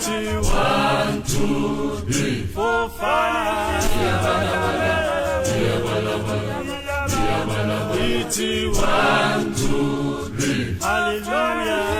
One, two, three, four, five. One, two, three. Hallelujah.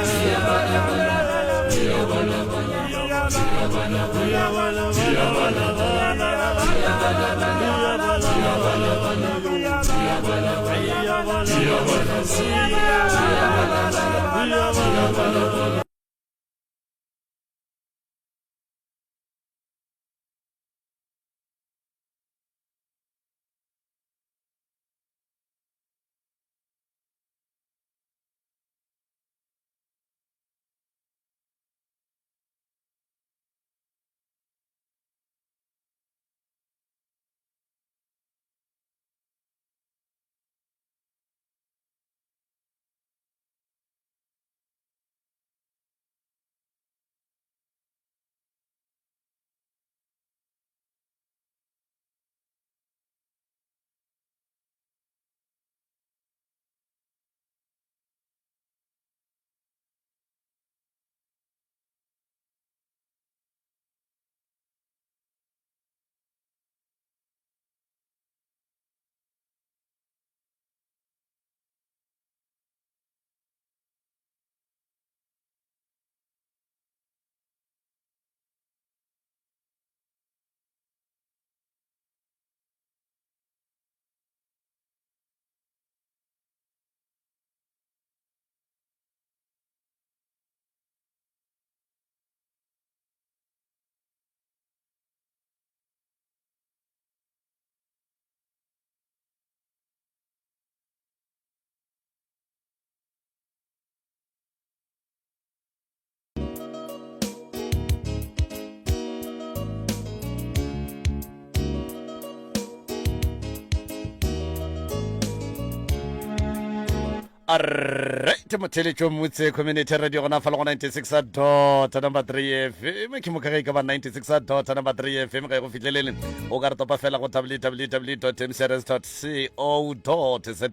Alright, motheletšo motse community radio gona fa le go 96 dot number 3 fm ke moka ge e ka ba 96 dot number 3 fm ga e go fihlelele o ka re topa fela go www dot mcrs dot co za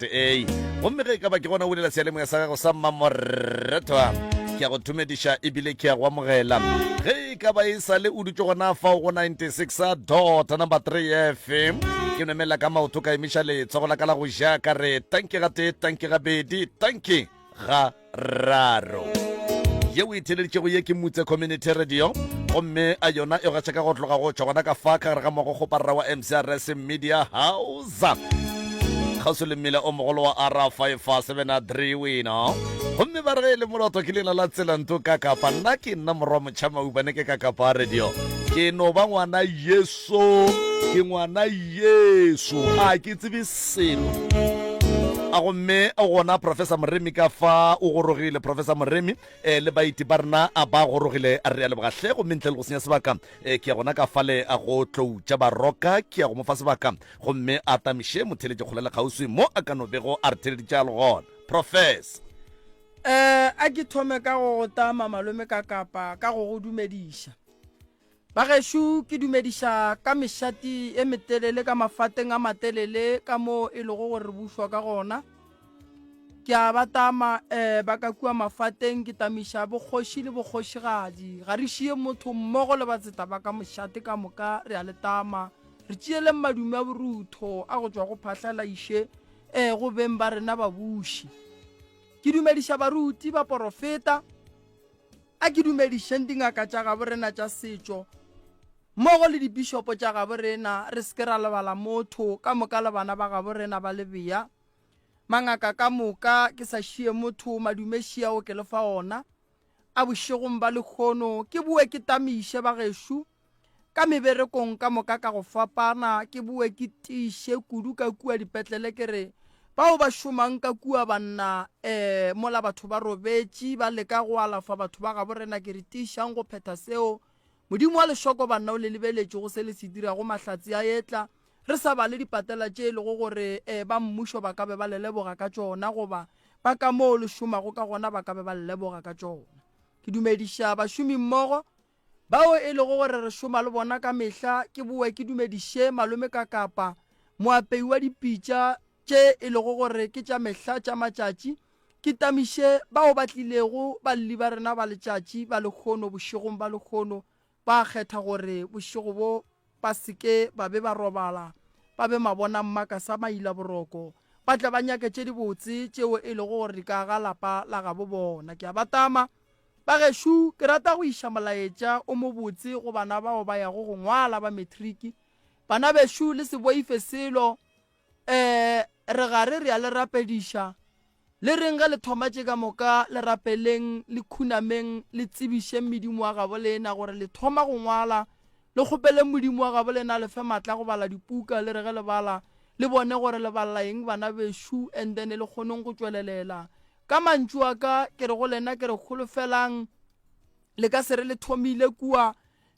gomme ge e ka ba ke gona o bulela seyalemoya sa gago sa mmamoretwa ke a go thumediša ebile ke a go amogela ge e ka ba e sa le o dutše gona fao go 96 dot number 3 fm ke nomela ka maoto ka emiša letsogo la ka la go ja ka re tanki gatee tanki gabedi tanki ga raro. Ye o e theeleditšego ye ke Mutse Community Radio gomme a yona e gaša ka go tloga go tšwa gona ka fa ka gare ga mogo-kgoparara wa MCRS Media House kgauswi le mmila o mogolo wa R573 wena gomme ba re ge e le moloto ke leina la tselanto ka kapa nna ke nna morwa motšhamaubane ke ka kapa radio ke no ba ngwana yesu ke ngwana yesu a ke tsebe selo a gomme gona professor moremi ka fa o gorogile professor moremi eh, le baeti ba rena a ba gorogile re a leboga hle gomme ntle le go senya sebaka eh, ke ya gona ka fale a go tloutša baroka ke ya go mo fa sebaka gomme a tamiše motheletše kgole le kgauswi mo a ka no bego a re theleditše a le gona professor Eh, a ke thome ka go go tama malome ka kapa ka go go dumediša. Bagešo ke dumediša ka mešati e metelele ka mafateng a matelele ka moo e lego gore re bušwa ka gona. Ke a ba tama eh, ba ka kua mafateng ke tamiša bokgoši le bokgošigadi. Ga re šie motho mmogo le batseta ba ka mošate ka moka re a le tama. Re tšeeleng madume a borutho a go tšwa go Phahla Laiše eh, go beng ba rena babuši. Ke dumediša baruti, baporofeta, A ke dumedišeng dingaka tša gabo rena tša setšo, mmogo le dipišopo tša gabo rena, re se ke ra lebala motho, ka moka le bana ba gabo rena ba Lebea. Mangaka ka moka, ke sa šie motho, madume šiao ke le fa ona. A bošegong ba lehono, ke boe ke tamiše bagešo, ka meberekong ka moka ka go fapana, ke boe ke tiiše kudu ka kua dipetlele ke re, Bao ba šomang ka kua banna eh mola batho ba robetše ba leka go alafa batho ba gabo rena ke re tiišang go phetha seo Modimo wa lešoko banna o le lebeletše go se le se dirago mahlatse a etla re sa bale dipatela tše e lego gore eh ba mmušo ba ka be ba le leboga ka tšona goba ba ka moo le šomago ka gona ba ka be ba le leboga ka tšona. Ke dumediša bašomi mmogo Bao e lego gore re šoma le bona ka mehla, ke boe ke dumediše malome Kakapa, moapei wa dipitša tše e lego gore ke tša mehla tša matšatši, ke tamiše bao ba tlilego balli ba rena ba letšatši ba lehono bošegong ba lehono ba kgetha gore bošego bo ba se ke ba be ba robala ba be mabona mmaka sa mailaboroko ba tle ba nyake tše dibotse tšeo e lego gore di ka aga lapa la gabo bona. Ke a ba tama. Bagešo, ke rata go iša molaetša o mobotse go bana bao ba yago go ngwala ba matriki. Bana bešo, le se boife selo. Ee, re gare re a le rapediša. Le reng ge le thoma tše ka moka, le rapeleng, le khunameng, le tsebišeng medimo wa gabo lena gore le thoma go ngwala. Le kgopeleng Modimo wa gabo lena a le fe matla a go bala dipuka, le re ge le bala, le bone gore le balela eng bana bešo, and then le kgoneng go tšwelelela. Ka mantšu a ka, ke re go lena, ke re holofelang, le ka se re le thomile kua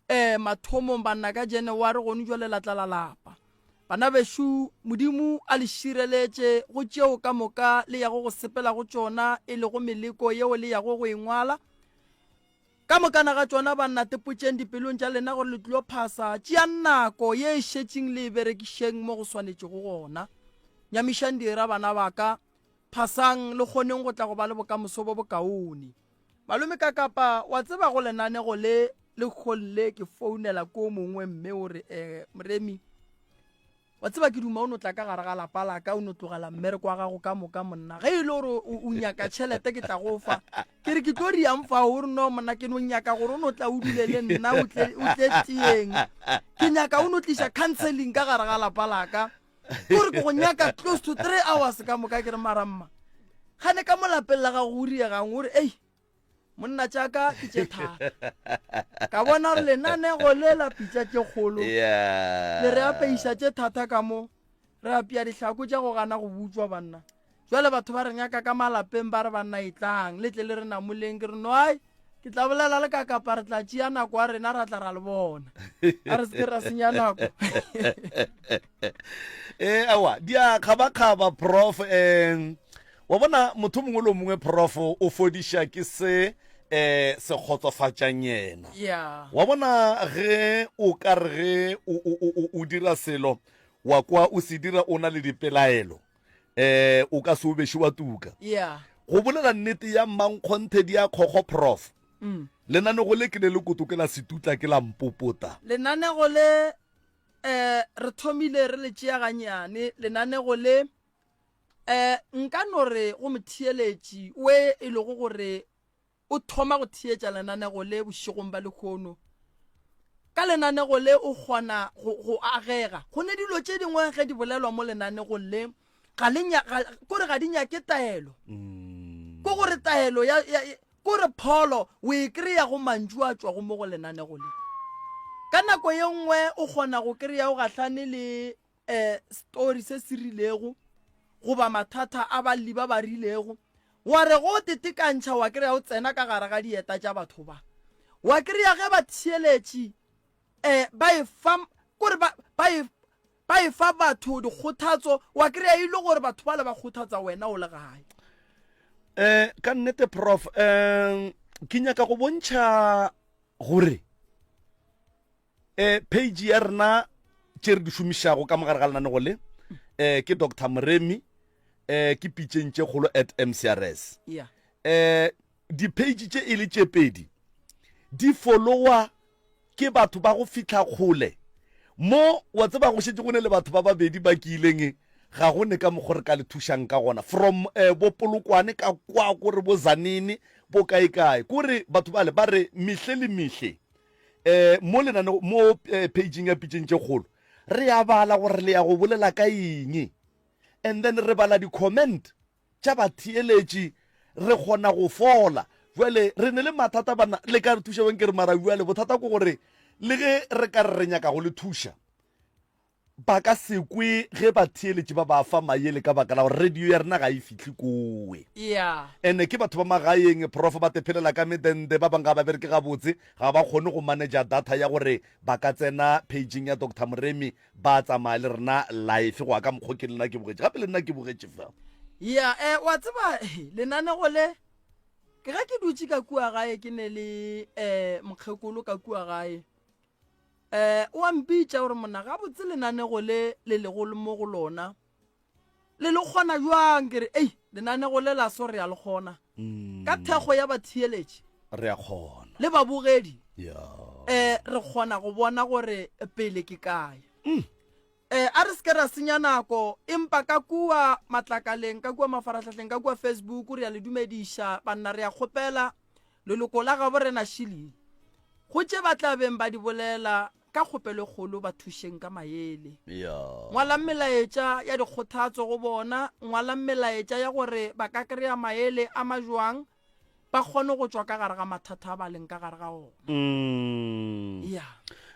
eh, mathomong banna ka January, gone jwale la tla la lapa. Bana bešo, Modimo a le šireletše go tšeo ka moka le yago go sepela go tšona, e lego meleko yeo le yago go e ngwala. Ka mokana ga tšona banna tepotšeng dipelong tša lena gore le tlilo phasa, tšeang nako ye e šetšeng le e berekišeng mo go swanetšego gona. Nyamišang dira bana ba ka, Phasang le kgoneng go tla go ba le bokamoso bo bokaone. Malome Kakapa, wa tseba go lenanego le lekgong le ke founela ko mongwe mme o re, eh, Moremi, wa tseba ke duma o no tla ka gare ga lapa la ka o no tlogela mmereko wa gago ka moka monna. Ge e le gore o nyaka tšhelete ke tla go fa. Ke re ke tlo riang fa o re no monna ke no nyaka gore o no tla o dule le nna o tle o tle teng. Ke nyaka o no tliša counseling ka gare ga lapa la ka. Kore ke go nyaka close to 3 hours ka moka ke re mara mma. Gane ka mo lapeng la gago o riegang o re ei monna tša ka ke tše thata. Ka bona gore lenanego le la pitša tše kgolo le re apeiša tše thata ka mo re apea dihlako tša go gana go butšwa banna. Jwale batho ba re nyaka ka malapeng ba re banna etlang le tle le re namoleng ke re no ai ke tla bolela le ka kapa re tla tšea nako ya rena ra tla ra le bona a re seke ra senya nako. Eh awa di a kgabakgaba prof um wa bona motho mongwe le mongwe prof o fodiša ke se eh se kgotsofatšang yena yeah. Wa bona ge o ka re ge o dira selo wa kwa o se dira o na le dipelaelo eh o ka se o beše wa tuka. Yeah. Go bolela nnete ya mmankgonthe di a kgokgo prof. Mm. Lenanego le ke le le koto ke la setutla ke la mpopota. Lenanego le eh re thomile re le tšea ganyane lenanego le eh nka no re go motheeletši we e lego gore O thoma go theetša lenanego le bošegong ba lehono. Ka lenanego le o kgona go, go agega. Go ne dilo tše dingwe ge di bolelwa mo lenanegong le, ga le nya, ga, kore ga di nyake taelo. Ko gore taelo ya, ya, kore pholo o e kry-a go mantšu a tšwago mo go lenanego le. Ka nako ye nngwe o kgona go kry-a o gahlane le um story se se rilego goba mathata a balli ba ba rilego, wa re go tetekantšha wa kry-a o tsena ka gare ga dieta tša batho ba, wa kry-a ge ba theeletše um ba e fa kore ba, ba e ba e fa batho dikgothatso, wa kry-a e le gore batho bale ba kgothatsa wena o le gae. Um ka nnete prof um ke nyaka go bontšha gore Eh, page ya rena tše re di šomišago ka mogare ga lenanego le eh, ke Dr Moremi eh, ke pitšeng tše kgolo at MCRS. Yeah. Eh, di-page tše e le tše pedi di followa ke batho ba go fihla kgole mo wa tseba go šetše go ne le batho ba babedi ba ke ileng ga go ne ka mokgwa re ka le thušang ka gona from eh, bo polokwane ka kwa kore bo zanene bo kae kae kore batho bale ba re mehle le mehle Eh, mo lenanego mo eh, pageng ya pitšeng tše kgolo re a bala gore le ya go bolela ka eng and then re bala di-comment tša batheeletši re kgona go fola jale re ne le mathata bana le ka re thuša bang ke re mara jale bothata ke gore le ge re ka re re nyaka go le thuša. Ba ka se kwe ge batheeletši ba ba fa mayele ka baka la gore radio ya rena ga e fihle kowe. Yeah. Ene ke batho ba magaeng, Prof, ba tephelela ka medende, ba bang ga ba bereke gabotse, ga ba kgone go manager data ya gore ba ka tsena page-ing ya Doctor Moremi ba tsamaya le rena live go ya ka mokgo ke lena ke bogetše. Gape le nna ke bogetše fa. Yeah, eh, wa tseba lenanego le ke ge ke dutše ka kua gae ke ne le eh mokgekolo ka kua gae. Eh, o a mpitša gore monna gabotse lenanego le le lego mo go lona le le kgona bjang? Ke re, ei, lenanego le la so re a le kgona ka thekgo ya batheeletši Re a kgona. le babogedi. Ya. Eh, re kgona go bona gore pele ke kae. Eh, a re se ke ra senya nako, empa ka kua matlakaleng, ka kua mafarahlahleng, ka kua Facebook, re a le dumediša, banna, re a kgopela, leloko la gabo rena Shilly, go tše ba tla beng ba di bolela, ka kgopelo e kgolo ba thušeng ka maele. Ngwalang melaetša ya dikgothatso go bona, ngwalang melaetša ya gore ba ka kry-a maele a majwang, ba kgone go tšwa ka gare ga mathata a ba leng ka gare ga ona. Mm. Ya.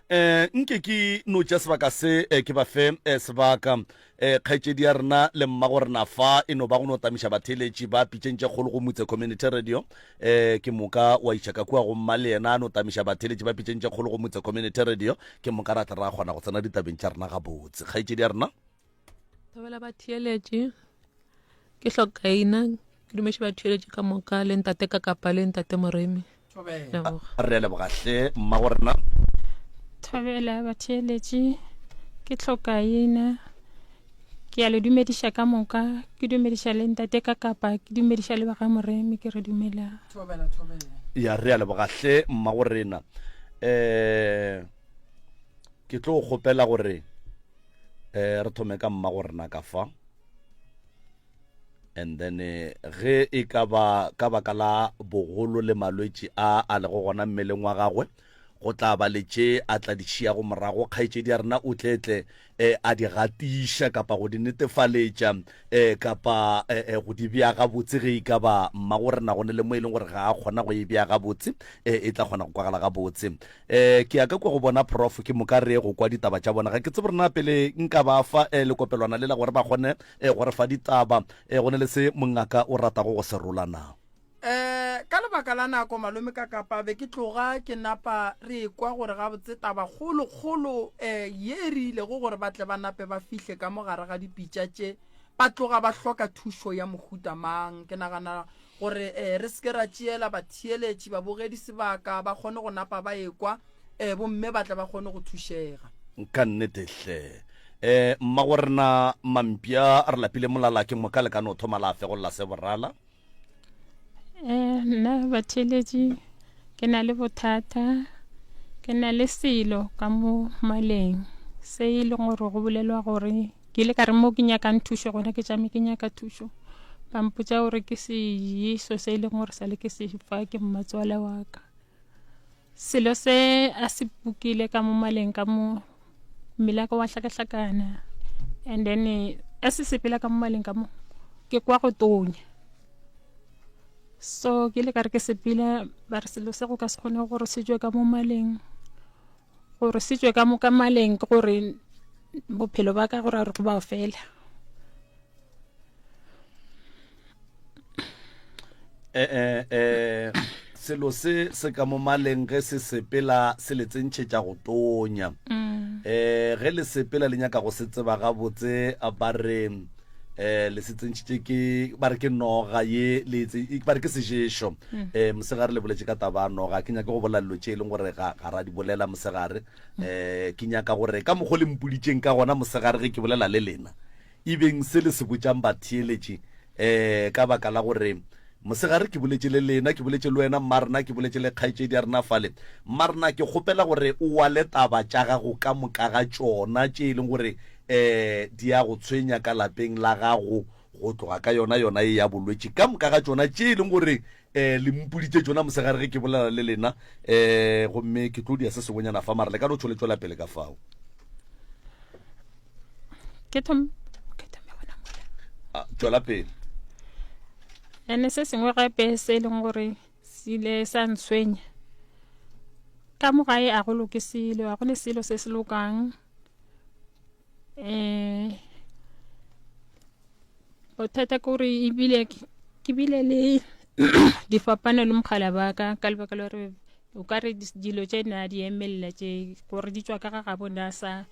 Eh, nke ke no tša sebaka se eh, ke ba fe eh, sebaka eh, kgaetšedi ya rena le mmago rena fa e no ba go no tamiša batheeletši ba pitšeng tše kgolo go Mutse Community Radio eh, ke moka wa iša ka kua go mma le yena a no tamiša batheeletši ba pitšeng tše kgolo go Mutse Community Radio ke moka ra tla ra kgona go tsena ditabeng tša rena gabotse kgaetšedi ya rena Thobela batheeletši ke hlokaina ke dumetše batheeletši ka moka le ntate Kakapa le ntate Moremi. Thobela. Re a leboga hle mmago rena. Thobela batheeletši ke hlokaina ke a le dumediša ka moka ke dumediša le ntate Kakapa ke dumediša le ba ga Moremi ke re dumelang. Thobela thobela. Ya re a leboga hle mmago rena. Eh ke tlo kgopela gore eh re thome ka mma go rena ka fa and then eh, ge e ka ba ka baka la bogolo le malwetši a a lego gona mmeleng wa gagwe go tla ba le tše a tla di šiago morago kgaetšedi ya rena o tletle eh, a di gatiša kapa go di netefaletša eh, kapa eh, eh, go di bea gabotse ge e ka ba mmago rena go ne le mo e leng gore ga a kgona go e bea gabotse eh, e tla kgona go kwagala gabotse Eh, ke ya ka kwa go bona Prof, ke moka re ye go kwa ditaba tša bona. Ga ke tsebe gore na pele nka ba fa eh, lekopelwana lela gore ba kgone eh, go re fa ditaba. Eh, go ne le se mongaka o ratago go se rola na? Eh, ka lebaka la nako malome ka kapa be ke tloga ke napa re ekwa gore gabotse taba kgolo kgolo eh, ye e re ilego gore ba tle ba nape ba fihle ka mo gare ga dipitša tše ba tloga ba hloka thušo ya mohuta mang. Ke nagana gore eh, re se ke ra tšeela batheeletši, babogedi sebaka, ba kgone go napa ba ekwa, eh, bomme ba tle ba kgone go thušega. Ka nnete hle. Eh, mmagorena Mampša, re lapile molala ke moka le ka no thoma la fegolla se borala. Eh, nna batheeletši ke na le bothata, ke na le selo ka mo maleng se e leng gore go bolelwa gore Ke ile ka re mo ke nyakang thušo gona ke tšame ke nyaka thušo. Ba mpotša gore ke sejeso se e leng gore sa le ke se fa ke mmatswale wa ka. Selo se a se pukile ka mo maleng ka mo mmele wa ka wa hlakahlakana and then a se sepela ka mo maleng ka mo ke kwa go tonya. So ke ile ka re ke sepela ba re selo se go ka se kgone gore se tšwe ka mo maleng. Gore se tšwe ka mo ka maleng ke gore bophelo ba ka gore re go ba fela. Eh, eh, eh, selo se se ka mo maleng ge se sepela se le tsentšhetša go tonya mm. eh ge le sepela le nyaka go se tseba gabotse ba re eh le se tsentšhitše ke ba re ke noga ye le ba re ke seješo mm. eh mosegare le boletše ka taba ya noga ke nyaka go bolela dilo tše e leng gore ga ga ra di bolela mosegare mm. eh ke nyaka gore ka mokgwa le mpoditšeng ka gona mosegare ge ke bolela le lena e beng se le se botšang batheeletši eh ka baka la gore mosegare ke boletše le lena ke boletše le wena mmarena ke boletše le kgaetšedi ya rena fale mmarena ke kgopela gore o wale taba tša gago ka moka ga tšona tše e leng gore um di a go tshwenya ka lapeng la gago go tloga ka yona yona ye ya bolwetši ka moka ga tšona tše e leng gore um le mpoditše tšona mosegare ge ke bolela le lena um gomme ke tlo dia se sengwenyana fa mara le ka no tšhole tšwela pele ka fao. Ke thome ke thome gona mola. Ah, tšwela pele. Ene se sengwe gape se e leng gore se ile sa ntshwenya ka mo gae a go loke selo, a go ne selo se se lokang. Um bothata ke gore ebile ke bile le difapano le mogala ba ka ka lebaka la gore o ka re dilo tše na di emelela tše gore di tswa ka ga gabo na sa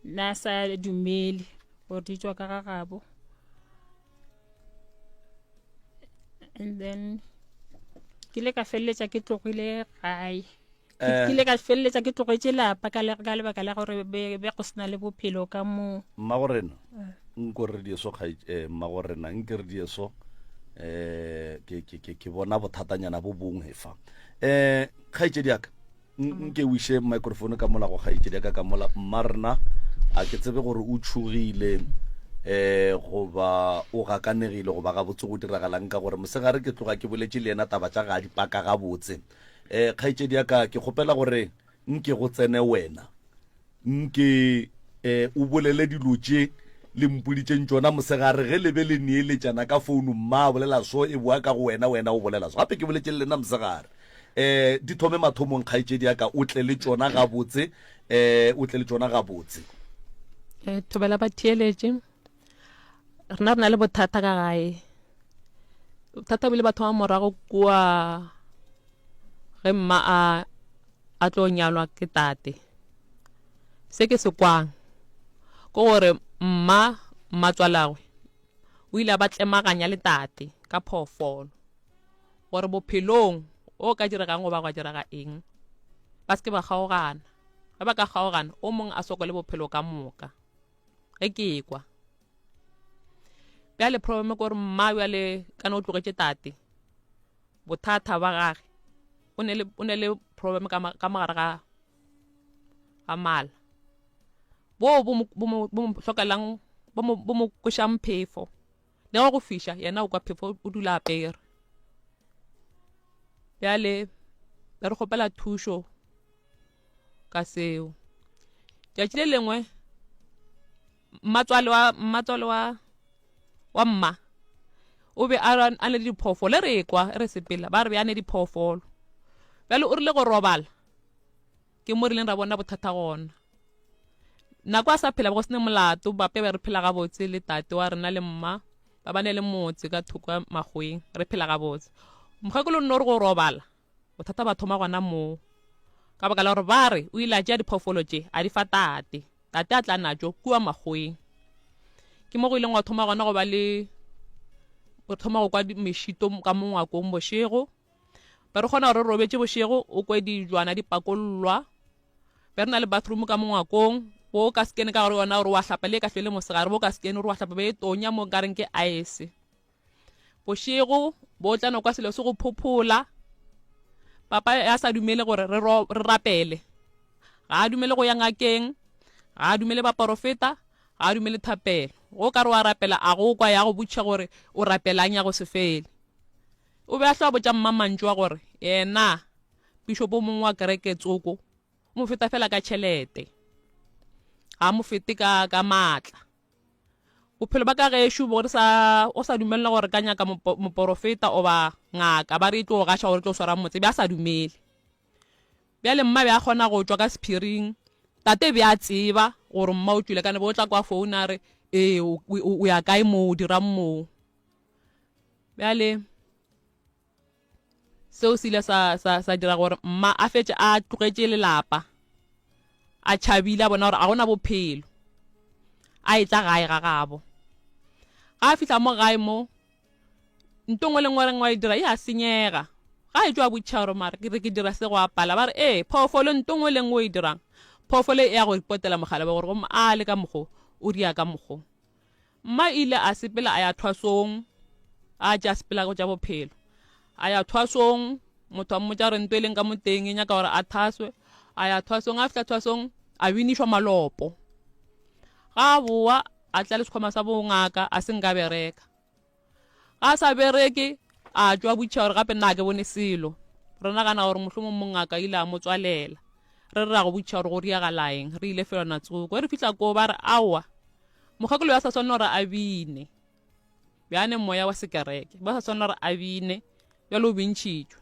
na sa dumele gore di tswa ka ga gabo and then ke ile ka feleletša ke tlogile gae Ke Eh. ke ile ka feleletša ke tlogetše lapa ka le- ka lebaka la gore be be go sena le bophelo ka moo mmagorena nko re dieso eh, mmagorena nke re dieso eh ke ke ke ke bona bothatanyana bo bongwe fa eh kgaetšedi yaka nke o iše microphone ka mola go kgaetšedi yaka ka mola mma rena a ke tsebe gore o tšhogile eh goba o gakanegile goba gabotse go diragalang ka gore mosegare ke tloga ke boletše le yena taba tša ga di paka gabotse Eh, kgaetšedi ya ka, ke kgopela gore nke go tsene wena, nke eh, o bolele dilo tše le mpoditšeng tšona mosegare ge le be le neeletšana ka founu, mma a bolela so, e boa ka go wena, wena o bolela so. Gape ke boletše le lena mosegare. Eh, di thome mathomong kgaetšedi ya ka, o tle le tšona gabotse, eh, o tle le tšona gabotse. Eh, thobela ba theeletše. Rena re na le bothata ka gae. Bothata bo ile ba thoma morago kua ge mma a a tlo nyalwa ke tate. Se ke se kwang ke gore mma mmatswalagwe o ile a ba tlemaganya le tate ka phoofolo gore bophelong o ka diregang goba gwa direga eng ba se ke ba kgaogana. Ge ba ka kgaogana o mongwe a sokole bophelo ka moka. Ge ke ekwa. Bjale problem ke gore mma bjale kana o tlogetše tate. Bothata ba gage o ne le o ne le problem ka ka mogare ga ga mala. Bo bo mo bo mo bo mo hlokelang bo mo bo mo kwešang phefo. Le ge go fiša yena o kwa phefo o dula apere. Bjale be re kgopela thušo ka seo. Tšatši le lengwe mmatswale wa mmatswale wa wa mma o be a a ne le diphoofolo e re ekwa e re sepela ba re be a ne diphoofolo. Bjale o rile go robala ke mo rileng ra bona bothata gona. Nako a sa phela go sene molato bape be re phela gabotse le tate wa rena le mma ba ba ne le motse ka thoko ya makgoweng re phela gabotse. Mokgekolo nno re go robala Bothata ba thoma gona moo, ka baka la gore ba re o ile a tšea diphoofolo tše a di fa tate, tate a tla natšo kua makgoweng. Ke mo go ileng gwa thoma gona go ba le re thoma go kwa mešito ka mo ngwakong bošego. Be re kgona gore re robetše bošego o kwe dijwana di pakollwa. Be re na le bathroom ka mo ngwakong, bo ka se kene ka gare yona gore wa hlapa le e ka hlwele mosegare, bo ka se kene gore wa hlapa be e tonya mo nkareng ke ice. Bošego bo tla no kwa selo se go phophola. Papa ya sa dumele gore re, re rapele. Ga a dumele go ya ngakeng, ga a dumele baporofeta, ga a dumele thapelo. Go ka re wa rapela a go kwa ya go botšiša gore o rapelang ya go se fele. O be a hlwa botša mma mantšu a gore yena pišopo mongwe wa kereke tsoko o mo feta fela ka tšhelete, ga a mo fete ka, ka maatla. Bophelo ba ka gešo bo re sa o sa dumelela gore ka nyaka moporofeta oba ngaka ba re e tlo gaša gore e tlo swara motse be a sa dumele. Bjale mma be a kgona go tšwa ka sephiring tate be a tseba gore mma o tšwile ka ne bo tla kwa phone a re ee o ya kae moo o dirang moo. Bjale Seo se ile sa, sa, sa dira gore mma a fetše a tlogetše lelapa, a tšhabile, a bona gore ga go na bophelo, a etla gae ga gabo. Ga a fihla mo gae mo, nto nngwe le nngwe reng wa e dira e a senyega. Ga e tšwa a botšiša gore mara ke re ke dira se go a pala, ba re ee, phoofolo nto nngwe le nngwe o e dirang, phoofolo e ya go ripotela mogala wa gore gomme a le ka mokgo, o dia ka mokgo. Mma ile a sepela a ya thwasong, a tša sepela go tša bophelo. A ya thwasong, motho a mmotša gore nto e leng ka mo teng e nyaka gore a thaswe. A ya thwasong, a fihla thwasong a binišwa malopo. Ga a boa a tla le sekhwama sa bongaka a se nka bereka. Ga a sa bereke a tšwa botšiša gore gape nna ke bone selo. Re nagana gore mohlomong mongaka ile a mo tswalela. Re re ra go botšiša gore go riagala eng, re ile felwana tsoko. Ge re fihla koo ba re aowa Mokgekolo ya sa swanela gore a bine. Bjane moya wa sekereke. Ba sa swanela gore a bine. Bjale o bintšhitšwe.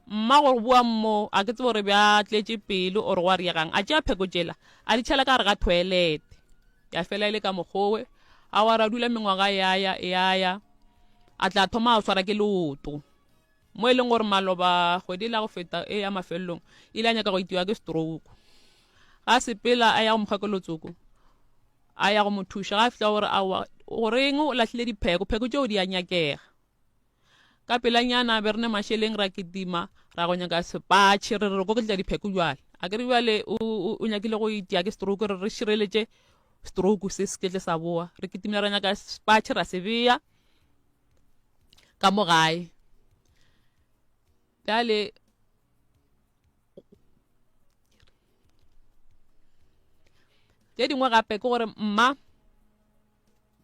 Mma go bua mo, a ke tsebe gore bja tletše pelo or gwa riegang. A tšea pheko tšela, a di tšhela ka gare ga toilet. Ya fela e le ka mokgowe. A wa ra dula mengwaga ya ya ya ya. A tla thoma a swara ke leoto. Mo e leng gore maloba kgwedi la go feta e ya mafelelong ile a nyaka go itiwa ke stroke. Ga sepela a ya go mokgekolotsoko a ya go mo thuša ga a fihla gore aowa goreng o lahlile dipheko pheko tšeo di a nyakega. Ka pelanyana be re ne mašeleng ra kitima ra go nyaka sepatšhe re re re koketletša dipheko jwale. A ke re bjale o, o, o nyakile go itia ke stroke re re šireletše stroke se se ketle sa boa. Re kitimile ra nyaka sepatšhe ra se bea ka mo gae. Bjale tše dingwe gape ke gore mma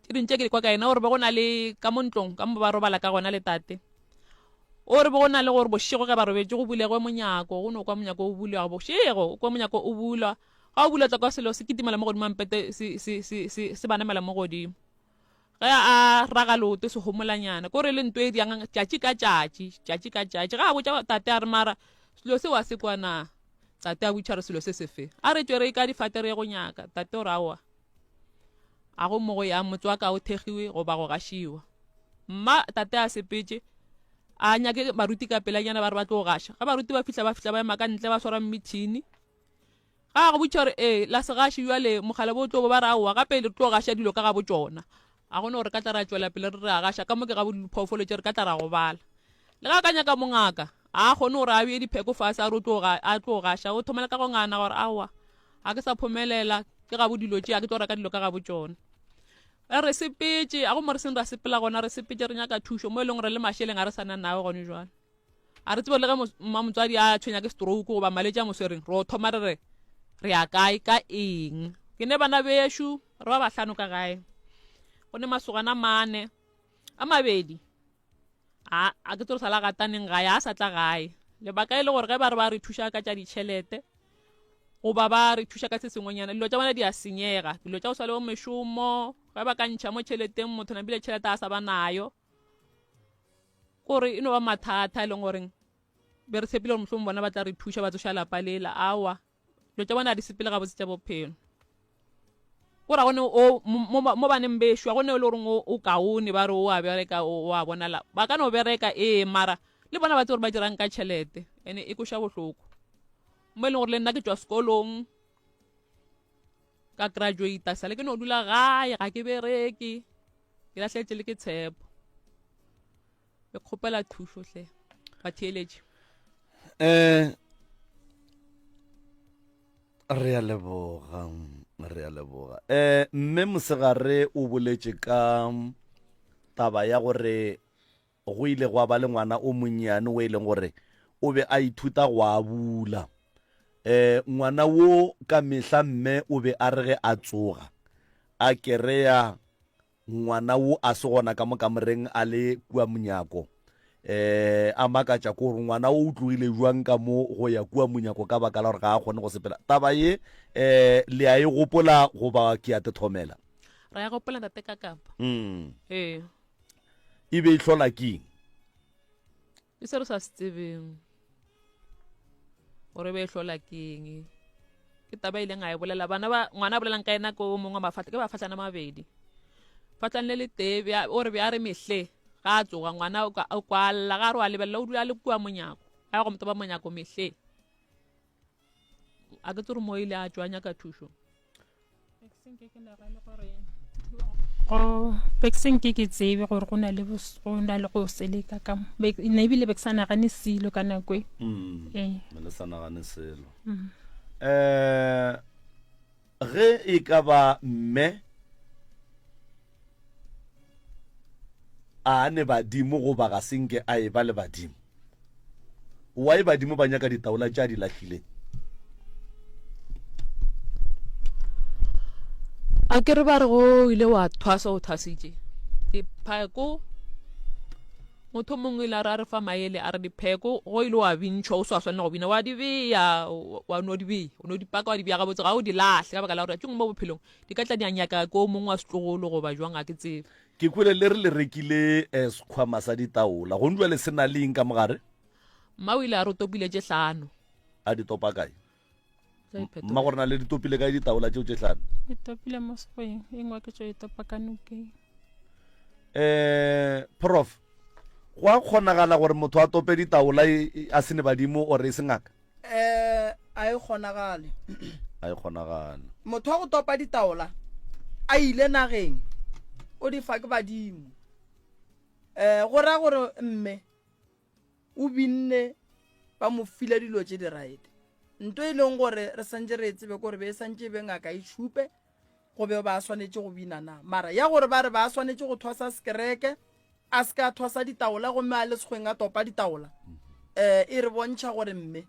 tše dingwe tše ke di kwa ka yena gore be go na le ka mo ntlong ka mo ba robala ka gona le tate o re be go na le gore bošego ge ba robetše go bulegwe monyako go no kwa monyako o bulwa bošego o kwa monyako o bulwa ga o bulwa tla kwa selo se kitimela mo godimo mpete se se se se se banamela mo godimo Ge a raga leoto sehomolanyana, ko re le nto e diang tšatši ka tšatši, tšatši ka tšatši. Ge a botša tate a re mara selo se wa se kwa na? Tate a botša re selo se sefe? A re tšwe re ka difate re ye go nyaka. Tate o re aowa, a go mo go yang motse wa ka o thegiwe goba go gašiwa. Mma tate a sepetše a nyake baruti ka pelanyana ba re ba tlo gaša. Ge baruti ba fihla ba fihla ba ema ka ntle ba swara mmithini. Ga a go botša gore ee, la se gaše bjale mogala bo tlo bo ba re aowa gape re tlo gaša dilo ka gabo tšona. A gona gore re ka tla ra tšwela pele re re a gaša ka mo ke gabo diphoofolo tše re ka tla ra gobala. Le ga a ka nyaka mongaka a kgone gore a bee dipheko fase a re o tlo a tlo gaša o thomela ka go ngana gore aowa ga ke sa phomelela ke gabo dilo tše a ke tlo reka dilo ka gabo tšona. Re sepetše a go mo re seng ra sepela gona re sepetše re nyaka thušo mo e leng gore le mašeleng a re sa na nawe gone jwale. A re tsebe le ge mmamotswadi a tshwenya ke stroke goba malwetši a mo swereng, ro thoma re re re ya kae ka eng. Ke ne bana bešo re ba bahlano ka gae, go ne masogana mane a mabedi a a ke tsore sa la gataneng gae a sa tla gae. Lebaka e le gore ge ba re ba re thuša ka tša ditšhelete goba ba re thuša ka se sengwenyana, dilo tša bona di a senyega. Dilo tša go swana le bo mešomo, ge ba ka ntšha mo tšheleteng motho napile tšhelete a sa ba nayo. Gore e no ba mathata e leng goreng be re tshepile gore mohlomong bona ba tla re thuša ba tsoša lapa lela. Aowa, dilo tša bona ga di sepele gabotse tša bophelo. Gore ga gone o mo baneng bešo ga gone e le goreng o kaone ba re o a bereka o a bonala. Ba ka no bereka ee mara le bona ba tsebe gore ba dirang ka tšhelete ene e kweša bohloko. Mo e leng gore le nna ke tšwa sekolong ka graduate sale ke no dula gae ga ke bereke. Ke lahletše le ke tshepo. Ke kgopela thušo hle batheeletši. Eh re a leboga re a leboga eh mme mosegare o boletše ka taba ya gore go ile gwa ba le ngwana o monnyane o e leng gore o be a ithuta go abula eh ngwana wo ka mehla mme o be a re ge a tsoga A kereya ngwana wo a se gona ka mo kamoreng a le kua monyako. E, a makatša ke gore ngwana wo o tlogile bjang ka mo go ya kua monyako ka baka la gore ga a kgone go sepela. Taba ye e, le a e gopola goba ke a te thomela? Ra e gopola ntate Kakapa. Mm. Ee. E be e hlola keng? Ke se re sa se tsebeng gore be e hlola keng. Ke taba e ileng a e bolela bana ba ngwana a bolelang ka ena ke o mongwe wa mafatla ke mafatlana mabedi. Fatlane le le tee bja o re bja re mehle ga a tsoga ngwana o ka o kwalla ga re wa lebelela o dula le kua monyako a ya go motoba monyako mehle. A ke tsore mo ile a tšwa nyaka thušo. Go be ke se nke ke tsebe gore go na le go na le go seleka ka mo ne ebile be ke sa nagane selo ka nako e mm. ee ne le sa nagane selo um ge e ka ba mme a ne badimo goba ga se nke a e ba le badimo why badimo ba nyaka ditaola tša di lahlileng a ke re ba re go ile wa thwasa o thwasitše dipheko motho mongwe ile a re a re fa maele a re dipheko go ile wa bintšhwa o sa swanela go bina wa di beya wa no di beya o no di paka wa di beya gabotse ga o di lahle ka baka la gore tšongwe mo bophelong di ka tla di a nyaka ko mongwe wa setlogolo goba jwang ga ke tsebe Ke kwele le re le rekile eh, sekhwama sa ditaola. Gong jwale se na le eng ka mogare? Mma o ile a re o topile tše hlano. A di topa kae? Tša iphetho. Mma gore na le di topile kae ditaola tšeo tše hlano? Ke topile mo sekgweng, e nngwe ke tšo e topa ka nokeng. Eh, prof, go a kgonagala gore motho a tope ditaola e, e, a se ne badimo or e se ngaka? Eh, a e kgonagale. A e kgonagale. Motho wa go topa ditaola a ile nageng o di fa ke badimo. Eh, go ra gore mme o binne ba mo file dilo tše di right. Nto e leng gore re santše re e tsebe kore be e santše e be ngaka e tšhupe go be ba swanetše go bina na. Mara ya gore ba re ba swanetše go thwasa sekereke a se ka thwasa ditaola gomme a le sekgweng a topa ditaola um e re bontšha gore mme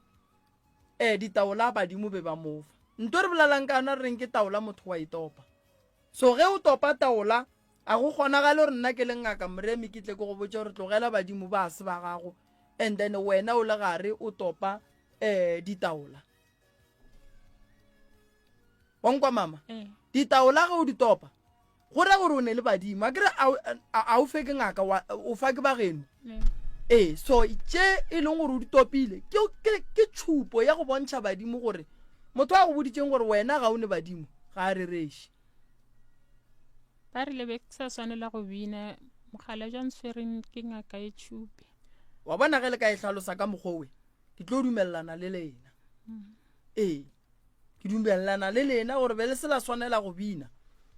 um ditaola badimo be ba mofa. Nto re bolelang ka yona re reng ke taola motho wa e topa. So ge o topa taola A go kgonagale gore nna ke le Ngaka Moremi ke tle ke go botše gore tlogela badimo ba se ba gago and then wena o le gare o topa um ditaola? Wa nkwa mama? Eh. Ditaola ge o di topa go ra gore o ne le badimo. A kere a o fe ke ngaka o fa ke ba geno. Eh. Ee, so tše e leng gore o di topile ke ke ke tšhupo ya go bontšha badimo gore motho a go boditšeng gore wena ga o ne badimo ga a rereše. Ba rile be ke sa swanela go bina, mokgalabje a ntshwereng ke ngaka e tšhupe. Wa bona ge le ka e hlalosa ka mokgwa owe, ke tlo dumelelana le lena. Ee, ke dumelelana le lena gore be le se la swanela go bina,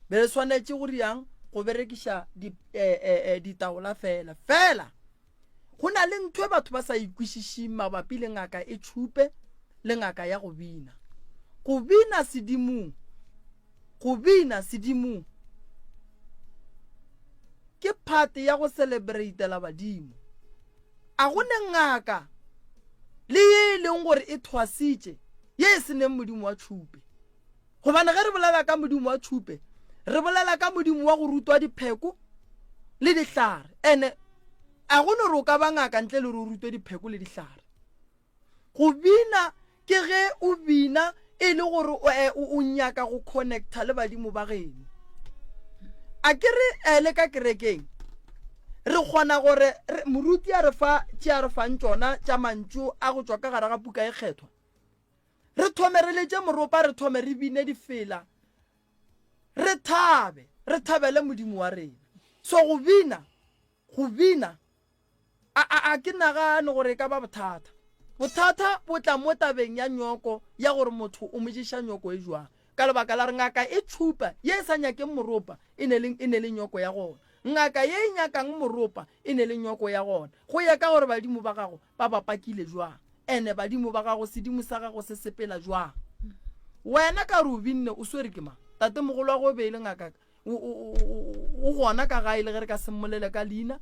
be le swanetše go riang go berekiša di, eh, eh, eh, ditaola fela. Fela go na le ntho e batho ba sa ikwešišing mabapi le ngaka e tšhupe le ngaka ya go bina. Go bina sedimong Go bina sedimong ke part ya go celebratela badimo. A go ne ngaka le ye e leng gore e thwasitše ye e se neng modimo wa tšhupe. Gobane ge re bolela ka modimo wa tšhupe, re bolela ka modimo wa go rutwa dipheko le dihlare. Ene a go no re o ka ba ngaka ntle le gore o rutwe dipheko le dihlare. Go bina ke ge o bina e le gore o nyaka go connecta le badimo ba geno. A ke re le ka kerekeng re kgona gore moruti a re fa tše a re fang tšona tša mantšu a go tšwa ka gare ga puka e kgethwa. Re thome re letše moropa, re thome re bine difela, re thabe, re thabele Modimo wa rena. So go bina, go bina A, a, a ke nagane gore e ka ba bothata. Bothata bo tla mo tabeng ya nyoko, ya gore motho o mo ješa nyoko e jwang. Ka lebaka la gore ngaka e tšhupa ye e sa nyakeng moropa e ne le, e ne le nyoko ya gona. Ngaka ye e nyakang moropa e ne le nyoko ya gona. Go ya ka gore badimo ba gago ba ba pakile jwang. Ene badimo ba gago, sedimo sa gago se sepela jwang. Wena ka re o binne o swere ke mang? Tatemogolo wa go e be e le ngaka o gona ka gae le ge re ka se mmolele ka leina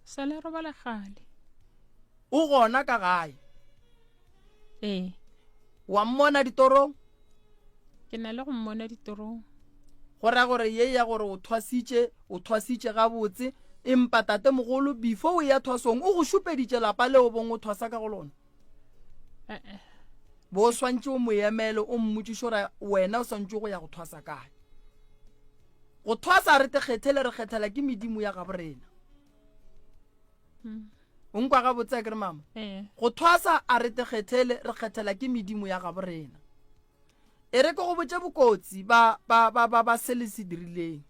sa le robala gale o gona ka gae ee wa mmona ditorong ke na le go mmona ditorong go raya gore ye ya gore o thwasitše o thwasitše gabotse empa tatemogolo before o ya thwasong o go šupeditše lapa leo bong o thwasa ka go lona Eh-eh. Bo o swantše o mo emele o mmotšiše gore wena o swantše go ya go thwasa kae. Go thwasa re te kgethele re kgethela ke medimo ya gabo rena. Mm. O nkwa gabotse a ke re mama? Eh. Go thwasa a re te kgethele re kgethela ke medimo ya gabo rena. E re ke go botše bokotsi ba, ba, ba, ba, ba se le se dirileng.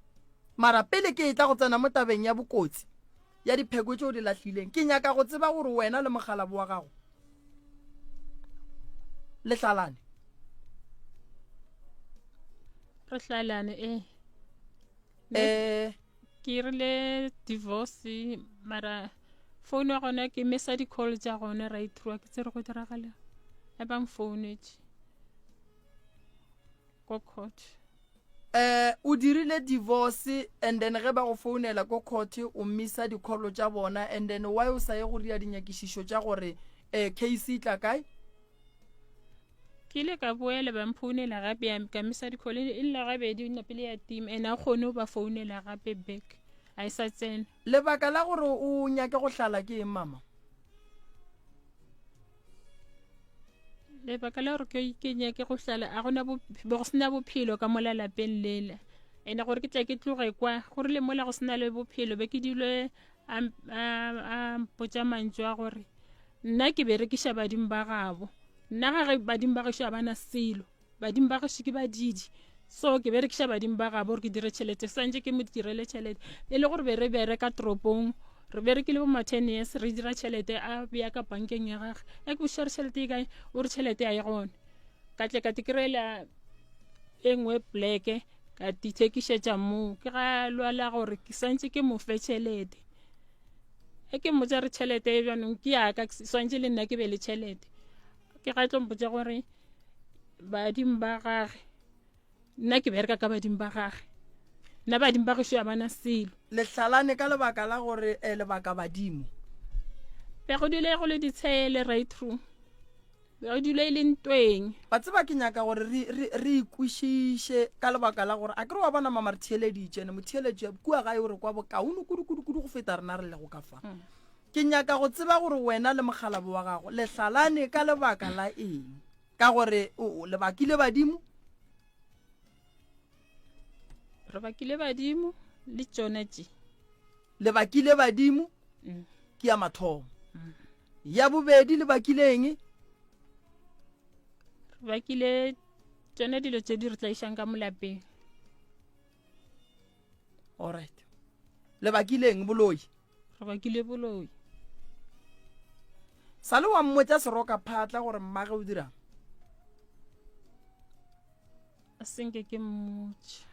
Mara pele ke etla go tsena mo tabeng ya bokotsi ya dipheko tše o di lahlileng, ke nyaka go tseba gore wena le mokgalabo wa gago le hlalane. Re hlalane, ee. Eh, Ke rile divorce mara phone ya gona ke missa di-call tša gona right through a ke tsere go diragala e ba mfounetše ko court. Eh, o dirile divorce and then ge ba go founela ko court o missa di-call tša bona and then why o sa ye go dira dinyakišišo tša gore eh, case e tla kae? Ke ile ka boela ba mphounela gape ya ka misa di-call e lla gabedi napele ya tima and a kgone go ba founela gape back a e sa tsena. Lebaka la gore o nyake go hlala ke eng mama? Lebaka la gore ke ke nyake go hlala a gona be go sena bophelo ka mola lapeng lela and gore ke tle ke tloge kwa go rile mola go sena le bophelo be ke dule a mpotša mantšu a gore nna ke berekiša badimo ba gabo nna ga ge badimo ba gešo a bana selo badimo ba gešo ke badidi. So ke berekiša badimo ba gabo gore ke dire tšhelete, swantše ke mo direle tšhelete. E le gore be re bereka toropong, re berekile bo ma ten years re dira tšhelete, a bea ka bankeng ya gage. Ya ke botšiša gore tšhelete e kae, o re tšhelete a e gona. Ka tle ka te kry-ela e nngwe pleke ka dithekišetša moo. Ke ga lwala gore ke swantše ke mo fe tšhelete. Ge ke mmotša re tšhelete e bjanong ke yaka, swantše le nna ke be le tšhelete. Ke ga tlo mpotša gore badimo ba gage nna ke bereka ka badimo ba gage nna badimo ba gešo ya bana selo Le hlalane ka lebaka la gore eh, lebaka badimo. Be go dule go le ditshele right through be go dule e le ntweng. Wa tseba ke nyaka gore re, re, re ikwešiše ka lebaka la gore a ke re wa bona mama re theeleditše ene motheeletši kua gae o re kwa bokaone kudu kudu kudu go feta rena re lego ka fa. Ke nyaka go tseba gore wena le mokgalabo wa gago le hlalane ka lebaka la eng? Ka gore o, le bakile badimo? Re bakile badimo le tšona tše. Le bakile badimo mm. ke ya mathomo. Mm. Ya bobedi le bakile eng? Re bakile tšona dilo tše di re tlaišang ka molapeng. Alright. Le bakile eng boloi? Re bakile boloi. Sa le wa mmotša seroka phatla gore mmage o dirang? A senke ke mmotša.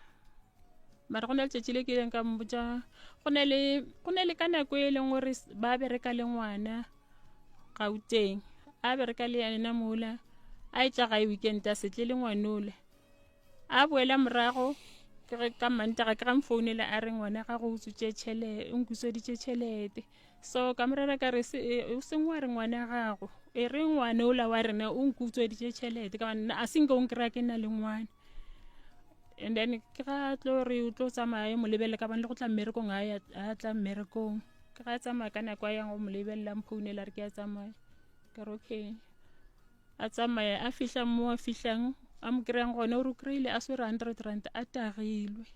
Mara go na letšatši le ke ileng ka mmotša go na le go na le ka nako e leng gore ba bereka le ngwana Gauteng. A bereka le yena mola a etla gae weekend a se tle le ngwanola. A boela morago ke ge ka Mantaga ke ga mfounela a re ngwana gago o utswitše tšhelete, o nkutsweditše tšhelete. So ka morera ka re e, o seng wa re ngwana gago, e re ngwana ola wa rena o nkutsweditše tšhelete ka nna a senke o nkry-a ke na le ngwana. And then ke ga tlo re o tlo tsamaya mo lebelela ka bane le go tla mmerekong a a tla mmerekong. Ke ga tsamaya ka nako a yang go mo lebelela mphounela re ke a tsamaya. Ka re okay. A tsamaya a fihla mo a fihlang a mo kry-ang gona o re o kry-ile a swere hundred rand a tagilwe.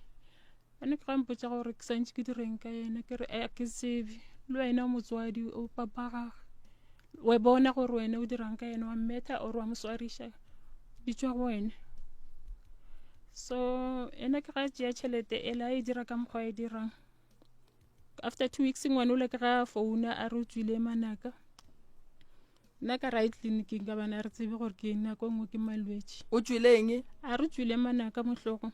A ne ke ga mpotša gore ke santše ke direng ka yena ke re a ke tsebe le wena o motswadi o papa gage wa bona gore wena o dirang ka yena wa mmetha or wa mo swariša di tšwa go wena. So ena ke ga tšea tšhelete ela e dira ka mokgwa e dirang. After 2 weeks ngwana ole ke ga founa a re o tswile manaka. Nna ka ra ye tleliniking ka bana re tsebe gore ke nako e nngwe ke malwetši. O tšwile eng? A re tšwile manaka mo hlogong.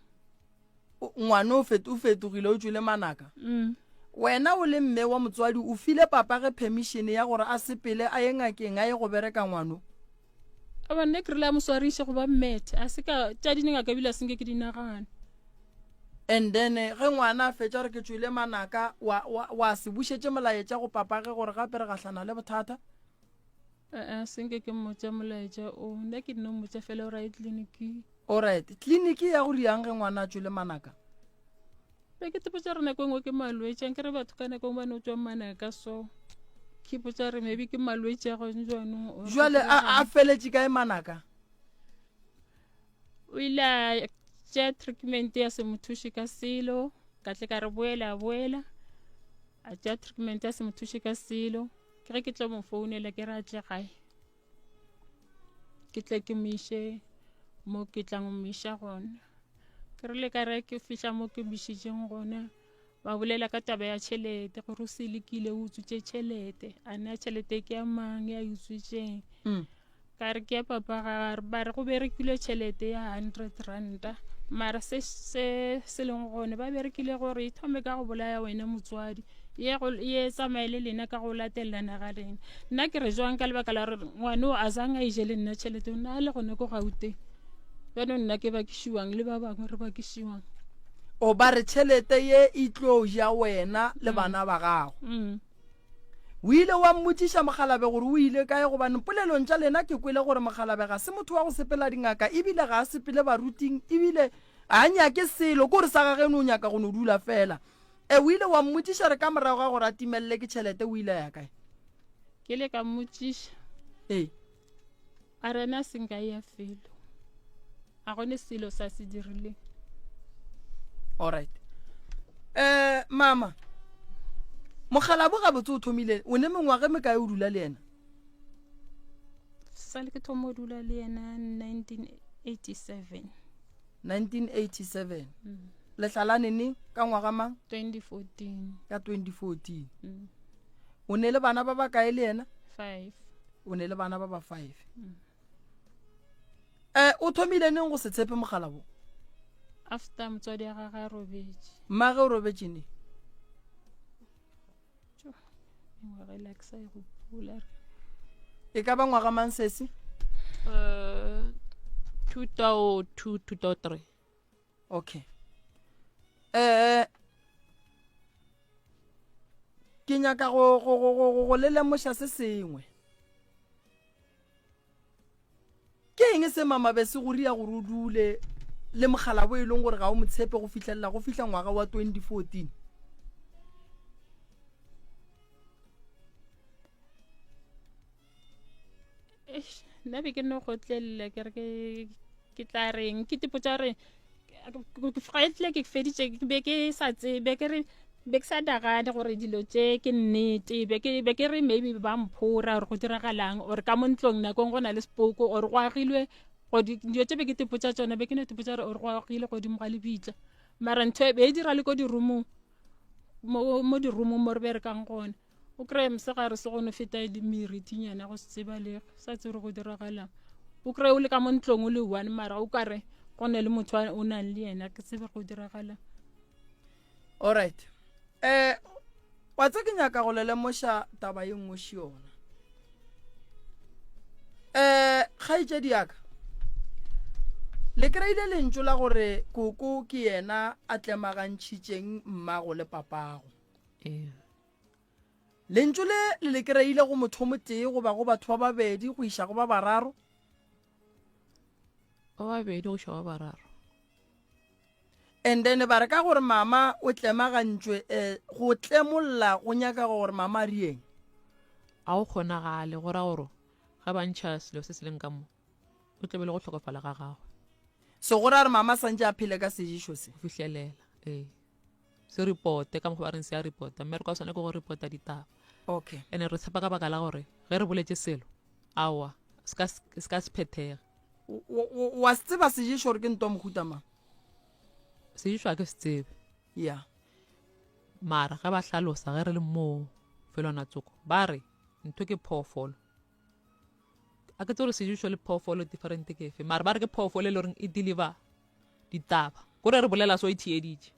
Ngwana o fet, o fetogile o tšwile manaka. Mm. Wena o le mme wa motswadi o file papage permission ya gore a sepele a ye ngakeng a ye go bereka ngwano? Aba nna ke rile a mo swariše go ba mmethe a se ka tša dingaka ebile a senke ke di nagana. And then ge ngwana a fetša gore ke tšwile manaka wa, wa, wa se bušetše molaetša go papage gore gape re gahlana le bothata? Ee, senke ke mmotša molaetša o nna ke nno mmotša fela gore a ye tleliniking. Alright, tleliniki ya go riang ge ngwana a tšwele manaka? Be ke tsepotša gore nako e nngwe ke malwetši, a nkere batho ka nako e nngwe ba no tšwa manaka so. Ke ipotša gore maybe ke malwetši a gone jaanong. or Jwale a a feletše kae manaka? O ile a tšea treatment ya se mo thuše ka selo, ka tle ka re boela a boela. A tšea treatment ya se mo thuše ka selo. Ke ge ke tlo mo founela ke re a tle gae. Ke tle ke mo iše mo ke tlang mo iša gona. Ke rile ka re ke fihla mo ke mo išitšeng gona, ba bolela ka taba ya tšhelete gore o se lekile o utswitše tšhelete. A na tšhelete ke ya mang ya e utswitšeng? Mm. Ka re ke ya papa ga ba re go berekilwe tšhelete ya hundred ranta mara se se se leng gone ba berekile gore e thome ka go bolaya wena motswadi ye go ye tsamaye le lena ka go latelelana ga lena nna ke re jwang ka lebaka la gore ngwane o a zang a ije le nna tšhelete o ne a le gone ko Gauteng jaanong nna ke bakišiwang le ba bangwe re bakišiwang O ba re tšhelete ye e tlo ja wena le bana ba gago. mm. O ile wa mmotšiša mokgalabe gore o ile kae gobane polelong tša lena ke kwele gore mokgalabe ga se motho wa go sepela dingaka ebile ga a sepele baruting ebile ga a nyake selo ke gore sa gageno o nyaka go no dula fela. E, o ile wa mmotšiša re ka morago ga gore a timelele ke tšhelete o ile a ya kae? Ke ile ka mmotšiša. Ee. A re ena a se nka ya felo. A gone selo sa se dirileng. Alright. Eh mama. Mokgalabo gabotse o thomile o ne mengwaga e mekae o dula le yena? Sale ke thoma o dula le yena 1987. 1987 Le hlalane neng ka ngwaga mang? 2014. Ka 2014. Mm. O ne le bana ba ba kae le yena? 5. O ne le bana ba ba 5. Mm. Eh o thomile neng go se tshepe mogala bo? After motswadi wa gagwe a robetše. Mmage o robetše neng? Mengwaga e la ke sa e gopola. E ka ba ngwaga mang sesi? Uh, 2002 2003. Okay. Eh ke nyaka go go go go go le lemoša se sengwe. Ke eng se mama be se go ria gore o dule le mogala bo e leng gore ga o mo tshepe go fihlelela go fihla ngwaga wa 2014? Eish, nna be ke no gotlelela ke re ke ke tla reng ke tipotsa gore ga e tle ke feditše ke be ke sa tsebe ke re be ke sa nagane gore dilo tše ke nnete be ke be ke re maybe ba mphora gore go diragalang or ka mo ntlong nakong go na le sepoko or go agilwe dilo tše be ke tipotsa tsona be ke no tipotsa gore or go agile godimo ga lebitla mara ntho e be e dira le ko dirumong mo dirumong mo re berekang gona O kry-e mosegare se go no feta meritinyana go se tsebalege sa tsebe go diragalang. O kry-e o le ka mo ntlong o le one mara o kare go ne le motho o nang le yena ke tsebe go diragalang. Alright. Eh wa tse ke nyaka go le lemoša taba ye nngwe še yona. Eh kgaetšedi yaka le kry-ile lentšu la gore koko ke yena a tlemagantšhitšeng mmago le papago. Ee. Lentšu le le le kry-ile go motho o motee goba go batho ba babedi go iša go ba bararo. Ba babedi go iša ba bararo. And then ba re ka gore mama o tlemagantšwe eh, go tlemolla go nyaka gore mama a rieng. A go kgonagale go ra gore ga ba ntšha selo se se leng ka mo o tlo be le go hlokofala ga gagwe. So go ra gore mama santše a phele ka sejišo se. Go fihlelela ee. Se reporte ka mokgwa ba reng se a reporta mme re kwa swane ke go reporta ditaba. Okay. Ene re tshepa ka baka la gore ge re boletse selo aowa se ka se ka se phethege. Wa se tseba sejišo gore ke ntwa mohuta mang? Sejišo a ke se tsebe. Ya. Mara ge ba hlalosa ge re le moo felwana tsoko ba re ntho ke phoofolo. A ke tsebe gore sejišo le phoofolo different ke efe mara ba re ke phoofolo e le goreng e deliver ditaba kore re bolela so e theeditše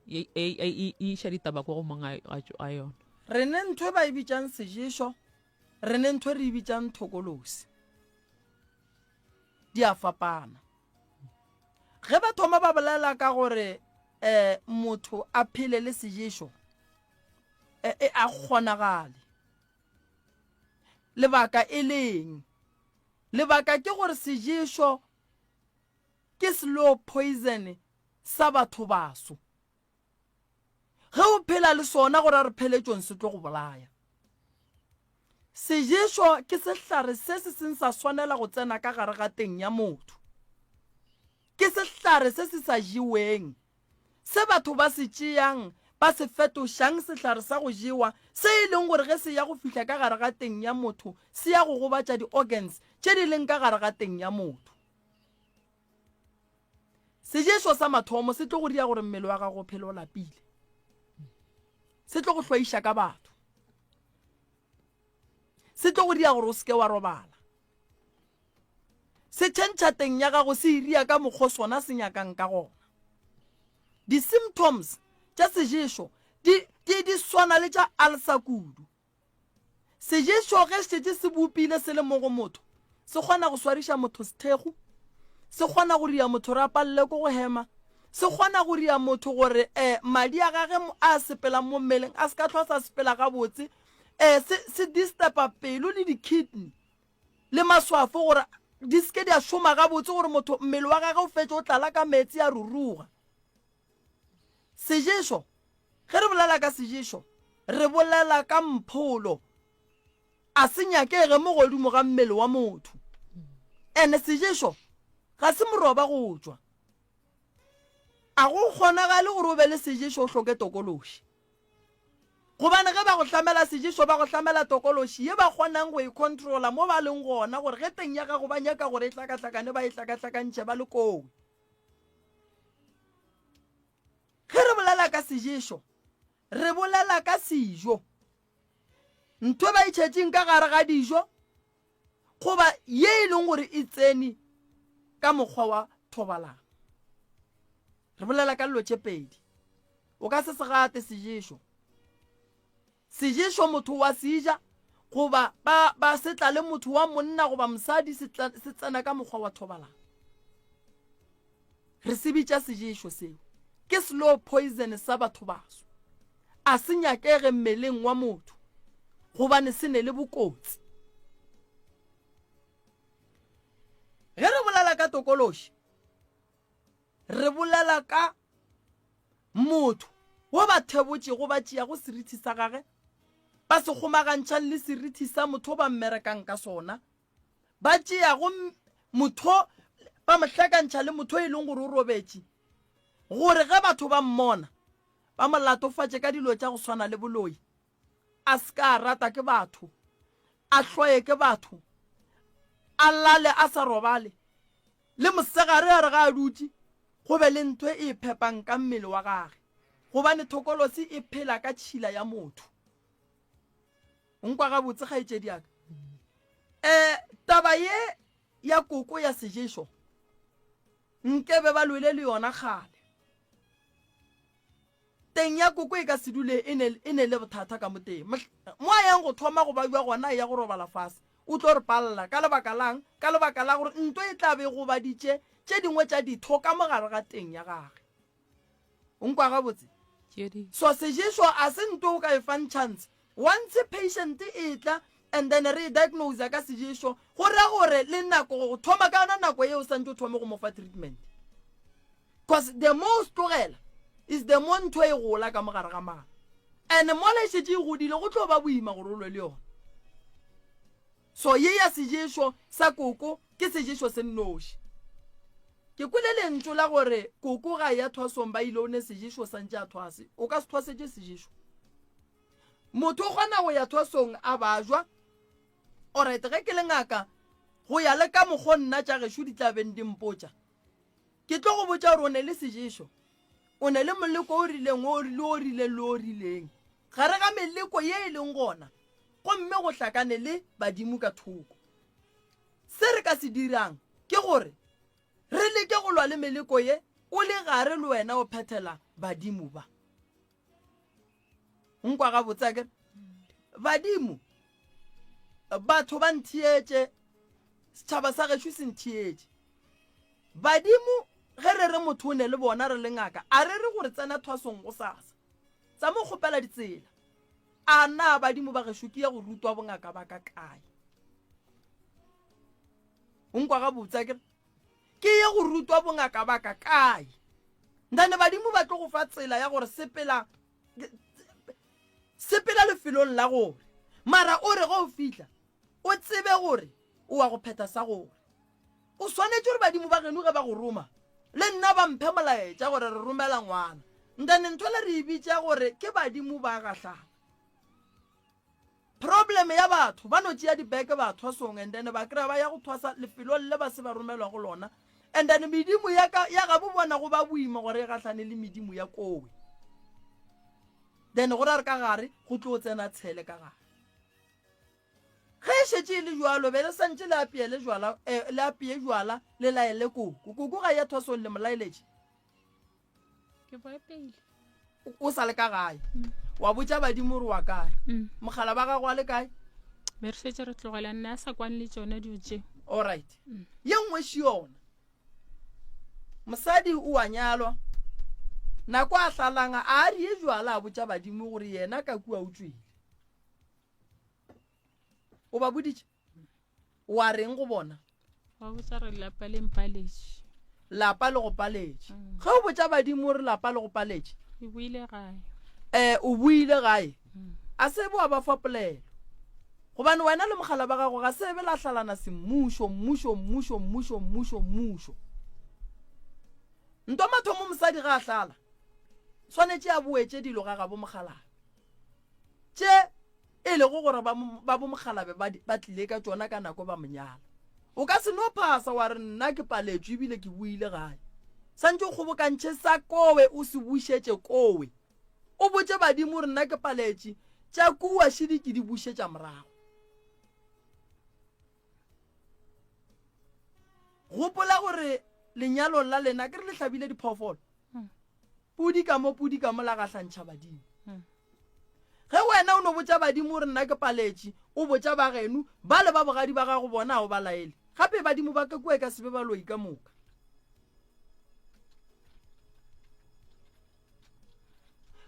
e, e, e, e iša ditaba ko go mong a yona. Re ne ntho e ba e bitšang seješo, re ne ntho e re e bitšang thokolosi. Di a fapana. Ge ba thoma ba bolela ka gore um motho a phele le seješo, e, e a kgonagale. Lebaka e leng? Lebaka ke gore seješo Ke slow poison sa batho baso. Ge o phela le sona go ra re pheletšong se tlo go bolaya. Seješo ke sehlare se se seng sa swanela go tsena ka gare ga teng ya motho. Ke sehlare se se sa jeweng, se batho ba se tšeang ba se fetošang sehlare sa go jewa, se e leng gore ge se ya go fihla ka gare ga teng ya motho se ya go gobatša di-organs tše di leng ka gare ga teng ya motho. Seješo sa mathomo se tlo go dira gore mmele wa gago o phele o lapile. Se tlo go hlwaiša ka batho. Se tlo go dira gore o seke wa robala. Se tšhentšha teng ya gago se iria ka mokgo sona se nyakang ka gona. Di-symptoms tša seješo di, di, di swana le tša ulcer kudu. Seješo ge šetše se bopile se le mo go motho, se kgona go swariša motho sethekgu, se kgona go ria motho gore a palelwe ke go hema, se kgona go ria motho gore um madi a gage a sepelang mo mmeleng a se ka hlwa sa sepela gabotse, um se, se disturba pelo le di-kidney le maswafo gore di se ke di a šoma gabotse gore motho mmele wa gage o fetše o tlala ka meetse a ruruga. Seješo, Ge re bolela ka seješo, re bolela ka mpholo. A se nyakege mo godimo ga mmele wa motho. Ene seješo ga se moroba go tšwa. A go kgonagale gore o be le seješo o hloke tokološi. Gobane ge ba go hlamela seješo ba go hlamela tokološi ye ba kgonang go e controla mo ba leng gona gore ge teng ya gago ba nyaka gore e hlakahlakane ba e hlakahlakantšhe ba le kowe. bolela ka seješo, re bolela ka sejo. Ntho ba e tšhetšeng ka gare ga dijo goba ye e leng gore e tsene ka mokgwa wa thobalano. Re bolela ka dilo tše pedi. O ka se se gate seješo. Seješo motho wa se ja goba ba, ba se tla le motho wa monna goba mosadi se, tla, se tsena ka mokgwa wa thobalano. Re se bitša seješo seo. Ke slow poison sa batho baso. A se nyakege mmeleng wa motho gobane se ne le bokotsi. Ge re bolela ka tokološi, re bolela ka motho wo ba thebotšego ba tšeago serithi sa gage ba se kgomagantšhang le serithi sa motho ba mmerekang ka sona, ba tšeago motho ba mo hlakantšha le motho e leng gore o robetše, gore ge batho ba mmona ba mo latofatše ka dilo tša go swana le boloi, a se ka a rata ke batho, a hloye ke batho, a lale a sa robale, le mosegare a re ga a dutše go be le ntho e phepang ka mmele wa gage, gobane thokolosi e phela ka tšhila ya motho. O nkwa gabotse, kgaetšedi ya ka? Um taba ye ya koko ya seješo nkebe ba lwele le yona kgale. Teng ya koko e ka se dule e ne, e ne le bothata ka mo teng. Mo a yang go thoma go babja gona a eya go robala fase, o tlo re palela. Ka lebaka la'ng? Ka lebaka la gore nto e tla be e gobaditše tše dingwe tša ditho ka mo gare ga teng ya gage. O nkwa gabotse? So seješo a se nto o ka e fang chance. Once patient e tla and then re e diagnose ka seješo, go ra gore le nako go thoma ka yona nako yeo o santše o thome go mo fa treatment. Cause the more o se tlogela is the more ntho e gola ka mo gare ga mala. And mola e šetše e godile go tlo ba boima gore o lwe le yona. So ye ya seješo sa koko ke seješo se nnoši. Ke kwele lentšu la gore koko ga ya thwasong ba ile o ne seješo sa ntše a thwase. O ka se thwasetše seješo. Motho o kgona go ya thwasong a bajwa. Alright, ge ke le ngaka go ya le ka mokgo nna tša gešo di tla beng di mpotša. Ke tlo go botša gore o ne le seješo, o ne le moleko o rileng o le o rileng le o rileng gare ga meleko ye e leng gona, gomme go hlakane le badimo ka thoko. Se re ka se dirang ke gore re leke go lwa le meleko ye o le gare le wena o phethela badimo ba. Nkwa gabotse akere? Badimo, batho ba ntheetše, setšhaba sa gešo se ntheetše. Badimo, ge re re motho o ne le bona re le ngaka, a re re gore tsena thwasong gosasa. Tsa mo kgopela ditsela. A na badimo ba gešo ke ya go rutwa bongaka ba ka kae? O nkwa gabotse akere? Ke ye go rutwa bongaka ba ka kae? Ndane badimo ba tlo go fa tsela ya gore sepela sepela lefelong la gore mara o re ge o fihla o tsebe gore o wa go phetha sa gore o swanetše gore badimo ba geno ge ba go roma le nna ba mphe molaetša gore re romela ngwana ndane ntho le re e bitša gore ke badimo ba gahlana Problem ya batho ba no tšea dibeke ba thwasong and then ba kry-a ba ya go thwasa lefelong le ba se ba romelwa go lona and then medimo ya ka ya gabo bona go ba boima gore e gahlane le medimo ya kowe then go ra re ka gare go tlo tsena tshele ka gare ge e šetše e le jwalo be le santše le apeele jwala eh, le apeye jwala le laele koko koko ga ya thwasong le molaeletše Ke bo epile. O sa le ka gae. Mm. Wa botša badimo gore wa kae. Mm. Mogala ba gago a le kae? Be re šetše re tlogela nna a sa kwane le tšona dilo tše. All right. Mm. Ye nngwe še yona. Mosadi o a nyalwa. Nako a hlalanga a rie jwala a botša badimo gore yena ka kua o tšwele. O ba boditše? Wa reng go bona? Wa botša re lapa le mpaletše. Lapa le go paletše. Mm. Ge o botša badimo gore lapa le go paletše. Ke boile gae. Eh, o boile gae. Mm. A se bo ba fa polelo. Gobane wena le mogala ba gago ga se be la hlalana semmušo, mmušo, mmušo, mmušo, mmušo, mmušo. Nto mathomo mosadi ga a hlala. Swanetše a boetše dilo ga gabo mogalabe. Tše e lego gore ba, ba bomokgalabe ba, ba tlile ka tšona ka nako ba mo nyala. O ka se no phasa wa re nna ke paletšwe ebile ke boile gae. Santše o kgobokantšhe sa kowe o se bušetše kowe. O botše badimo gore nna ke paletše, tša kua šidi ke di bušetša morago. Gopola gore lenyalong la lena ke re le hlabile diphoofolo. Hmm. Pudi ka mo pudi ka mo la gahlantšha badimo. Hmm. Ge wena o no botša badimo gore nna ke paletše, o botša ba geno, ba le ba bogadi ba gago bona o ba laele. Gape badimo ba ka kua e ka se be baloi ka moka.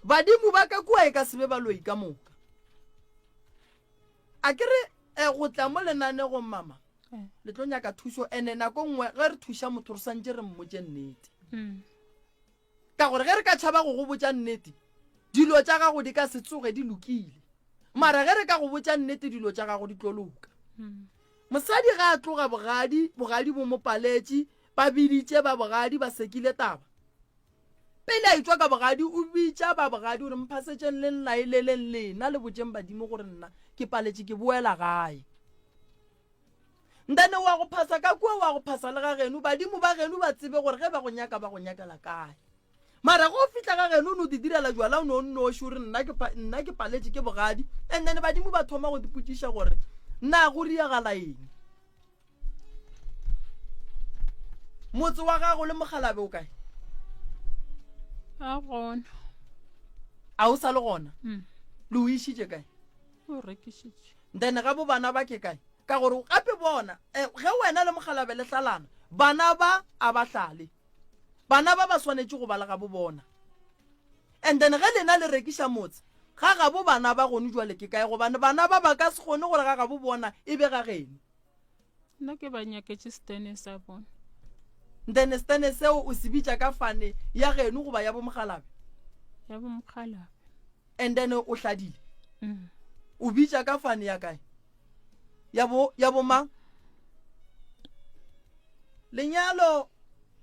Badimo ba ka kua e ka se be baloi ka moka. A ke re eh, go tla mo lenanegong mama eh. le tlo nyaka thušo ene nako nngwe ge re thuša motho re santse re mmotse nnete mm. ka gore ge re ka tšhaba go go botša nnete dilo tša gago di ka se tsoge di lokile mara ge re ka go botša nnete dilo tša gago di tlo loka mm. mosadi ga a tloga bogadi bogadi bo mo paletše ba biditše ba bogadi ba sekile taba Pele a etšwa ka bogadi, o bitša ba bogadi gore, Mphasetšeng le nlaeleleng lena le botšeng badimo gore nna ke paletše ke boela gae. Ntane wa go phasa ka kua wa go phasa le ga geno, badimo ba geno ba tsebe gore ge ba go nyaka ba go nyakela kae. Mara ge o fihla ga geno o no di direla jwala o no nnoši o re nna ke nna ke paletše ke bogadi and then badimo ba thoma go dipotšiša gore na go riagala eng. Motse wa gago le mogalabe o kae? A gona. A o sa le gona? Mm. Le o išitše kae? O rekišitše. Then ga bo bana ba ke kae? Ka gore gape bona eh, ge wena le mogalabe le hlalana, bana ba a ba hlale. Bana ba ba swanetše go ba le gabo bona. And then ge lena le rekiša motse, ga gabo bana ba gone jwale ke kae? Gobane bana ba ba ka se kgone gore ga gabo bona e be ga geno. Nna ke ba nyaketše stene sa bona. Then stene seo o se bitša ka fane ya geno goba ya bomogalabe? Ya bomogalabe. And then o hladile? Mm. O bitša ka fane ya kae? Ya bo ya bomang? Lenyalo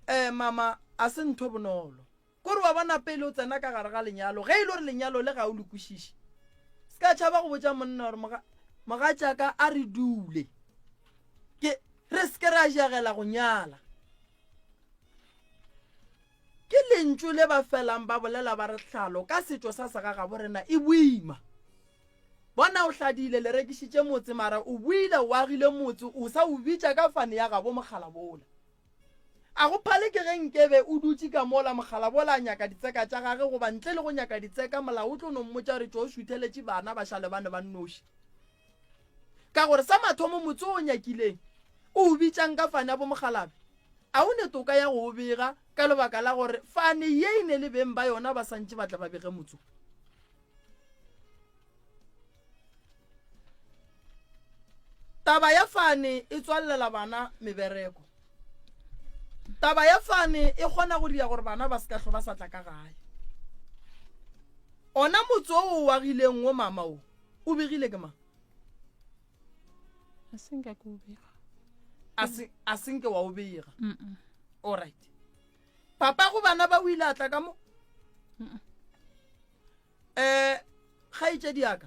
eh mama a se ntho bonolo. Kore wa bona pele o tsena ka gare ga lenyalo, ge e le gore lenyalo le ga o le kwešiše, se ka tšhaba go botša monna gore moga, mogatšaka a re dule. Ke, re se ke ra jagela go nyala. Ke lentšu le ba felang ba bolela ba re hlalo ka setšo sa segagabo rena e boima. Bona o hladile, le rekišitše motse mara o boile o agile motse o sa o bitša ka fane ya gabo mokgalabola. A go phale ke ge nkebe o dutše ka mola mokgalabola a nyaka ditseka tša gage goba ntle le go nyaka ditseka molao o tlo no mmotša gore tšo o šutheletše bana ba šale bane ba nnoši. Ka gore sa mathomo motse o o nyakileng o o bitšang ka fane ya bomokgalabe a o ne toka ya go o bega ka lebaka la gore fane ye e ne le beng ba yona ba santše ba tla ba bege motse o. Taba ya fane e tswallela bana mebereko. Taba ya fane e kgona go dira gore bana ba se ka hlo ba sa tla ka gae. Ona motse o o agileng wo mama o, o begile ke mang? A se nka ke o bega. A se a se nke wa o bega. Mm -mm. All right. Papa go bana ba o ile a tla ka mo? Mm -mm. um kgaetšedi yaka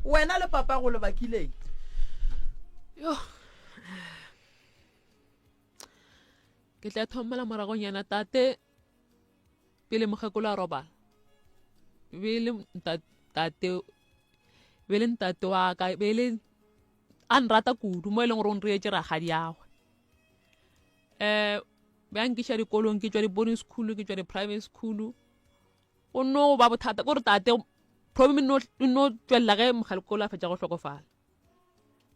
wena le papa go lebakileng yo ke tla thomela moragonyana tate pele mokgekolo a robala be le tate be le ntate wa ka be le a nrata kudu mo e leng gore o nreetse ragadiagwe um be a nkiša dikolong ke tšwa di-boarding school ke tšwa di-private school go no ba bothata kore tate problem e no e no tšwelela ge mogalekolo a fetša go hlokofala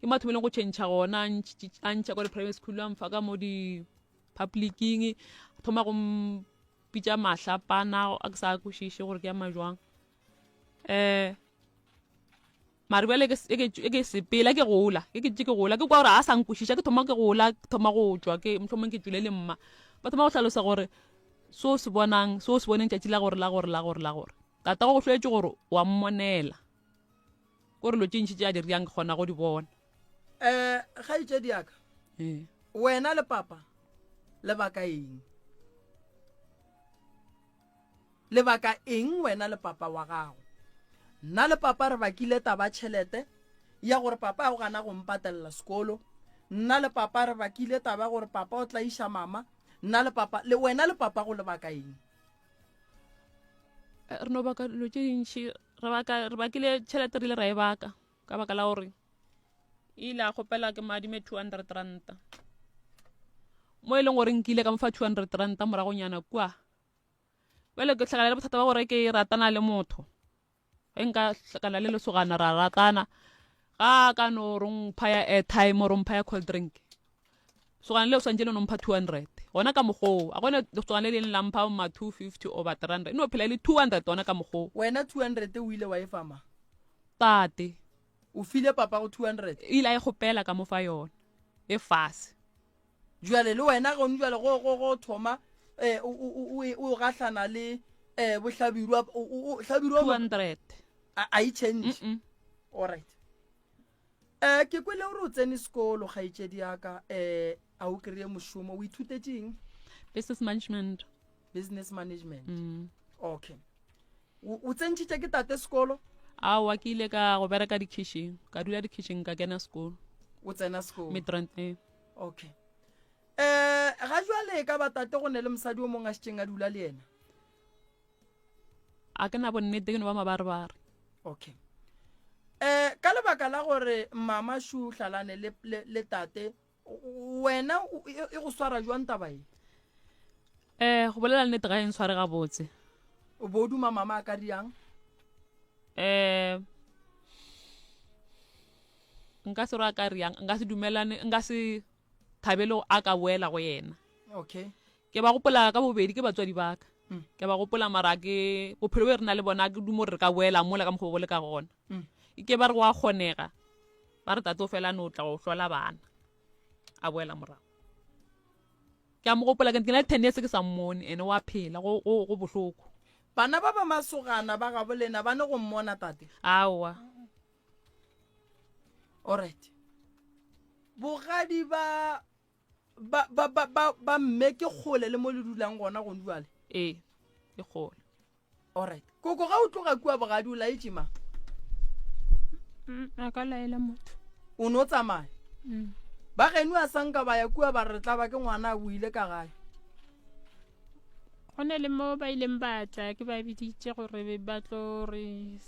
ke mo a thomileng go tšhentšha gona a ntšha kwa di-private school a mfa ka mo di-publicing a thoma go mpitša mahlapana a ke sa kwešiše gore ke ya majwang um Mare bjale ke e ke e ke sepela ke gola ke ke ke gola ke kwa gore a sa nkwešiša ke thoma ke gola ke thoma go tšwa ke mohlomong ke tšwile le mma ba thoma go hlalosa gore se o se bonang se o se boneng tšatši la gore la gore la gore la gore tata go hloetše gore wa mmonela ko re lo tše ntši tše a di riang ke kgona go di bona um kgaetšedi yaka ee. wena le papa lebaka eng Lebaka eng wena le papa wa gago? Nna le papa re bakile taba tšhelete ya gore papa o gana go mpatelela sekolo. Nna le papa re bakile taba gore papa o tlaiša mama. Nna le papa, le wena le papa go lebaka eng? Eh, re no baka dilo tše dintšhi re baka re bakile tšhelete re ile ra e baka ka baka la gore e ile a kgopela ke madime 200 ranta mo e leng gore nkile ka mo fa 200 ranta moragonyana kua bjale ke hlakana le bothata ba gore ke ratana le motho ge nka hlakana le lesogana ra ratana ga ka no re mpha ya airtime or mpha ya cold drink sogana le o swantse le no mpha 200 gona ka mokgoo a gone lesogana le leng la mpha ma 250 over 300 no phela e le 200 gona ka mokgoo wena 200 o ile wa e fa mang tate o file papa go 200 e ile a e kgopela ka mo fa yona e fase Jwale le wena gone jwale go go go thoma eh o o o o gahlana le eh bohlabirwa o hlabirwa 200 a e change. Mm -mm. All right. Eh ke kwele gore o tsene sekolo kgaetšedi ya ka eh a o kry-e mošomo o ithutetše eng? Business management. Business management. Mm. Okay. O tsentšhitše ke tate sekolo? Aowa ke ile ka go bereka dikhišing ka dula dikhišing ka kena sekolo. O tsena sekolo. Midrand eh. Okay. Eh ga jwale e ka ba tate go ne le mosadi o mongwe a šetšeng a dula le yena? A ke na bonnete ke no ba mabarebare. Okay. Eh ka lebaka la gore mama shu hlalane le, le, le tate wena e go swara jwang taba e? Eh go bolela nnete ga e ntshware gabotse. O bo duma mama a ka riang? Eh nka se re a ka riang nka se dumelane nka se thabele a ka boela go yena. Okay. Ke ba gopola ka bobedi ke batswadi ba ka. Mm. Ke ba gopola mara ke bophelo bo re na le bona ke dumo gore re ka boela mola ka mokgwa bo le ka gona. Mm. Ke ba re go a kgonega. Ba re tate o fela no tla go hlola bana. A boela morago. Ke a mo gopola ke na le 10 years ke sa mmone ene wa phela go go go bohloko. Bana ba ba masogana ba gabo lena ba ne go mmona tate? Aowa. Alright. Bogadi ba ba ba ba ba, ba mme ke kgole le mo le dulang gona gone jwale? Ee, ke kgole. Alright. Koko ga o tloga kua bogadi o laetše mang? Mm, a ka laela motho. O no tsamaya? Mm. Ba geno a sanka ba ya kua ba re tla ba ke ngwana a boile ka gae. Go ne le mo ba ileng ba tla ke ba biditše gore ba tlo re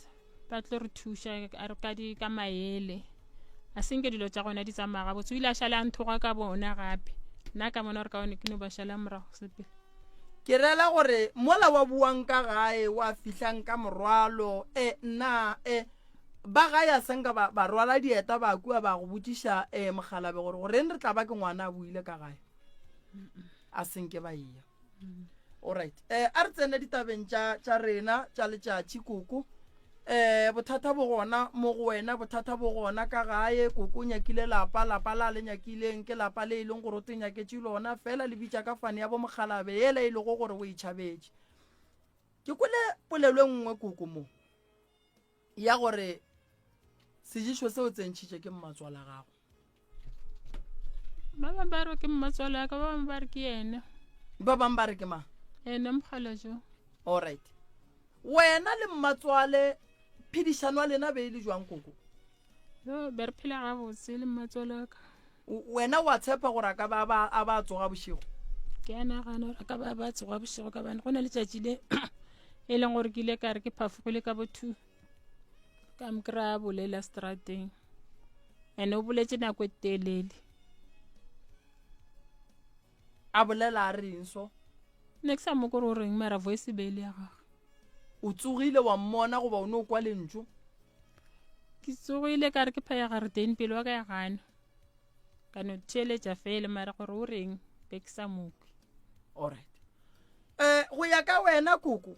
ba tlo re thuša a re ka di ka maele. A senke dilo tša gona di tsamaya gabotse. O ile a šala a nthoga ka bona gape. Nna ka bona gore kaone ke no ba šala morago sepele. Ke rela gore mola wa buang ka gae wa fihlang ka morwalo e nna e ba gae a senka ba, ba rwala dieta ba kua ba go botšiša e mogalabe gore goreng re tla ba ke ngwana a buile ka gae a senke ba eya. Alright eh a re tsene ditabeng tša tša rena tša letšatši koko. Eh bothata bo gona mo go wena, bothata bo gona ka gae, koko o nyakile lapa, lapa la le nyakileng ke lapa le e leng gore o te nyaketše lona, fela le bitša ka fane ya bo mokgalabe yela e lego gore o e tšhabetše. Ke kwele polelo e nngwe koko mo ya gore sejišo se o tsentšhitše ke mmatswala gago. Ba bangwe ba re ke mmatswala ka, ba bangwe ba re ke yena. Ba bangwe ba re ke mang? Yena mokgalajo. Alright. Wena le mmatswale phedišano ya lena be e le jwang koko? Yo, be re phela gabotse le mmatswale ka. Wena wa tshepa gore a ka ba ba a ba tsoga bošego? Ke a nagana gore a ka ba ba tsoga bošego ka bane go na letšatši le e leng gore ke ile ka re ke phafogile ka bo 2 ka mo kry-a bolela strateng and o boletše nako e telele. A bolela a reng so? Ne ke sa mo kore o reng mara voice e be e le ya gagwe. O tsogile wa mmona goba o ne o kwa lentšu? Ke tsogile ka re ke phaya gareteng pelo wa ka ya gana. Ka no theeletša fela mara gore o reng be ke sa mo kwe. Alright. Eh go ya ka wena koko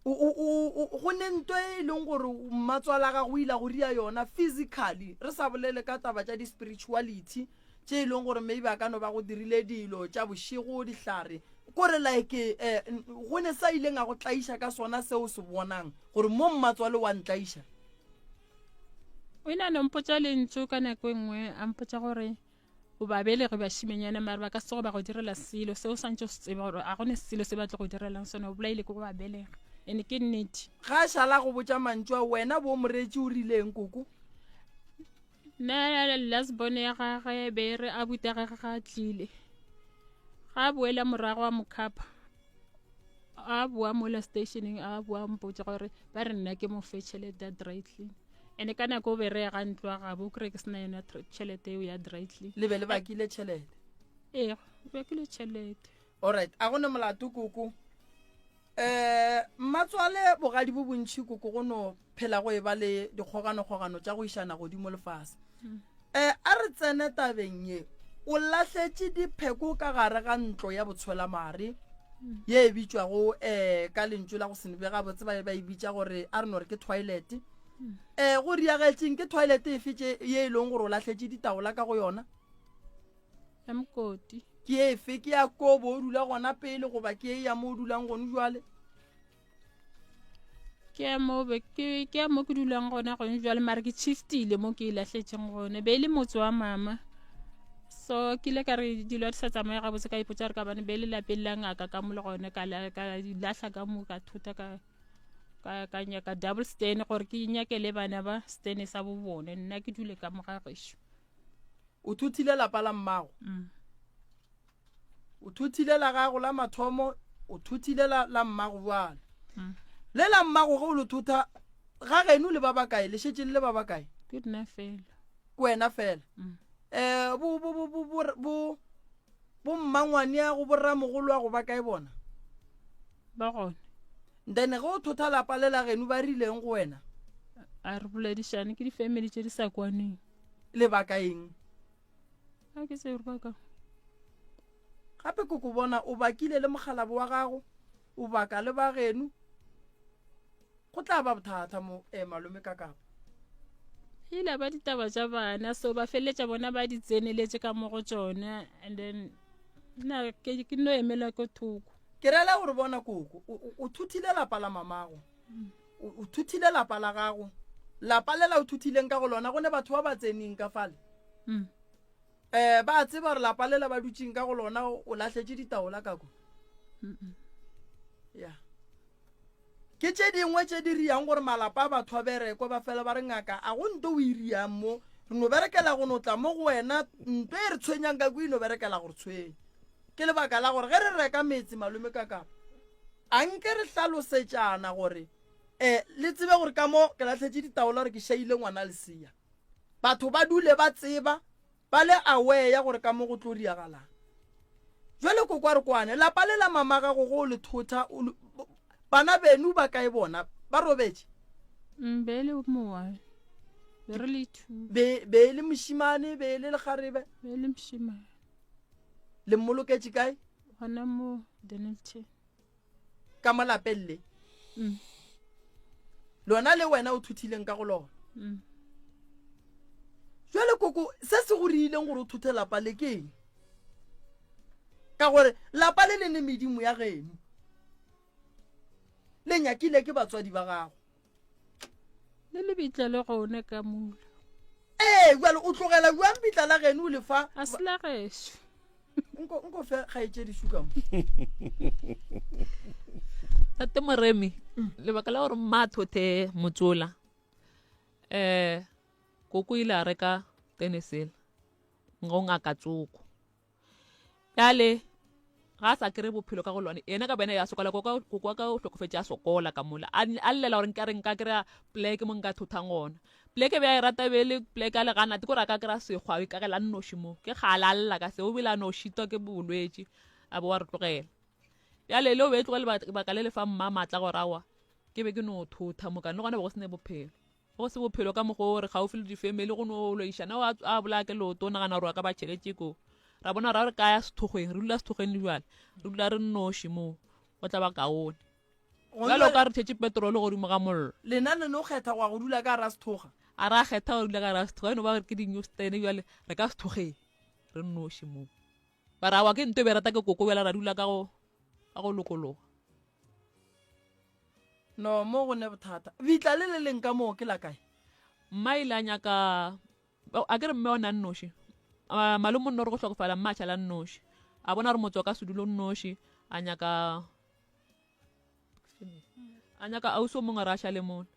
go ne nto e leng gore mmatswala gago o ile go ria yona physically re sa bolele ka taba tša di-spirituality tše e leng gore maybe a ka no ba go dirile dilo tša bošego dihlare kore like eh, go ne sa ileng a go tlaiša ka sona seo se bonang gore mo mmatswale wa ntlaiša. O ile a no mpotša lentšu ka nako e nngwe a mpotša gore o ba belege bašimenyana mare ba ka se tsoge ba go direla selo seo swantse o se tsebe gore a gone selo se ba tlo go direlang sone o bolaile ke go ba belega ene ke nnete. Ga a šala go botša mantšu a wena bo moreetši o rileng koko? Nna last born ya gage be e re a buta gage ga a tlile. Ga a boela morago a mo khapha, a boa mola stationeng a boa mpotša gore ba re nna ke mo fe tšhelete ya dry clean. Ene ka nako o be re ya ga ntlo ya gabo o kry ke sena yona tšhelete eo ya dry clean. Le be le bakile tšhelete? Ee, bakile tšhelete. Alright, a go ne molato koko. Eh, mmatswale bogadi bo bontši koko go no phela go e ba le dikgoganokgogano tša go išana godimo lefase. Mm. Eh, a re tsene tabeng ye. O lahletše dipheko ka gare ga ntlo ya botshwelamare mm. ye e bitšwago eh ka lentšu la go se be gabotse ba ba e bitša gore a re no re ke toilet. Mm. Eh, go riagetšeng ke toilet efe tše ye e leng gore o lahletše ditaola ka go yona? Ya mokoti. Ke efe? Ke ya ko bo o dula gona pele goba ke e ya mo o dulang gone jwale? Ke ya mo be ke ke ya mo ke dulang gona gone jwale mara ke shiftile mo ke e lahletšeng gone be e le motse wa mama so ke ile ka re dilo di sa tsamaye gabotse ka ipotsa gore ka bane be e le lapeng la ngaka ka mo le gone ka ka di lahla ka mo ka thota ka ka ka nyaka double stand gore ke nyakele bana ba stand sa bo bone nna ke dule ka mo ga gešo. O thuthile lapa la mmago. Mm. O thuthile la gago la mathomo, o thuthile la, la mmago bjale. Mm. Le la mmago ge o le thutha, ga geno le ba bakae, le šetše le le ba bakae? Ke nna fela. Ke wena fela. Mm. Eh, bo, bo, bo, bo, bo, bo, bo mmangwaneago, bo ramogoloago ba kae bona? Ba gona. Then ge o thotha lapa le la geno ba rileng go wena? A re boledišane ke di-family tše di sa kwaneng. Lebaka eng? A ke tsebe gore baka. Gape ke go bona o bakile le mokgalabo wa gago, o baka le ba geno. Go tla ba bothata mo eh, malome ka kapa. Ile ba ditaba tša bana so ba feleletša bona ba di tseneletše ka mo go tšona and then nna ke ke no emela ko thoko. Ke rela gore bona koko o thuthile lapa la mamago. O thuthile lapa la gago. Lapa lela o thuthileng ka go lona go ne batho ba ba tseneng ka fale. Mm. Eh ba tseba gore lapa lela ba dutšeng ka go lona o lahletše ditaola ka ko. Ya. Ke tše dingwe tše di riang gore malapa a batho a berekwe ba fela ba re ngaka a go nto o e riang mo re no berekela go no tla mo go wena nto e re tshwenyang ka ko e no berekela gore tshwenya. Ke lebaka la gore ge re reka metse malome ka kapa A nke re hlalosetšana gore um le tsebe gore ka mo ke lahletše ditaola gore ke šaile ngwana lesea. Batho ba dule ba tseba ba le aware ya gore ka mo go tlo diagalang. Jwale koko a re kwane lapa le la mama gago go o le thotha bana benu ba kae bona ba robetše? Mm, be e le mowa be re le two. Be be e le mošimane be e le lekgarebe? Be e le mošimane. Le mmoloketše kae? Gona mo Dennilton. Ka mo lapeng le? Mm. Lona le wena o thuthileng ka go lona? Mm. Jwale koko se se go riileng gore o thuthe lapa le ke eng? Ka gore lapa le le ne medimo ya geno. Le nyakile ke batswadi ba gago. Le lebitla le gone ka mula. Ee, bjale o tlogela bjang bitla la geno o le fa? A se la gešo. Nko nko fe kgaetšedi šuka mo. Tate Moremi, lebaka la gore mma a thothe motsola, um koko ile a reka tenesela go ngaka tsoko. Bjale ga a sa kry bophelo ka go lone yena ka bene ya sokola koko wa ka o hlokofetše a sokola ka mola a llela gore nka re nka kry-a pleke mo nka thothang gona pleke be a e rata be le pleke a le gana te kore a ka kry-a sekgwa a ikagela a nnoši mo ke kgale a lla ka se o bile a no šitwa ke bolwetši a bo wa re tlogela bjale le o be e tloge lebaka le le fa mma maatla gore awa ke be ke no thotha mokane le gona be go se ne bophelo Go se bophelo ka mokgwa o re gaufi le difemeli go no loišana o a bolaya ke leoto o nagana gore a ka ba tšheletše ko ra bona ra re kaya sethokgweng re dula sethokgweng le jale re dula re nnoši moo go tla ba kaone jalo ka re tšhetše petrolo godimo ga mollo lena le no kgetha go ya go dula ka ra sethoga a ra kgetha go dula ka ra sethoga e no ba ke di-new stand jale re ka sethokgeng re nnoši moo ba ra wa ke nto e be rata ke koko bjale ra dula ka go ka go lokologa No, mo go ne bothata. Bitla le le leng ka moo ke la kae? Mma ile a nyaka a ke re mme o ne a nnoši. Malome o nno re go hlokofala mma a šala nnoši. A bona gore motse o ka se dule o nnoši, a nyaka a nyaka ausi o mongwe re a šale mola.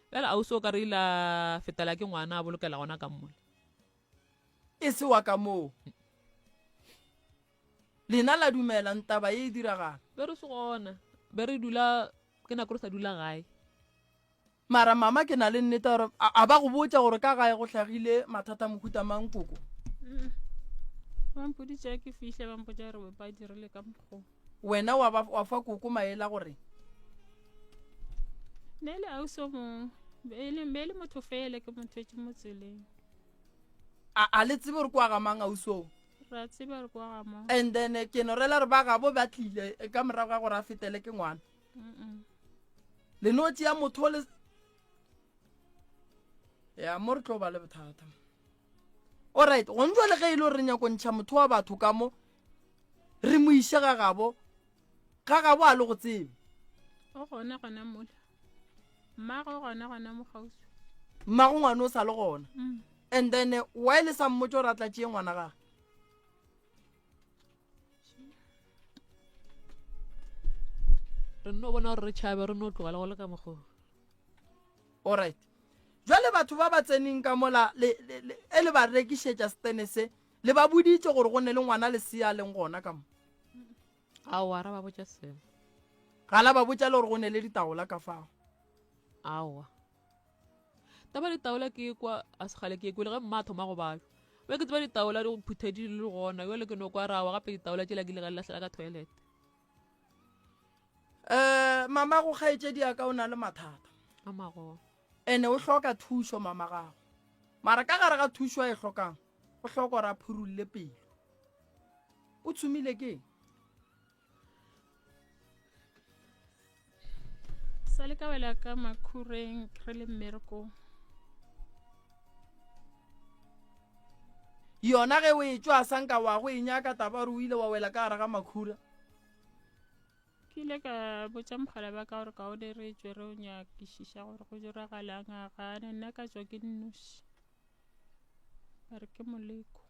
Bjale ausi o ka re ile a fetela ke ngwana a bolokela gona ka mola. E se wa ka moo. Lena la dumela ntaba ye e diragala. Be re se gona. Be re dula, ke nako re sa dula gae. Mara mama ke na le nnete gore a ba go botša gore ka gae go hlagile mathata mohuta mang koko? Ba mpoditše ke fihle ba mpotša gore ba dirile ka mokgo. Wena wa ba wa fa koko maela gore Ne le ausi o mongwe be le be le motho fela ke mo thwetše mo tseleng. A a le tsebe gore kwa ga mang ausi oo? Ra tseba re kwa ga mang. And then ke no rela re ba gabo ba tlile ka morago ga gore a fetele ke ngwana. Le no tšea motho le ya mo re tlo ba le bothata. Alright, gong jwale ge e le gore re nyako ntšha motho wa batho ka mo re mo iše ga gabo, ga gabo a le go tsebe. O gona gona mola. Mmago gona gona mo kgauswi. Mmago ngwana o sa le gona. Mm. And then why le sa mmotse gore a tla tšee ngwana gage? Re nno bona gore re tšhabe re no tlogela go le ka mokgo. Alright. Jwale batho ba ba tseneng ka mola le, le, le, e le ba rekišetša setene se, le ba boditše gore go ne le ngwana lesea a leng gona ka mo? Aowa, ra ba botša selo. Ga la ba botša le gore go ne le ditaola ka fao? Aowa. Taba ditaola ke kwa a segale ke kwele ge mma a thoma go bajwa. Be ke tseba ditaola di phuthedi di le gona, jale ke no kwa rawa gape ditaola tšela ke ile ka di lahlela ka toilet. Eh, mama go kgaetšedi ya ka o na le mathata. A magolo. Ene o hloka thušo mama gago. Mara ka gare ga thušo a e hlokang, o hloka gore a phurulle pelo. O tshumile ke eng? Sa le ka wela ka makhureng re le mmerekong. Yona ge o e tšwa a sanka wa go e nyaka taba gore o ile wa wela ka gare ga makhura. Ke ile ka botša mogala ba ka gore kaone re tšwe re o nyakišiša gore go diragalang a gana nna ka tšwa ke nnoši. Ba re ke moleko.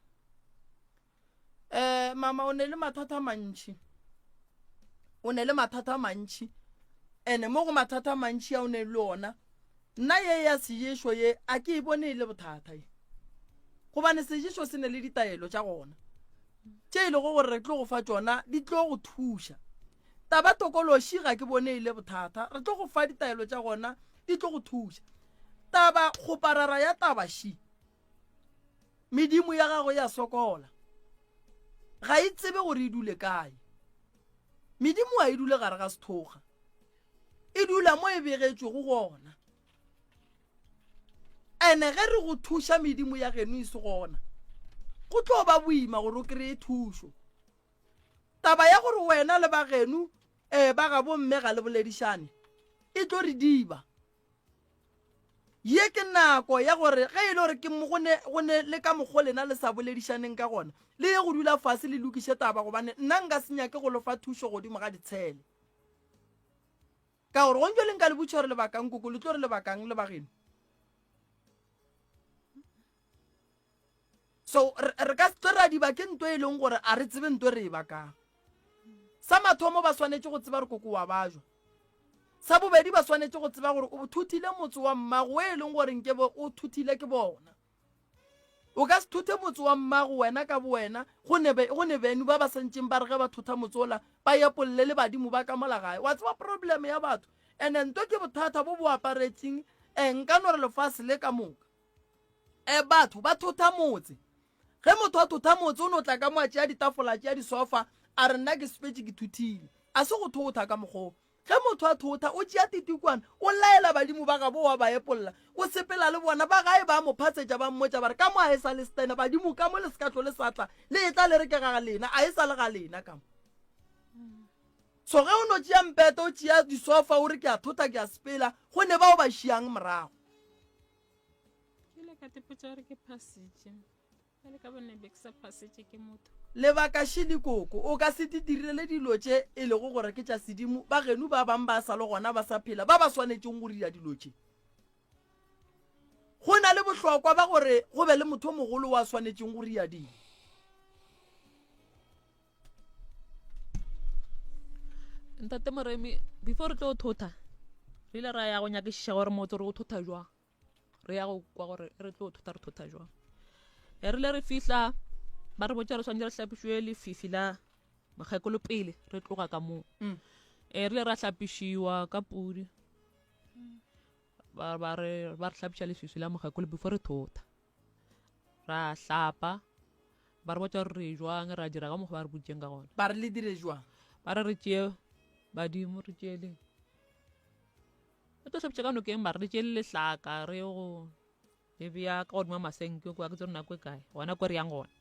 Eh mama o ne le mathata a mantši. O ne le mathata a mantši. Ene mo go mathata a mantši a o ne le ona. Nna ye ya seješo ye a ke e bone e le bothata ye. Gobane seješo se ne le ditaelo tša gona. Tše e lego gore re tlo go fa tšona di tlo go thuša. Taba tokološi ga ke bone e le bothata. Re tlo go fa ditaelo tša gona di tlo go thuša. Taba kgoparara ya taba ši. Medimo ya gago ya sokola. Ga e tsebe gore e dule kae. Medimo ga e dule gare ga sethokga. E dula mo e begetšwego gona. Ene ge re go thuša medimo ya geno e se gona, go tlo ba boima gore o kry-e thušo. Taba ya gore wena le ba geno um ba gabo mme ga le boledišane e tlo re diba. Ye ke nako ya gore ge e le gore ke go ne go ne le ka mokgo lena le sa boledišaneng ka gona, le ye go dula fase le lokiše taba gobane nna nka se nyake go lo fa thušo godimo ga ditshele. Ka gore gong jwale nka le botša gore lebakang koko, le tlo re lebakang le bageno. So re ka se tlo ra diba ke nto e leng gore a re tsebe nto re e bakang. Sa mathomo ba swanetše go tseba gore koko wa bajwa. Sa bobedi ba swanetše go tseba gore o thuthile motse wa mmago o e leng gore nkebe o thuthile ke bona. O ka se thuthe motse wa mmago wena ka bowena, go ne, go ne beno ba ba santšeng ba re ge ba thotha motse ola, ba epolle le badimo ba ka mola gae. Wa tseba problem ya batho, ene nto ke bothata bo bo aparetšeng eh, nka no re lefase le ka moka. Eh, batho ba thotha motse. Ge motho a thotha motse, o no tla ka mo a tšea ditafola, a tšea disofa, a re nna ke sepetše ke thuthile. A se go thotha ka mokgwa wo. Ge motho a thotha, o tšea titikwana, o laela badimo ba gabo wa ba epolla, o sepela le bona. Ba gae ba mo phatsetša, ba mmotša ba re, Ka mo a e sa le setena, badimo ka mo le se ka tlo le sa tla, le etla le re ke ga lena, a e sa le ga lena ka mo. So ge o no tšea mpete, o tšea disofa, o re ke a thotha, ke a sepela, go ne bao ba šiang morago. Ke ile ka tipotša gore ke phasitše. Bjale ka bone be ke sa phasetše ke motho. Lebaka šele koko, o ka se di direle dilo tše e lego gore ke tša sedimo, ba geno ba bang ba sa le gona ba sa phela ba ba swanetšeng go dira dilo tše. Go na le bohlokwa ba gore go be le motho o mogolo wa swanetšeng go ria dilo. Ntate Moremi, before re tlo thotha, re ile ra ya go nyakišiša gore motse re o thotha jwang. Re ya go kwa gore re tlo thotha re thotha jwang. E rile re fihla, ba re botša re swanetše re hlapišwe lefifi la. Mokgekolo pele re tloga ka moo. Mm. E re ile ra hlapišiwa ka pudi. Ba ba re ba re hlapiša leswiswi la mokgekolo before re thotha. Ra hlapa. Ba re botša gore re jwang, ra dira ka mokgwa ba re boditšeng ka gona. Ba re le dire jwang? Ba re re tšee badimo re tšee le. Re tlo hlapiša ka nokeng ba re re tšee le lehlaka re ye go le bea ka godimo ga masenke kwa ke tsere nako e kae gona ko re yang gona.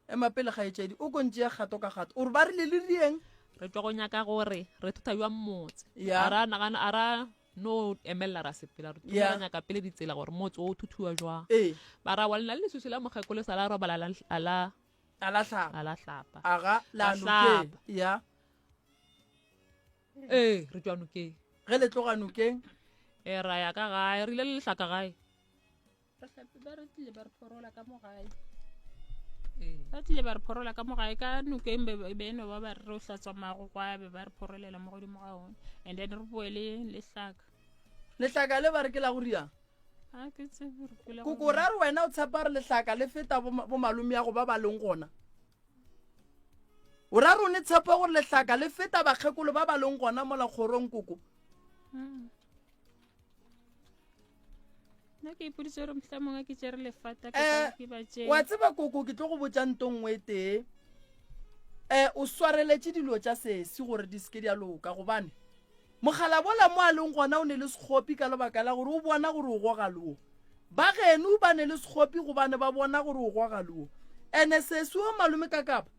Ema pele kgaetšedi, o ko ntšee kgato ka kgato. O re ba rile le rieng? Re tšwa go nyaka gore re thotha bjang motse. A ra nagana, a ra no emelela ra sepela. Re thoma ra nyaka pele ditsela gore motse o thuthuwa jwang. Ba ra wa lena le leswiswi la mokgekolo sa la robala a la a la hlapa. A la hlapa. Aga la nokeng. Ya. Ee, re tšwa nokeng. Ge le tloga nokeng? Ee, ra ya ka gae, re ile le lehlaka gae. Re hlapi ba re tlile ba re phorola ka mo gae. Ba tlile ba re phorola ka mo gae ka nokeng be be no ba ba re re hlatswa magogwa be ba re phorolela mo godimo ga one and then re boe le lehlaka. Lehlaka le ba re ke la go riang? A ke tsebe re kwele Koko ra re wena o tshepa re lehlaka le feta bo malome ya go ba ba leng gona. O ra re o ne tshepo gore lehlaka le feta bakgekolo ba ba leng gona mola kgorong koko. Mm. Nna ke ipoditse gore mohla mongwe ke tšere lefata ke eh, ke ba tšee. Wa tseba koko ke tlo go botša nto nngwe e tee. Eh, o swareletše dilo tša sesi gore di seke di a loka gobane mogala bola mo a leng gona o ne le sekgopi ka lebaka la gore o bona gore o goga loo. Ba geno ba ne le sekgopi gobane ba bona gore o goga loo. Ene sesi o malome ka kapa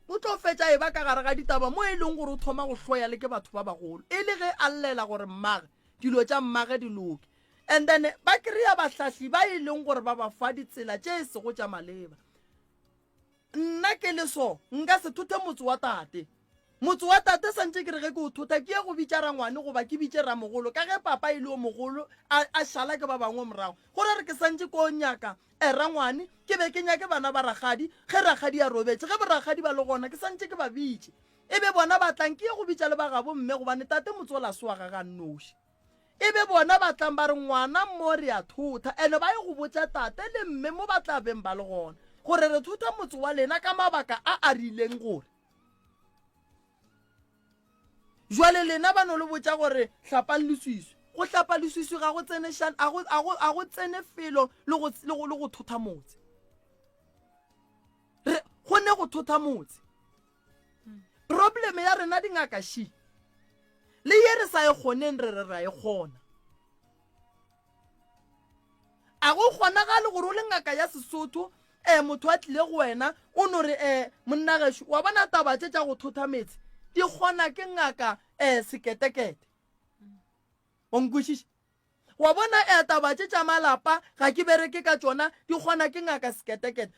o tlo fetša e ba ka gare ga ditaba mo e leng gore o thoma go hloya le ke batho ba bagolo e le ge a llela gore mmage dilo tša mmage di loke and then ba kry-a bahlahli ba e leng gore ba ba fa ditsela tše e sego tša maleba. Nna ke le so nka se thothe motse wa tate. Motse wa tate santše ke re ge ke o thotha ke ye go bitša rangwane goba ke bitše ramogolo ka ge papa e le o mogolo a, a šala ke ba bangwe morago. Go ra re ke santše ko nyaka eh, rangwane ke be ke nyake bana ba rakgadi ge rakgadi a robetše. Ge borakgadi ba le gona ke santše ke ba bitše e be bona ba tlang ke ye go bitša le ba gabo mme gobane tate motse o la soa ga ga nnoši. E be bona ba tlang ba re ngwana mo re a thotha ene ba ye go botša tate le mme mo ba tla beng ba le gona gore re thotha motse wa lena ka mabaka a a rileng gore jwale lena ba no le botša gore hlapang leswiswi. Go hlapa leswiswi ga go tsene šan, a go, a go, a go tsene felo le go, le go, le go thotha motse. Re, go ne go thotha motse. Problem ya rena dingaka shi, le ye re sa e kgoneng re re ra e kgona. A go kgonagale gore o le ngaka ya Sesotho um motho a tlile go wena o no re um monna gešo wa bona taba tše tša go thotha metse di kgona ke ngaka um seketekete. O nkwešiša? Wa bona um taba tše tša malapa ga ke bereke ka tšona di kgona ke ngaka seketekete.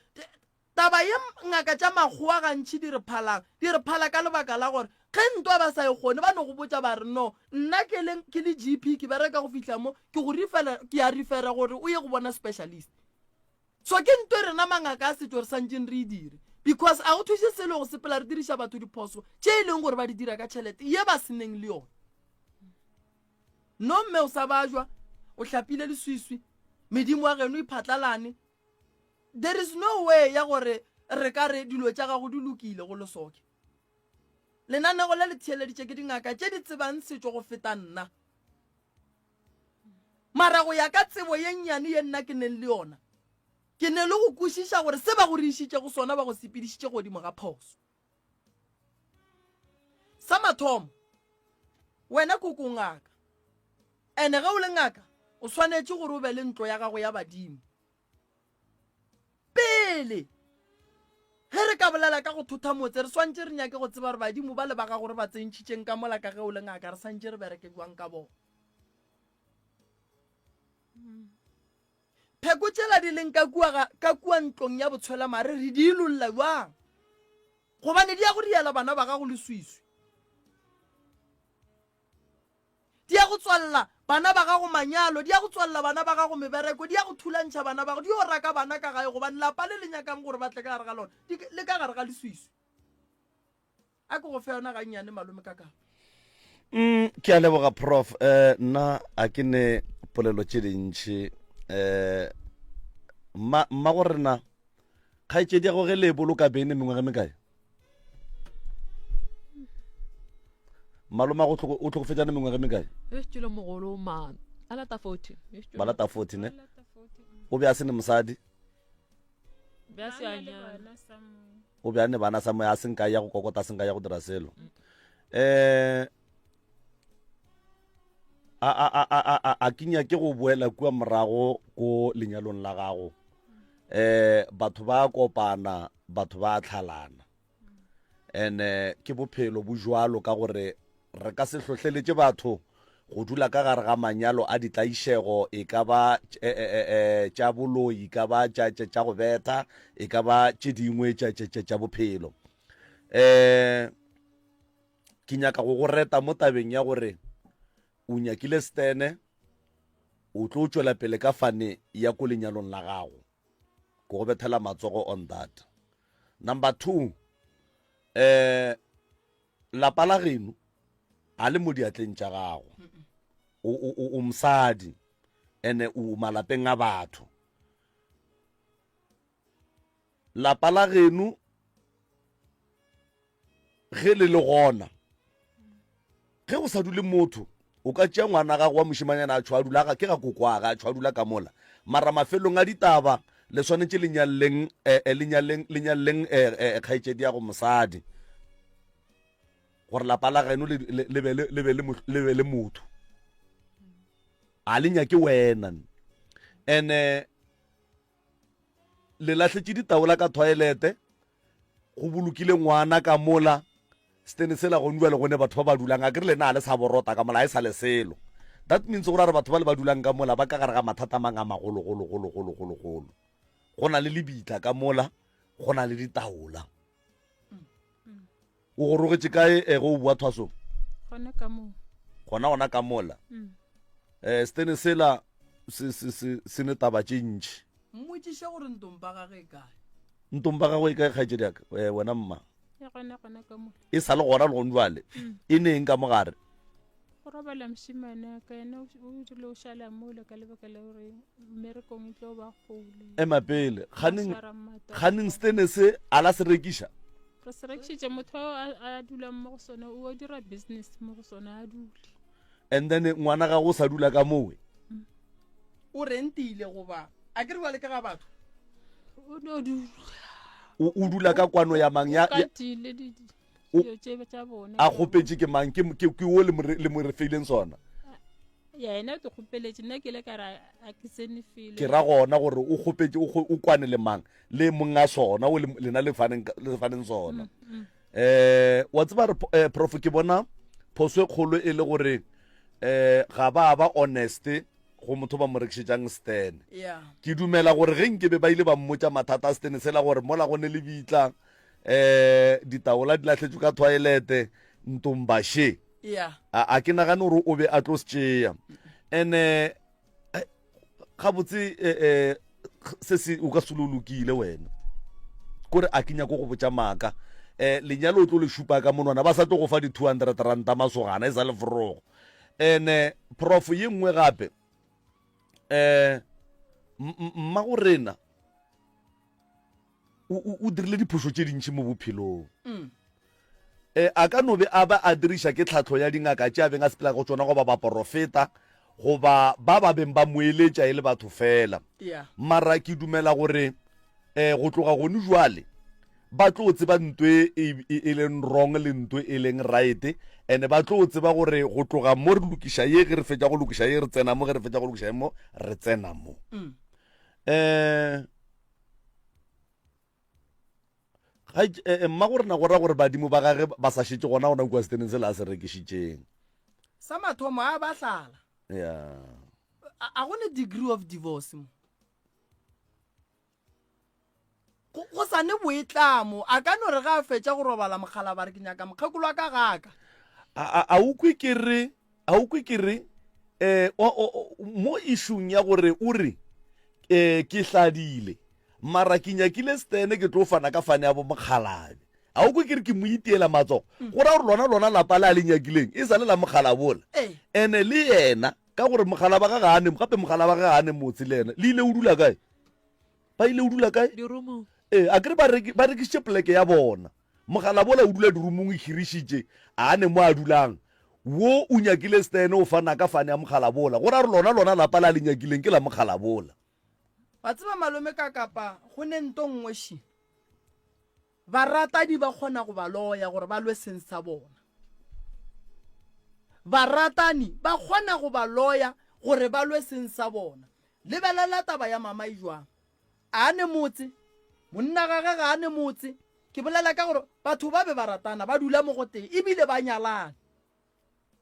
Taba ye ngaka tša makgowa gantši di re phalang, di re phala ka lebaka la gore ge ntwa ba sa e kgone ba no go botša ba re no nna ke le ke le GP ke bereka go fihla mo ke go refera ke a refera gore o ye go bona specialist. So ke nto e rena mangaka a setšo re santšeng re e dire because a go thuše selo go sepela re diriša batho diphoso tše e leng gore ba di dira ka tšhelete ye ba seneng le yona. No mme o sa bajwa o hlapile leswiswi medimo wa geno iphatlalane There is no way ya gore re ka re dilo tša gago di lokile go lesoke. Lenanego le le theeleditše ke dingaka tše di tsebang setšo go feta nna. Mara go ya ka tsebo ye nnyane ye nna ke neng le yona, ke ne le go kwešiša gore se ba go re išitšego sona ba go sepedišitše godimo ga phoso. Sa mathomo, wena koko o ngaka. Ene ge o le ngaka, o swanetše gore o be le ntlo ya gago ya badimo. Pele ge re ka bolela ka go thotha motse, re swantše re nyake go tseba gore badimo ba le ba gago re ba tsentšhitšeng ka mola ka ge o le ngaka, re santše re bereke bjang ka bona. Pheko tšela di leng ka kua ga, ka kua ntlong ya botshwelamare re di ilolla bjang? Gobane di ya go diela bana ba gago leswiswi. Di ya go tswalela bana ba gago manyalo, di ya go tswalela bana ba gago mebereko, di ya go thulantšha bana ba gago, di yo raka bana ka gae gobane lapa le le nyakang gore ba tle ka gare ga lona di le ka gare ga leswiswi. A ke go fe yona gannyane malome ka kapa. Mm, ke a leboga prof eh, nna a ke ne polelo tše dintši eh, mma mma go rena kgaetšedi ya go ge le e boloka bene mengwaga mekae? Malome a go o hlokofetšane mengwaga e mekae? E tšwele mogolo ma a lata 40. Ba lata 40 ne? O be a se ne mosadi? Be a se a nyala. O be a ne bana sa moya a se nka ya go kokota a se nka ya go dira selo. Eh a a a a a a ke nyake go boela kua morago ko lenyalong la gago. Eh batho ba kopana, batho ba tlhalana. And-e ke bophelo bo jwalo ka gore re ka se hlohleletše batho go dula ka gare ga manyalo a ditlaišego, e ka ba tša boloi, e ka ba tša go betha, e ka ba tše dingwe tša bophelo. Um ke nyaka go go reta mo tabeng ya gore o nyakile stene, o tlo tšwela pele ka fane ya ko lenyalong la gago. Ke go bethela matsogo on that. Number 2, eh lapa la geno a le mo diatleng tša gago. O o o mosadi ene o malapeng a batho. Lapa la geno ge le le gona ge go sa dule motho o ka tšea ngwana gago wa mošemanyana a tšhwa dula ga ke ga kokoaga a tšhwa dula ka mola mara mafelong a ditaba le swanetše le nyalleng eh, eh, le nyalleng le nyalleng eh, eh, kgaetšedi ya go mosadi gore lapa la geno le le be le be le be le motho a le nyake wena ene Le lahletše ditaola ka thoilete, go bolokile ngwana ka mola, setene sela gone bjale go ne batho ba ba dulang, a ke re lena ga le sa borota ka mola, ga e sa le selo. That means go ra re batho ba le ba dulang ka mola ba ka gare ga mathata a mang a magologologologologolo. Go na le lebitla ka mola, go na le ditaola. O gorogetše kae eh, ge o boa thwasong? Gona ka moo. Gona gona ka mola. Mm. Eh, setene sela se, se, se, se ne taba tše ntši. Mmotšiše gore ntompa gage e kae. Ntompa gagwe e kae kgaetšedi yaka? Eh, wena mma. E gona gona ka mola. E sa le gona le gone jwale. Mm. E neng ka mogare? Go robala mošemane wa ka yena o rile o šala mola ka lebaka la gore mmerekong e tlo ba kgole. Ema pele. Kganeng kganeng setene se a la se rekiša? Re se rekišitše motho a a dulang mo go sona o dira business mo go sona a dule. And then ngwana gago o sa dula ka mowe? O rentile goba a ke re bjale ka ga batho? O no dula. O o dula ka kwano ya mang ya O katile di dilo tše tša bona. A kgopetše ke mang? Ke ke ke wo le mo le mo re feileng sona? Yena o ke kgopeletše nna ke ile ka re a ke tsene felo. Ke ra gona gore o kgopetše o kwane le mang le mong a sona o lena le faneng le faneng sona. Mm, mm. Eh wa tseba re eh, prof ke bona phoso e kgolo e le gore eh ga ba ba honest go motho ba mo rekišetšang stene. Yeah. Ke dumela gore ge nkebe ba ile ba mmotša mathata a stene sela gore mola go ne le bitla eh ditaola di lahletšwe ka toilete ntombaše Yeah. A, a ke nagane gore o be a tlo se tšea. Ene eh, gabotse eh, eh, se se o ka se lo lokile wena. Kore a ke nyako go botša maaka. Eh, lenyalo o tlo le šupa ka monwana ba sa tlo go fa di 200 ranta masogana e sa le forogo. Ene prof ye nngwe gape eh mma go rena o o dirile diphošo tše dintši mo bophelong. Mm. E, a ka no be a ba a diriša ke tlhahlo ya dingaka tše a beng a sepela go tšona goba baporofeta goba ba ba beng ba mo eletša e le batho fela. Yeah. Mara ke dumela gore um go tloga gone jwale ba tlo tseba nto e, e, e, e leng wrong le nto e leng right and ba tlo tseba gore go tloga mo re lokiša ye ge re fetša go lokiša ye re tsena mo ge re fetša go lokiša ye mo re tsena mo. Um Ga eh, eh, mma go rena go ra gore badimo ba gage ba sa šetše gona gona kua seteneng sela a se rekišitšeng. Sa mathomo a ba hlala. Ya. A go ne degree of divorce mo. Go, go sa ne boitlamo. A ka no re ga a fetša go robala mogala ba re ke nyaka mokgekolo wa ka gaka. A, a, a o kwe ke re, a o kwe ke re, eh, o, o, o, mo išung ya gore o re, eh, ke hladile. Mara ke nyakile Stene ke tlo fana ka fane ya bo mokgalabe. A o kwe ke re ke mo itiela matsogo? Go ra gore lona lona lapa le a le nyakileng e sa le la mokgalabola. Ene le yena ka gore mokgalaba ga ga ane gape mokgalaba ga ga ane motse le yena le ile o dula kae? Ba ile o dula kae? Dirumong. Ee, a kere ba reki ba rekišitše poleke ya bona. Mogalabola o dula dirumong e hirišitše a ane mo a dulang. Wo o nyakile Stan o fana ka fane ya mokgalabola. Go ra gore lona lona lapa le a le nyakileng ke la mokgalabola. Wa tseba malome ka kapa go ne nto nngwe ši. Baratani ba kgona go ba loya gore ba lwe seng sa bona. Baratani ba kgona go ba loya gore ba lwe seng sa bona. Lebelela taba ya mama e jwang. A ne motse, monna gage ga a ne motse. Ke bolela ka gore batho ba be ba ratana, ba dula mo gotee ebile ba nyalane.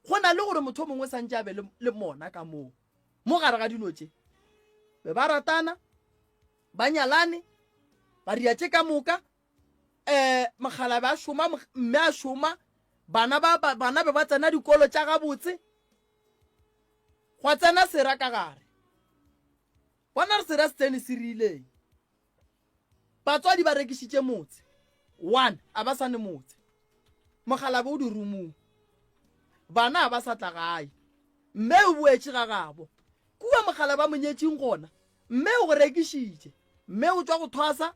Go na le gore motho o mongwe santše a be le, le mona ka moo. Mo gare ga dilo tše. Be ba ratana, ba nyalane, ba ria tše ka moka. Eh, mokgalabe a šoma, mme a šoma, bana ba, ba, bana be ba tsena dikolo tša gabotse. Gwa tsena sera ka gare. Bona re sera se tsene se rileng. Batswadi ba rekišitše motse. One, a ba sa ne motse. Mokgalabe o dirumong. Bana a ba sa tla gae. Mme o boetše ga gabo. Kua mokgalabe a mo nyetšeng gona, mme o go rekišitše. Mme o tšwa go thwasa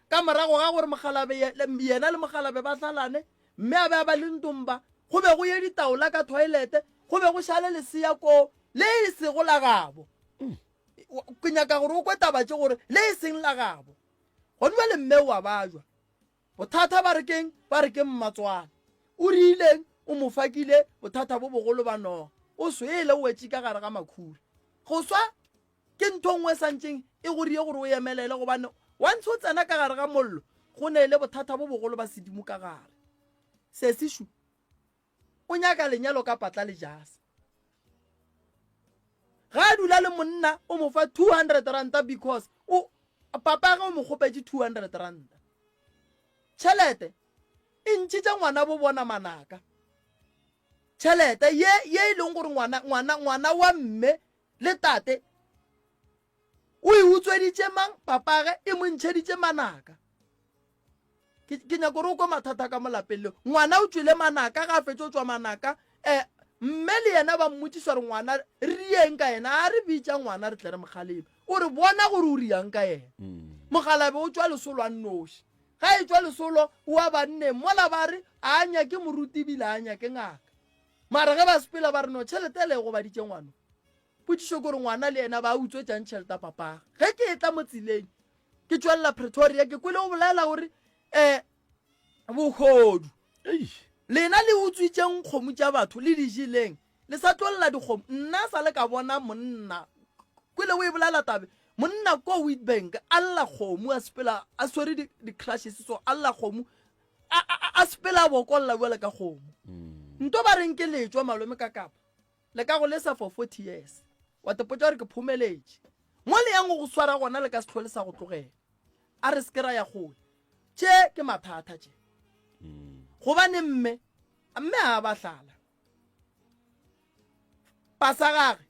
ka morago ga gore mokgalabe yena le mokgalabe ba hlalane, mme a be a ba le ntomba. Go be go ye ditaola ka thoilete, go be go šale lesea koo le e sego la gabo. Ke nyaka gore o kwe taba tše gore le e seng la gabo. Gone bjale mme o a bajwa. Bothata ba re keng? Ba re ke mmatswale. O rileng? O mo fakile bothata bo bogolo ba noga. O swele o wetše ka gare ga makhura. Go swa ke ntho nngwe e santšeng e go rie gore o emelele gobane once o tsena ka gare ga mollo go ne le bothata bo bogolo ba sedimo ka gare. Sesi šu o nyaka lenyalo ka patla le jase. Ga a dula le monna o mo fa 200 ranta because o papa ge o mo kgopetše 200 ranta. Tšhelete e ntšhitše ngwana bo bona manaka. Tšhelete ye ye e leng gore ngwana ngwana ngwana wa mme le tate o e utsweditše mang papage e mo ntšheditše manaka. Ke, ke nyako gore o kwe mathata ka mo lapeng leo. Ngwana o tšwele manaka, ga a fetše o tšwa manaka. Eh, mme le yena ba mmotšiša gore ngwana re rieng ka yena, a re bitša ngwana re tle re mo kgaleme. O re bona gore o riang ka yena. Mm. Mogalabe o tšwa lesolo a nnoši. Ga e tšwa lesolo o a banneng mola ba re a nyake moruti ebile a nyake ngaka. Mara ge ba sepela ba re no tšhelete ele e gobaditše ngwano. Potšišo ke gore ngwana le yena ba utswetšang tšhelete ya papage. Ge ke etla mo tseleng ke tšwelela Pretoria ke kwele o bolela gore um bohodu lena le utswitšeng kgomo tša batho le di jeleng le sa tlo lla dikgomo. Nna sa le ka bona monna kwele o e bolela tabe monna ko Witbank a lla kgomo a sepela a swere di-crushes so a lla kgomo a sepela a bokolla bjale ka kgomo. Mm. Nto ba reng ke letšwa malome ka kapa Le ka go lesa for 40 years. Wa tepotša gore ke phomeletše. Mo le yang go go swara gona le ka se hlole sa go tlogela. A re se ke ra ya kgole. Tše ke mathata tše. Gobane mme, mme a ba hlala. Pasa gage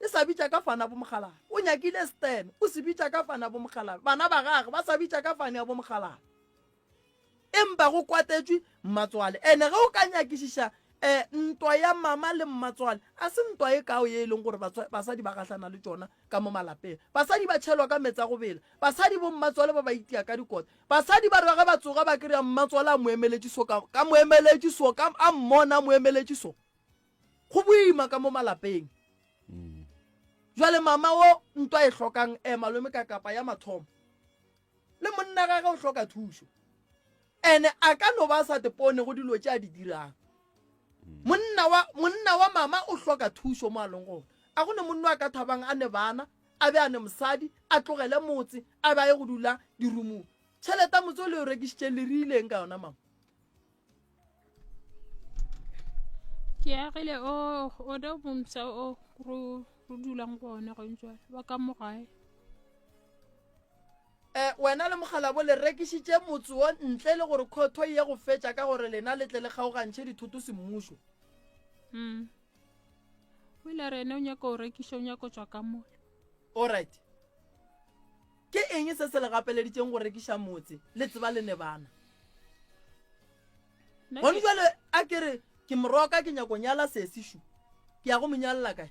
e sa bitša ka fana bo mogalala. O nyakile Stan, o se bitša ka fana bo mogalala. Bana ba gage ba sa bitša ka fane ya bo mogalala. Empa go kwatetšwe mmatswale. Ene ge o ka nyakišiša um ntwa ya mama le mmatswale, a se ntwa e kao ye e leng gore basadi ba gahlana le tšona ka mo malapeng. Basadi ba tšhelwa ka meetse a go bela. Basadi bo mmatswale ba ba itia ka dikota. Basadi ba re ge ba tsoga ba kry-a mmatswale a mo emeletše so ka, ka mo emeletše so, ka, a mmona a mo emeletše so. Go boima ka mo malapeng. Jwale mama wo ntwa e hlokang e malome ka kapa ya mathomo. Le monna gage o hloka thušo. Ene a ka no ba a sa tepone go dilo tše a di dirang. Monna wa, monna wa mama o hloka thušo mo a leng gona. A go ne monna a ka thabang a ne bana, a be a ne mosadi, a tlogele motse, a be a ye go dula dirumong. Tšhelete ya motse o le o rekišitšeng le rileng ka yona mama? Ke agile o o da bomsa o ro ro dulang go ona go ntšwale ba ka mo gae. Eh, wena le mokgalabo le rekišitše motse wo ntle le gore khotho e ye go fetša ka gore lena le tle le kgaogantšhe dithoto semmušo. Mm. O ile a re ene o nyaka go rekiša o nyaka go tšwa ka mola. Alright. Ke eng se se le gapeleditšeng go rekiša motse le tseba le ne bana? Gone jwale a ke re ke moroka ke nyako nyala sesi šu. Ke ya go mo nyalela kae?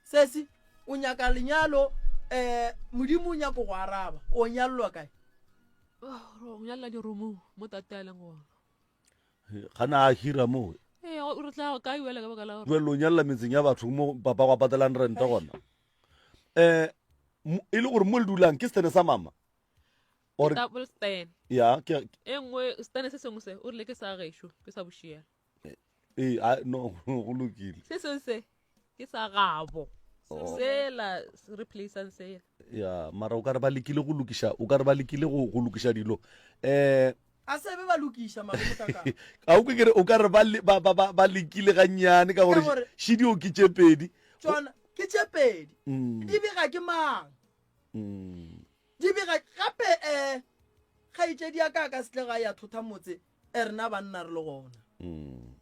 Sesi, o nyaka lenyalo, eh, Modimo o nyako go araba. O nyalelwa kae? Oh, ro nyalela dirumong mo tate a leng gona. Gana a hira mo. Ee, o re tla kae wela ka baka la gore. Jwale o nyalela metseng ya batho mo papa go patelang rente gona. Eh e le gore mo le dulang ke stene sa mama. Or double stand. Ya, ke e nngwe stene se sengwe se o rile ke sa gešo, ke sa bošiela. Ee, a no go lokile. Se sengwe se ke sa gabo. Oh. Sela se replaceang sela. Ya, mara o ka re ba lekile go lokiša, o ka re ba lekile go go lokiša dilo. Eh a se be ba lokiša malome ka ka. A o ke re o ka re ba ba ba ba lekile gannyane ka gore šidio ke tše pedi. Tsona ke tše pedi. Mm. Di bega ke mang? Mm. Di bega gape eh kgaetšedi ya ka ka se tle ga ya thotha motse e rena banna re le gona. Mm.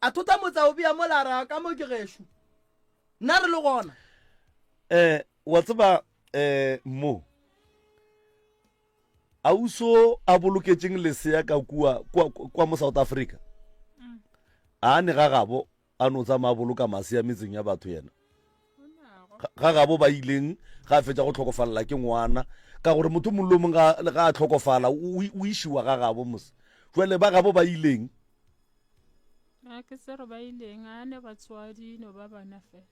A thotha motse a o bea mola a re ka mo ke gešo nna re le gona. Eh wa tseba eh mo auso a boloketšeng lesea ka kua kua kua mo South Africa mm. a ne ga gabo a no tsamaya boloka masea metseng ya batho yena ga gabo ba ileng ga a fetša go tlhokofalela ke ngwana ka gore motho mongwe le mongwe ga a tlhokofala o išiwa ga gabo mose jale ba gabo ba ileng a ke se re ba ileng a ne batswadi no ba bana fela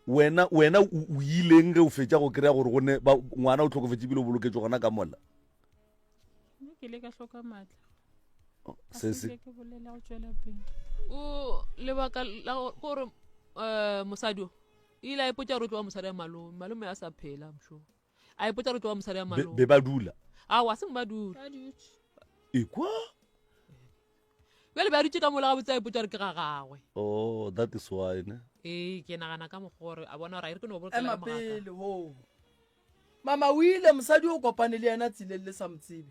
wena wena o ileng ge o fetša go kry-a gore go ne ngwana o tlhokofetse ebile o boloketswe gona ka mola ke le ka hloka maatla oh, se se ke bolela go tšwela pele o lebaka la gore um mosadi o ile a ipotsa gore o tlo wa mosadi ya malome malome a sa phela mšo a ipotsa gore o tlo wa mosadi ya malome be ba dula aowa seng ba dula ekwa bjale ba dutse ka mola gabotse a ipotsa gore ke ga gagwe oh that is why ne ee ke nagana ka mokgwa gore a bona gore a ere ke no bolokela ema pele ho mama o ile mosadi o kopane le yena tseleng le sa mo tsebe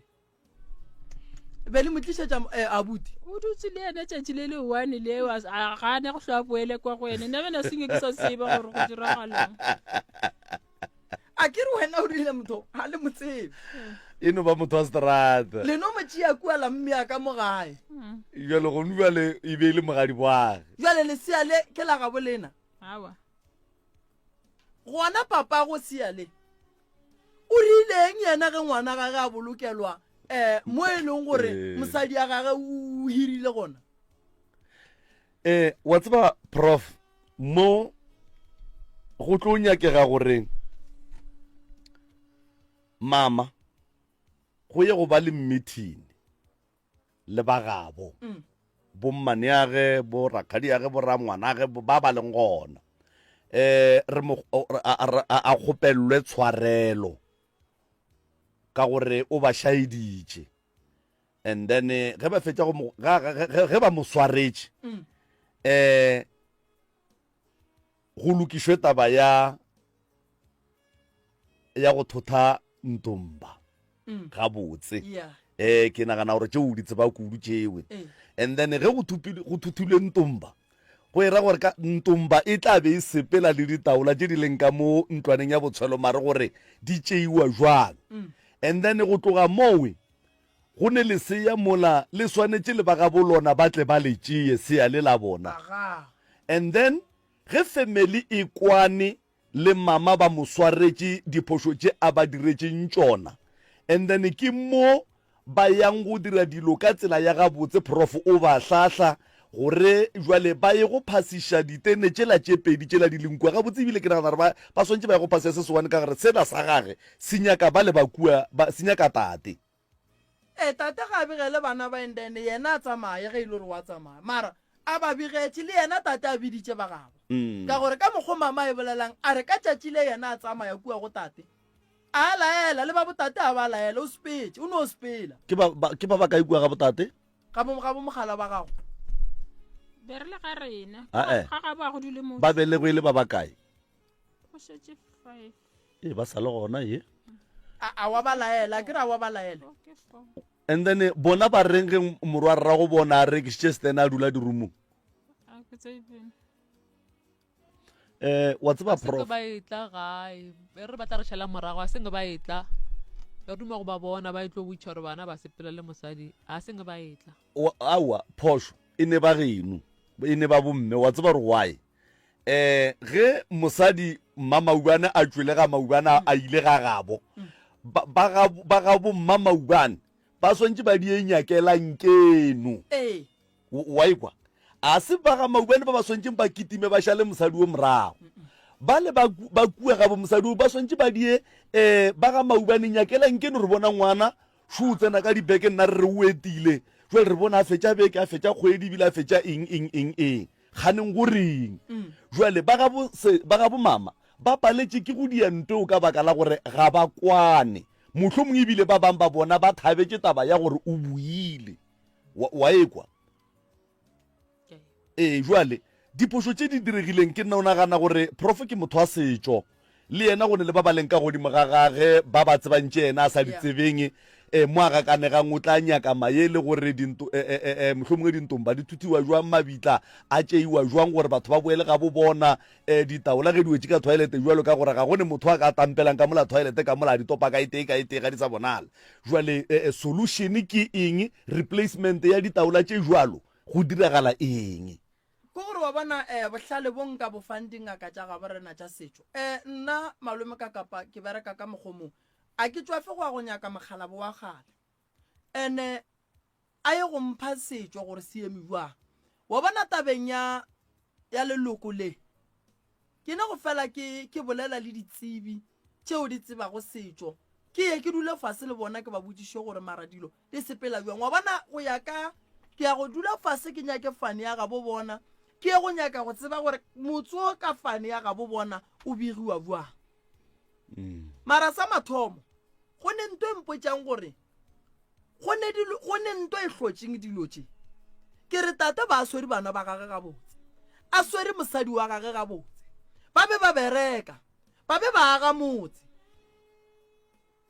be le mo tlišetša eh, abuti o dutse le yena tšatši le le one leo a gane go hlwa boele kwa go ene nna bena senge ke sa tsebe gore go diragalang a ke re wena o rile motho ga le mo tsebe e no ba motho wa seterata le no mo tšea kua la mmea ka mo gae jale gone jale e be e le mogadi boage jale lesea le ke la gabo lena awa Gona papago Seale o rileng yena ge ngwana gage a bolokelwa um mo e leng gore Eh. mosadi ya gage o hirile gona? Eh, wa tseba prof mo go tlo nyakega gore mama go ye go ba le meeting le ba gabo mm. bommaneage bo rakgadiage bo rangwanage ba ba leng gona eh re mo a kgopelwe tshwarelo ka gore o ba šaeditše and then eh, ge ba fetša go ge ba mo swaretše mm. eh go lokišwe taba ya ya go thotha ntomba mm. gabotse yeah. eh ke nagana gore tšeo di tseba kudu tšewe eh. and then ge go go thuthilwe ntomba go era gore ka ntomba e tla be e sepela le ditaola tše di leng ka mo ntlwaneng ya botshwelo mare gore di tšeiwa jwang mm. and then go tloga mowe go ne lesea mola le swanetše le ba gabo lona ba tle ba le tšeye sea le la bona and then ge family e kwane le mama ba mo swaretše diphošo tše a ba diretšeng tšona and then ke mo ba yang go dira dilo ka tsela ya gabotse prof o ba hlahla gore jwale ba ye go phasiša ditene tšela tše pedi tšela di leng kua gabotse ebile ke nagana gore ba ba swantše ba ye go phasiša se sewane ka gore sela sa gage se nyaka ba le ba kua ba se nyaka tate. Ee, tate ga a begele bana ba and then yena a tsamaye ge e le gore wa tsamaya mara a ba begetše le yena tate a biditše ba gabo ka gore ka mokgo mama e bolelang a re ka tšatši le yena a tsamaya kua go tate a laela le ba botate a ba laela o sepetše o no sepela Ke ba ba ke ba ba kae kua ga botate? Ga bo, ga bo mogala ba gago. Be re le ga rena. A-e. Ga gabo a go dule motho. Ba belegwe e le ba bakae? Go šetše five. Ee, ba sa le gona ye. A, a wa ba laela, a ke re a wa ba laela. Oh, ke four. And then eh, bona ba reng ge morwa rrago bona a rekišitše stene a dula dirumong? A ke tsebe. Eh, wa tseba senke prof. ba etla gae be re batla re šala morago a senke ba etla re duma go ba bona ba etlo botšha gore bana ba sepela le mosadi a senke ba etla Wa- Aowa, phošo e ne ba geno, e ne ba bomme. Wa tseba gore why? Eh, ge mosadi mma Maubane a tšwele ga Maubane a ile ga gabo, ba ba ga ba gabo mma Maubane. Ba swantše ba di e nyakela nkeno. Ee. Wa ekwa? A se ba ga Maubane ba ba swantšeng ba kitime ba šale mosadi wo morago. Bale ba, ba kua gabo mosadi wo ba swantše ba die um ba ga Maubane nyakela nkeno re bona ngwana šo o tsena ka dibeke nna re re o etile. Jwale re bona a fetša beke, a fetša kgwedi ebile a fetša eng, eng, eng, eng. Kganeng go reng? Jwale ba gabo se, ba gabo mama ba paletše ke go dia ntweo ka baka la gore ga ba kwane. Mohlomong ebile ba bang ba bona ba thabetše taba ya gore o buile. Wa, wa ekwa? Ee, jwale diphošo tše di diregileng ke nna o nagana gore prof ke motho wa setšo le yena go ne le ba ba leng ka godimo ga gage ba ba tsebang tše yena a sa di tsebeng um mo a gakanegang o tla nyaka maele gore dinto um mohlomongwe dintomba di thuthiwa jwang mabitla a tšeiwa jwang gore batho ba boele ga bo bona um ditaola ge di wetše ka toilete jwalo ka gore ga go ne motho a ka tampelang ka mola toilete ka mola a di topa ka e tee ka e tee ga di sa bonala jwale um solution ke eng replacement ya ditaola tše jwalo Go diragala eng? Ke gore wa bona eh, bohlale bo nka bo fang dingaka tša gabo rena tša setšo. Eh, nna malome ka kapa ke bereka ka mokgomong. A ke tšwafe go ya go nyaka mokgalabo wa kgale. Ene a ye go mpha setšo gore se eme bjang. Wa bona tabeng ya ya leloko le, Ke ne go fela ke, ke bolela le ditsebi tšeo di tsebago setšo. Ke ye ke dule fase le bona ke ba botšiše gore mara dilo di sepela bjang. Wa bona, go ya ka, ke ya go dula fase ke nyake fane ya gabo bona, ke ye go nyaka go tseba gore motse wo ka fane ya gabo bona o begiwa bjang. Mara sa mathomo, go ne nto e mpotšang gore Go ne dilo, go ne nto e hlotšeng dilo tše. Ke re tate ba a swere bana ba gage gabotse, a swere mosadi wa gage gabotse. Ba be ba bereka, ba be ba aga motse.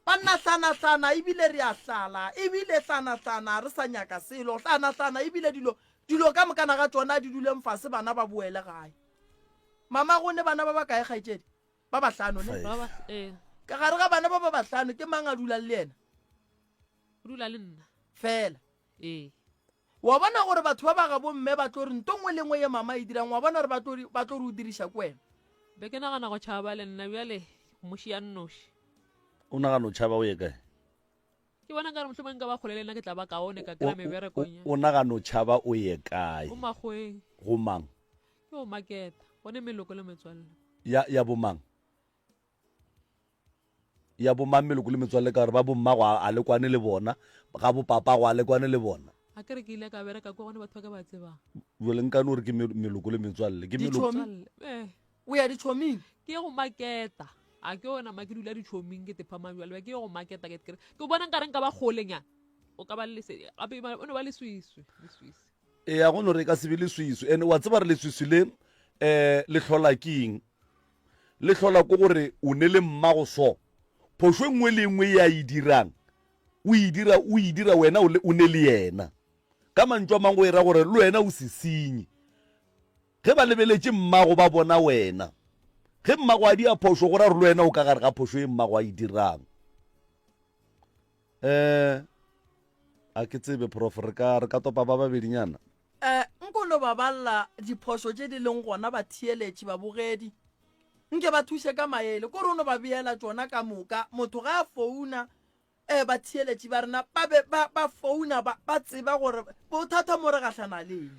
Banna hlanahlana ebile re a hlala, ebile hlanahlana re sa nyaka selo, hlanahlana ebile dilo, dilo ka mokana ga tšona di duleng fase bana ba boele gae. Mama go ne bana ba bakae kgaetšedi? Ba bahlano ne? Ba ba ee. Ka gare ga bana ba ba bahlano ke mang a dulang le yena? O dula le nna. Fela. Ee. Wa bona gore batho ba ba ga bomme ba tlo re nto nngwe le nngwe ye mama e dirang wa bona gore ba tlo ba tlo re o diriša ke wena. Be ke nagana go tšhaba le nna bjale moši ya nnoši. O nagana o tšhaba o ye kae? Ke bona nkare mohlomong nka ba kgole le nna ke tla ba kaone ka kry-a meberekong ya. O nagana o tšhaba o ye kae? Go makgoweng. Go mang? Ke go maketa. Gone meloko le metswalle. Ya, ya bomang? Ya bomang meloko le metswalle ka gore ba bommago a, a le kwane le bona, ga bopapago a le kwane le bona. A ke re ke ile ka bereka kwa gone batho ba ke ba tsebang. Jwale nka no re ke meloko le metswalle. Ke meloko. Ditšhomi. Eh. O ya ditšhoming? Ke ye go maketa. A ke yona ma ke dula ditšhoming ke tepa majwale. Ke ye go maketa ke ke ke bona nkare nka ba kgolenyana. O ka ba le lesedi. Gape o no ba leswiswi, leswiswi. Eya, go no re e ka se be leswiswi. And wa tseba re leswiswi le um le hlola ke eng? Le hlola ke gore o ne le mmago so. Phošo e nngwe le e nngwe ye a e dirang, o e dira, o e dira wena o le, o ne le yena. Ka mantšu a mangwe go e ra gore le wena o sesenyi. Ge ba lebeletše mmago ba bona wena. Ge mmago a dia phošo go ra gore le wena o ka gare ga phošo ye mmago a e dirang. Eh, a ke tsebe prof re ka re ka topa ba babedinyana. Eh, nko no ba balla diphošo tše di leng gona batheeletši, babogedi. Nke ba thuše ka maele, kore o no ba beela tšona ka moka. Motho ga a founa, eh, batheeletši ba rena ba be ba, ba founa ba, ba tseba gore bothata mo re gahlana le eng.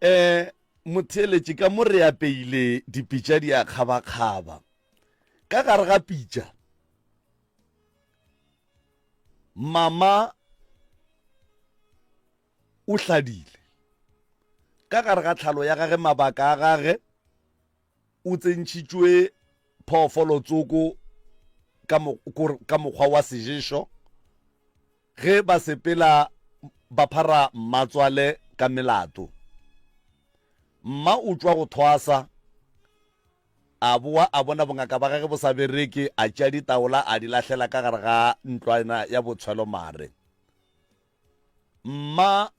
Eh, motheeletši ka mo re apeile dipitša di a kgabakgaba. Ka gare ga pitša Mama o hladile. Ka gare ga tlhalo ya gage mabaka a gage o tsentšhitšwe phoofolo tsoko ka, ka mokgwa wa seješo ge ba sepela ba phara mmatswale ka melato. Mma o tšwa go thwasa A boa a bona bongaka ba gage bo sa bereke, a tšea ditaola a di lahlela ka gare ga ntlwana ya botshwelomare. Mma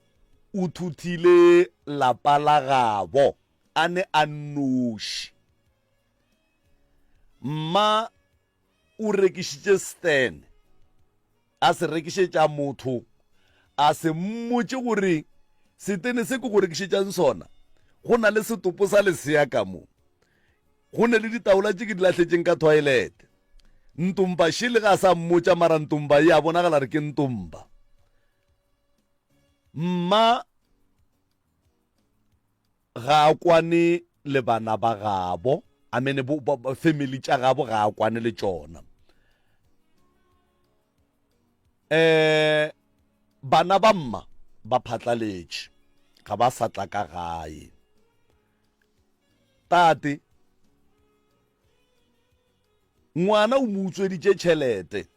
o thuthile lapa la gabo a ne a nnoši. Mma o rekišitše Stan, a se rekišetša motho, a se mmotše gore setene se ke go rekišetšang sona go na le setopo sa lesea ka mo. Go ne le ditaola tše ke di lahletšeng ka toilet. Ntomba šele ga a sa mmotša mara Ntomba ye a bonagala re ke Ntomba. Mma ga a kwane le bana ba gabo, I mean bo, bo, bo, family tša gabo ga a kwane le tšona. Eh bana ba mma ba phatlaletše, ga ba sa tla ka gae. Tate ngwana o mo utsweditše tšhelete.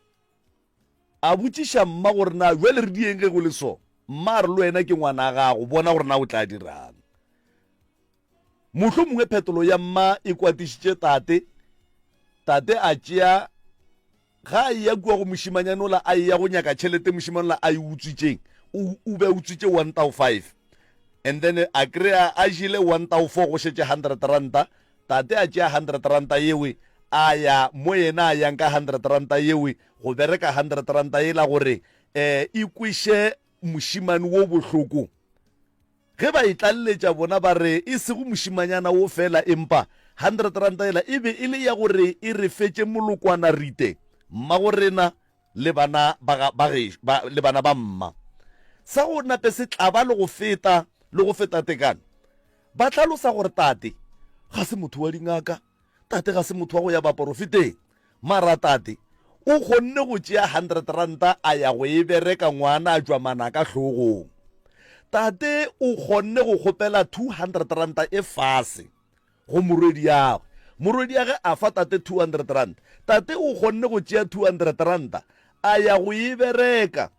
A botšiša mma gore na bjale re dieng ge go le so. Mma a re le wena ke ngwana gago, bona gore na o tla dirang. Mohlomongwe phetolo ya mma e kwatišitše tate. Tate a tšea ga a eya kua go mošimanyana ola a eya go nyaka tšhelete mošimane ola a e utswitšeng. O, o be a utswitše one thou five. And then a kry-a a jele one thou four go šetše hundred ranta. Tate a tšea hundred ranta yewe a ya mo yena a yang ka hundred ranta yewe go bereka hundred ranta yela gore um e kweše mošimane wo bohloko. Ge ba e tlaleletša bona ba re e sego mošimanyana wo fela empa hundred ranta yela e be e le ya gore e re fetše molokwana rite mmagorena le bana ba ga, ba gešo, ba, le bana ba mma. Sa go nape se tlaba le go feta, le go feta tekano. Ba hlalosa gore tate ga se motho wa dingaka, tate ga se motho wa go ya baporofeteng, mara tate o kgonne go tšea hundred ranta a ya go e bereka ngwana a tšwa manaka hlogong. Tate o kgonne go kgopela 200 ranta e fase go morwediagwe. Morwediage a fa tate 200 rand. Tate o kgonne go tšea 200 ranta a ya go e bereka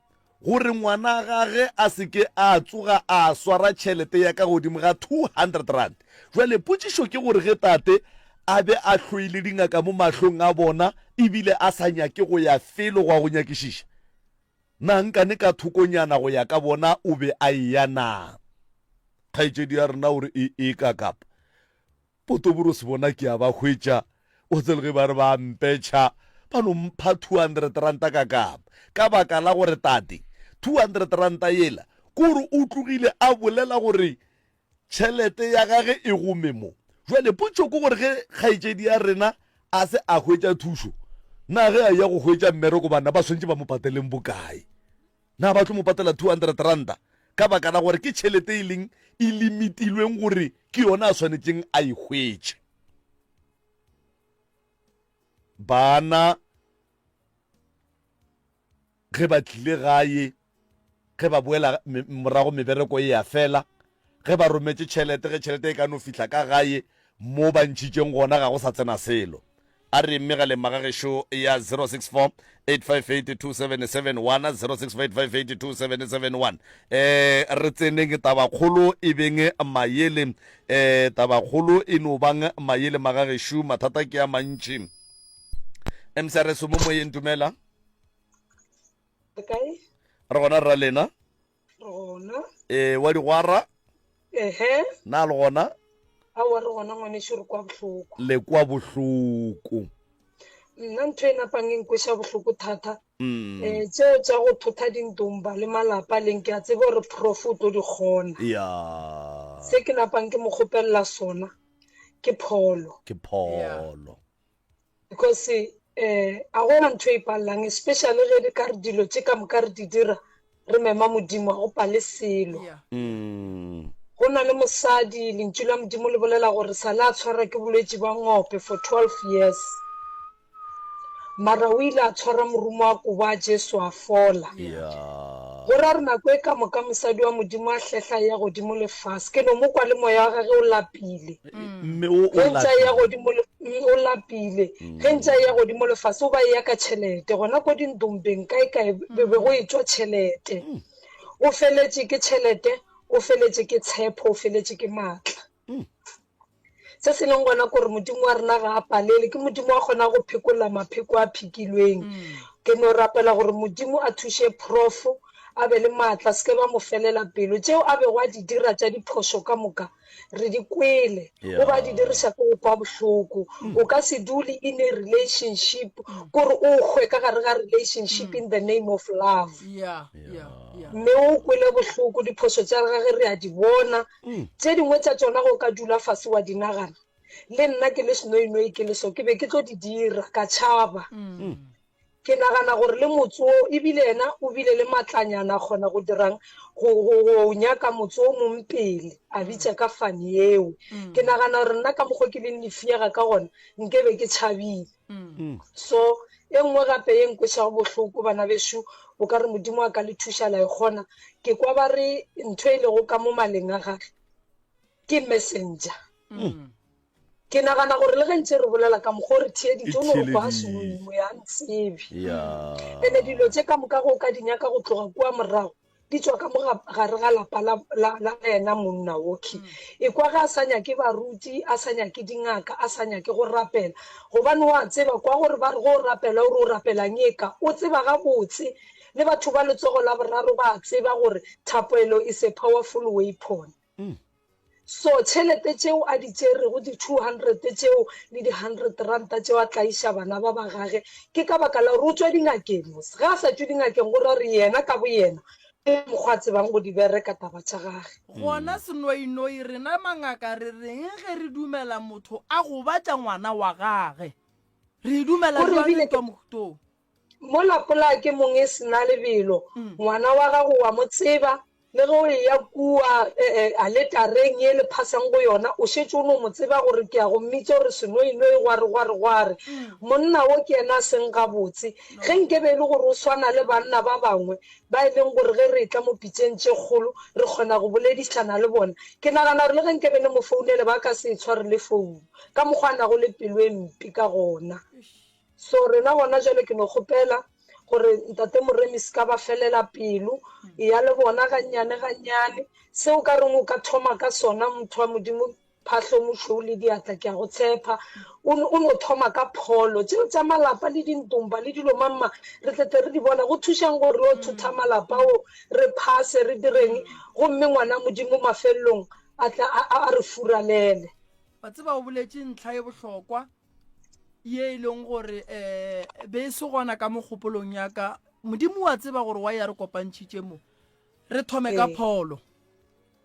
gore ngwana gage a se ke a tsoga a swara tšhelete ya ka godimo ga 200 rand. Jwale potšišo ke gore ge tate a be a hloile dingaka mo mahlong a bona ebile a sa nyake go ya felo gwa go nyakišiša, na nkane ka thokonyana go ya ka bona o be a eya na? Kgaetšedi ya rena o re e e ka kapa Potoborosi bona ke a ba hwetša, o tsebe ge ba re ba a mpetšha ba no mpha 200 ranta ka kapa ka baka la gore tate 200 ranta yela ke gore o tlogile a bolela gore tšhelete ya gage e gome mo. Jwale potšo ke gore ge kgaetšedi ya rena a se a hwetša thušo, na ge a ya go hwetša mmereko banna ba swantše ba mo pateleng bokae? Na ba tlo mo patela 200 ranta ka baka la gore ke tšhelete e leng e limitilweng gore ke yona a swanetšeng a e hwetše? Bana ge ba tlile gae, ge ba boela morago mebereko e a fela, ge ba rometše tšhelete, ge tšhelete e ka no fihla ka gae mo ba ntšhitšeng gona ga go sa tsena selo. A re megaleng magagešo ya 064 858 2771 064 858 2771 eh re tseneng tabakgolo e beng mayele eh tabakgolo e no bang mayele magagešo mathata ke a mantši MCRS mo moyeng dumela Re kae? Re gona rra lena. Re gona. E wa digwara. Ehe. Na le gona? Aowa re gona ngwanešu re kwa bohloko. Le kwa bohloko. Nna ntho e napang e nkweša bohloko thata. Mm. Eh, tšeo tša go thotha dintomba le malapa leng ke a tseba gore prof o tlo di kgona. Ya. Se ke napang ke mo kgopelela sona ke pholo. Ke pholo. Because um a gona ntho e palelang especially ge di ka re dilo tše ka moka re di dira re mema modimo a go pale selo. Mm. Go na le mosadi lentšu la modimo le bolela gore sa le a tshwarwa ke bolwetši ba ngope for 12 years mara o ile a tshwara morumo wa kobo a Jesu a fola. Yeah. Go ra re nako e ka moka mosadi wa modimo a hlehla ya godimo le fase ke no mo kwa le moya wa gage o lapile. Mme o o Ge ntse a ya lapile. godimo le mm, o lapile. Ge ntse a ya godimo le fase o ba eya ka tšhelete gona ko dintompeng kae kae be be go etšwa tšhelete. O feletše ke tšhelete, o feletše ke tshepo, o feletše ke maatla. Se se leng gona kore Modimo wa rena ga a palele, ke Modimo wa kgona go phekola mapheko a phikilweng. Ke no rapela gore Modimo a thuše Prof a be le maatla, se ke ba mo felela pelo. Tšeo a bego a di dira tša diphošo ka moka re di kwele, o ba di diriša ke go kwa bohloko. O ka se dule in a relationship kore o hwe ka gare ga relationship in the name of love. Mme o kwele bohloko, diphošo tša gage re a di bona. Tše dingwe tša tšona ge o ka dula fase wa di nagana, le nna ke le senoinoi ke le so, ke be ke tlo di dira, ka tšhaba. Ke nagana gore le motse wo, ebile yena o bile le matlanyana a kgona go dirang, go, go, go nyaka motse o mong pele, a bitša ka fane yeo. Ke nagana gore nna ka mokgo ke leng lefiega ka gona, nke be ke tšhabile. So, e nngwe gape ye nkwešago bohloko, bana bešo, o ka re Modimo a ka le thuša la e kgona, ke kwa ba re ntho e lego ka mo maleng a gage ke messenger. Ke nagana gore le ge ntše re bolela ka mokgwa o re theeditše, o no re kwa Senoinoi a ntsebe. Ene dilo tše ka moka ge o ka di nyaka go tloga kua morago, di tšwa ka mo gare ga lapa la, la, la yena monna wokhwi. Ekwa ge a sa nyake baruti, a sa nyake dingaka, a sa nyake go rapela. Gobane o a tseba, kwa gore ba re ge o rapela o re o rapelang eka. O tseba gabotse, le batho ba letsogo la boraro ba a tseba gore thapelo is a powerful weapon. So tšhelete tšeo a di tšerego, di 200 tšeo le di 100 ranta tšeo a tlaiša bana ba ba gage, ke ka baka la gore o tšwa dingakeng mos. Ge a sa tšwe dingakeng go ra gore yena ka boyena ke mokgwa a tsebang go di bereka taba tša gage. Gona senoinoi rena mangaka re reng ge re dumela motho a gobatša ngwana wa gage? Re e dumela Gore bjang ebile ntwa mohutong? Mola polaya ke mong e se na lebelo, ngwana wa gago wa mo tseba, Le ge o eya kua aletareng ye le phasang go yona, o šetše o no mo tseba gore ke ya go mmitša gore Senoinoi gware, gware, gware. Monna wo ke yena a seng gabotse. Ge nke be e le gore o swana le banna ba bangwe ba e leng gore ge re etla mo pitšeng tše kgolo re kgona go boledišana le bona, ke nagana gore le ge nke be le mo founele ba ka se e tshware le founu, ka mokgwa a nago le pelo e mpe ka gona. So rena gona jwale ke no kgopela gore Ntate Moremi se ka ba felela pelo, eya le bona gannyane gannyane. Se o ka reng o ka thoma ka sona motho wa Modimo Phahlo Mošweu le diatla ke a go tshepa. O o no thoma ka pholo. Tšeo tša malapa le dintomba le dilo mang mang re tle tle re di bona. Go thušang gore re yo thotha malapa ao re phase re direng gomme ngwana Modimo mafelelong a tla a a re furalele. Wa tseba o boletše ntlha e bohlokwa. ye e leng gore um be e se gona ka mogopolong ya ka modimo wa tseba gore wa ya re kopantšhitše mo re thome ka pholo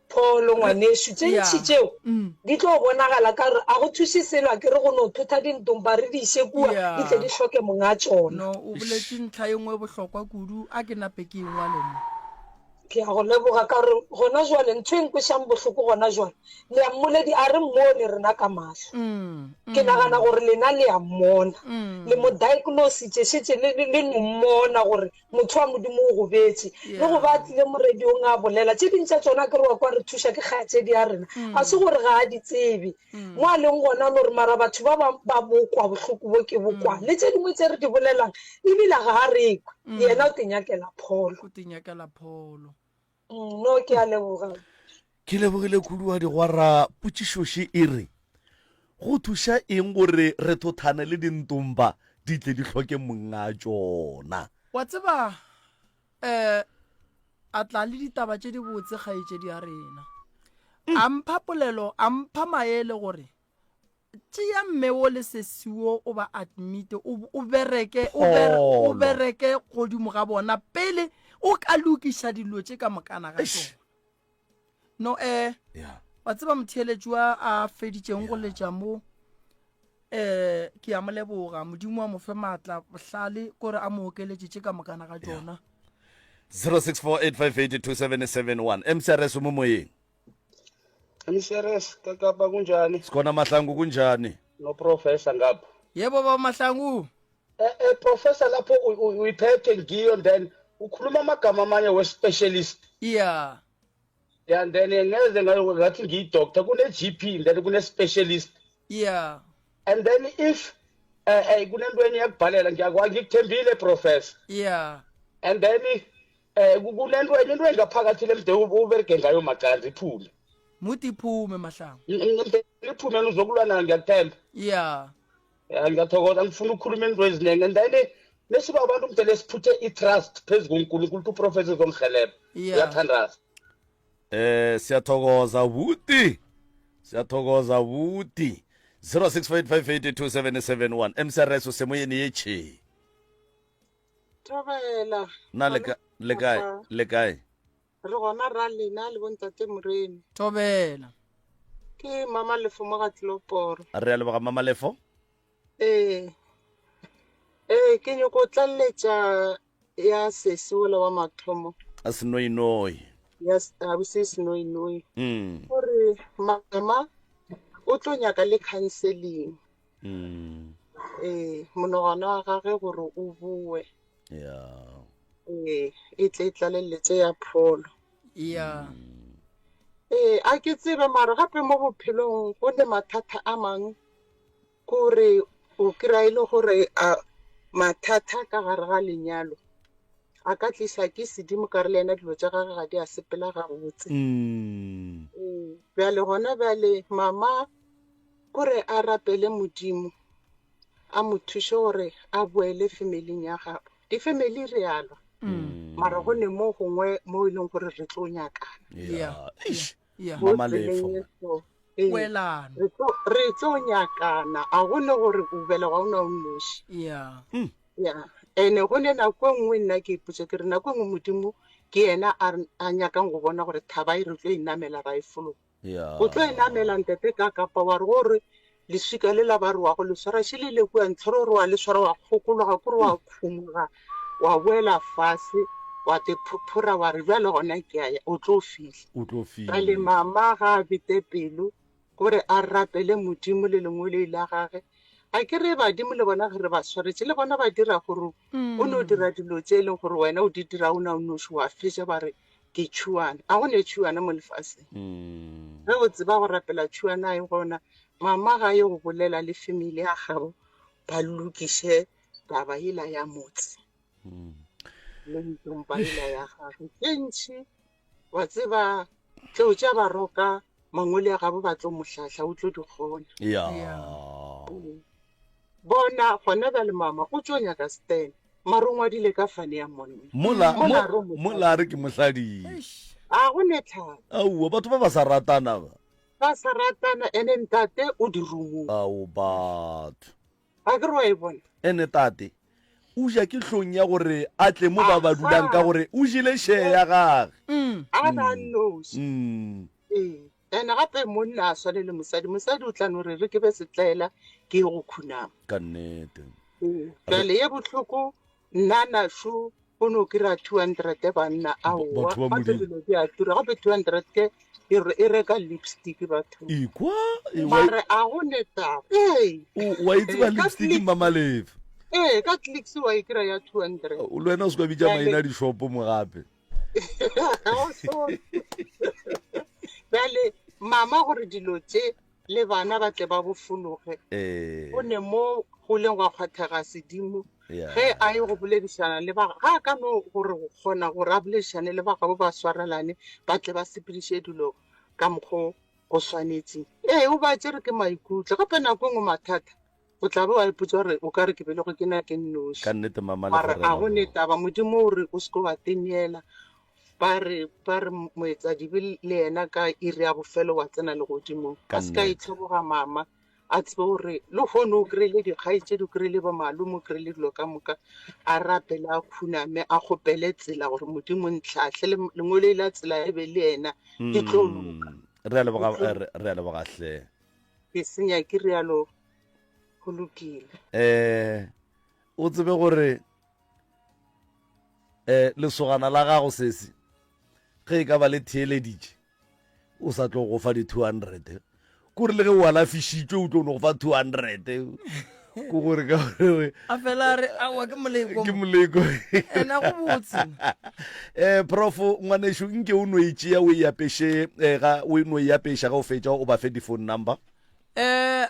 pholo ngwanešu tše ntšhi tšeo mm. di tlo bonagala ka re a go thuše selo a ke re go no thotha dintompa re di iše kua di tle di hloke monga tšona no o boletše ntlha e nngwe bohlokwa kudu a ke nape ke engwale mo Ke a go leboga ka gore gona jwale ntho e nkwešang bohloko gona jwale le a mmoledi a re mmone rena ka mahlo. Ke nagana gore lena le a mmona. Le mo diagnositše šetše le, le, le no mmona gore motho wa Modimo o gobetše. Le go ba a tlile mo radiong a bolela, tše ding tša tšona akere wa kwa re thuša ke kgaetšedi ya rena. A se gore ga a di tsebe. Mo a leng gona o no re mara batho ba bang ba bo kwa bohloko bo ke bo kwa. Le tše dingwe tše re di bolelang ebile ga a re kwe. Yena o tinyakela pholo. O tinyakela pholo. No ke a leboga. Ke lebogile kudu wa digwara. Potšišoše e re, Go thuša eng gore re thothane le dintomba di tle di hloke monga tšona? Wa tseba um a tla le ditaba tše dibotse kgaetšedi ya rena. A mpha polelo, a mpha maele gore tšea mme wo le sesi wo o ba admite o bereke o bereke godimo ga bona pele o ka lokiša dilo tše ka mokana ga tšona. No eh wa tseba motheeletši wa a feditšeng go letša mo eh ke a mo leboga modimo wa mo fe maatla bohlale kore a mo okeletše tše ka mokana ga tšona. 0648582771 MCRS o mo moyeng. MCRS ka Kapa kunjani? Sikhona Mahlangu kunjani? No professor ngapha. Yebo baba Mahlangu. Eh, eh professor lapho uyiphethe ngiyo then ukhuluma amagama amanye we specialist. Yeah. Yeah and then ngeze ngathi ngiyi doctor kune GP then kune specialist. Yeah. And then if eh eh kunento enye yakubhalela ngiyakwa ngikuthembile professor. Yeah. And then eh kunento enye into engaphakathi lemde uberege ngayo macanzi iphume. Muti iphume mahlangu. Iphume uzokulwa nayo ngiyakuthemba. Yeah. Ya ngiyathokoza ngifuna ukukhuluma into eziningi and then nesiba abantu mdele siphuthe i-trust phezu koNkulunkulu ukuthi uprofessor uzongihelebha. Uyathandaza. Eh siyathokoza buti. Siyathokoza buti. 0658582771 MCRS o semoyeni ye che. Thobela. Na le ka le kae le kae? Re gona ra lena le bontate Moremi. Thobela. Ke mama Lefo mo ga Tloporo. Re a leboga mama Lefo. Ee. Ee, ke nyoko tlaleletša ya sesi wola wa mathomo. A senoinoi. Ya ausi senoinoi. Mm. Gore mama o tlo nyaka le counseling. Mm. Ee, monagano wa gage gore o boe. Yeah. Ee, e tle e tlaleletse ya pholo. Yeah. Ee, a ke tsebe mara gape mo bophelong go ne mathata a mang Kore o kry-a e le gore a mathata ka gare ga lenyalo a ka tlisa ke sedimo ka re le yena dilo tša gage ga di a sepela gabotse. Mm. Ee, bjale gona bjale mama kore a rapele Modimo a mo thuše gore a boele familing ya gabo. Di-family re a lwa mara go ne mo gongwe mo e leng gore re tlo nyakana. Yeah. Eish. Yeah. Mo Mama tseleng Lefo. e so ee, Poelano. re tlo re tlo nyakana a go ne gore o belegwa o na o nnoši Yeah. ya ene go ne nako e nngwe nna ke ipotsa ke re nako e nngwe modimo ke yena a re- a nyakang go bona gore thaba e re tlo e namela ra e fologa Yeah. o tlo e namela ntate ka kapa wa re gore leswika le la ba re wa go le swara šele le kua ntlhore gore wa le swara wa kgokologa kore wa khumoga wa boela fase wa te phophora wa re bjale gona ke a ya o tlo fihla O tlo Bjale fihla. mama ga a bete pelo gore a rapele Modimo le lengwele la gage. A ke re badimo le bona ge re ba swaretše le bona ba dira gore o no dira dilo tše e leng gore wena o di dira o na o noši wa fetša ba re ke tšhuana. A go ne tšhuana mo lefaseng. Mm. Ge o tseba go rapela tšhuana e gona. Mama ga ye go bolela le family ya gabo ba lokiše taba yela ya motse le ntompa yela ya gagwe. Tše ntši wa tseba tleo tša baroka mangwele a gabo ba tlo mo hlahla o tlo di kgona. Yeah. Bona gona bjale mama o tšo nyaka stand mara o ngwadile ka fane ya monna. Mola Mola re o mo mola re ke mohladile. Eish. A go ne tlhalo. Aowa batho ba ba sa ratana ba. Ba sa ratana ene ntate o di rumong. Ao batho. A ke re wa e bona? Ene tate o ja ke hlong ya gore a tle mo ba ba dulang ka gore o jele share ya gage. A ba nnoši. Mm. Ee. Ene gape monna a swane le mosadi. Mosadi o tla no re re ke be setlaela ke ye go khunama. Ka nnete. Ee. Bjale ye bohloko nna našu o no kry-a 200 banna aowa Batho ba gape Modimo. dilo di a tura gape 200 ke e re- e reka lipstick bathong Ikwa e, wa mare a go ne taba ee o- wa e tseba Ee, ka lipstick Clicks. Mma Malefe. ee ka clicks wa e kry-a ya 200 O le wena o se ka bitša Bjale- maina a dishopo mo gape. Ga o sone. Bjale mama gore dilo tše le bana ba tle ba bofologe Ee. go ne mo go leng gwa kgwathega sedimo Yeah. ge a ye go boledišana le ba ga a ka no gore go kgona gore a boledišane le ba gabo ba swarelane ba tle ba sepediše dilo ka mokgo go swanetseng ee o ba tšere ke maikutlo gape nako e nngwe mathata o tla be wa ipotsa gore o ka re ke belego ke na ke nnoši Ka nnete Mama mara Lefo re a go ne leboga. taba modimo o re o se ke wa teneela ba re ba re moetsadibe le yena ka iri ya bofelo wa tsena legodimong Ka a se ka nnete. itlhoboga mama a tsebe gore le kgone o kry-ile dikgaetšedi o kry-ile bo malome o kry-ile dilo ka moka a rapele a khuname a kgopele tsela gore modimo ntlhahle le lengwele la tsela e be le yena di tlo loka Mm. Re a leboga Di tlo re re a leboga hle. ke senya ke rialo go lokile Eh o tsebe gore eh lesogana la gago sesi ge e ka ba le theeleditše o sa tlo go fa di 200 kore le ge o alafišitšwe o tlo no go fa 200 ko gore ka gore a fela a re aowa ke moleko ke moleko ena go botse eh prof ngwanešu nke o no e tšea o e apeše eh, ga o no e apeša ga o fetša o ba fe di-phone number eh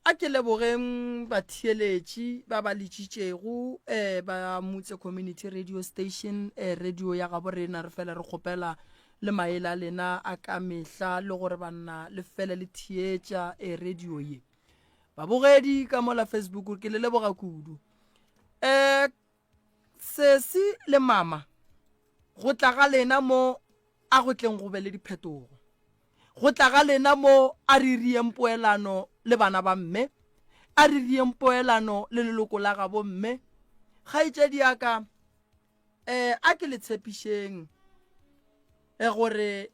A ke lebogeng batheeletši ba ba letšitšego eh, ba Mutse Community Radio Station, eh, radio ya gabo rena. Re fela re kgopela le maele a lena a ka mehla le gore banna le fele le theetša eh, radio ye. Babogedi ka mola Facebook ke le leboga kudu. Eh, Sesi le mama, go tla ga lena mo a go tleng go be le diphetogo. Go tla ga lena mo a re rieng poelano le bana ba mme, a re rieng poelano le leloko la gabo mme. Kgaetšedi ya ka, eh, a ke le tshepišeng eh, gore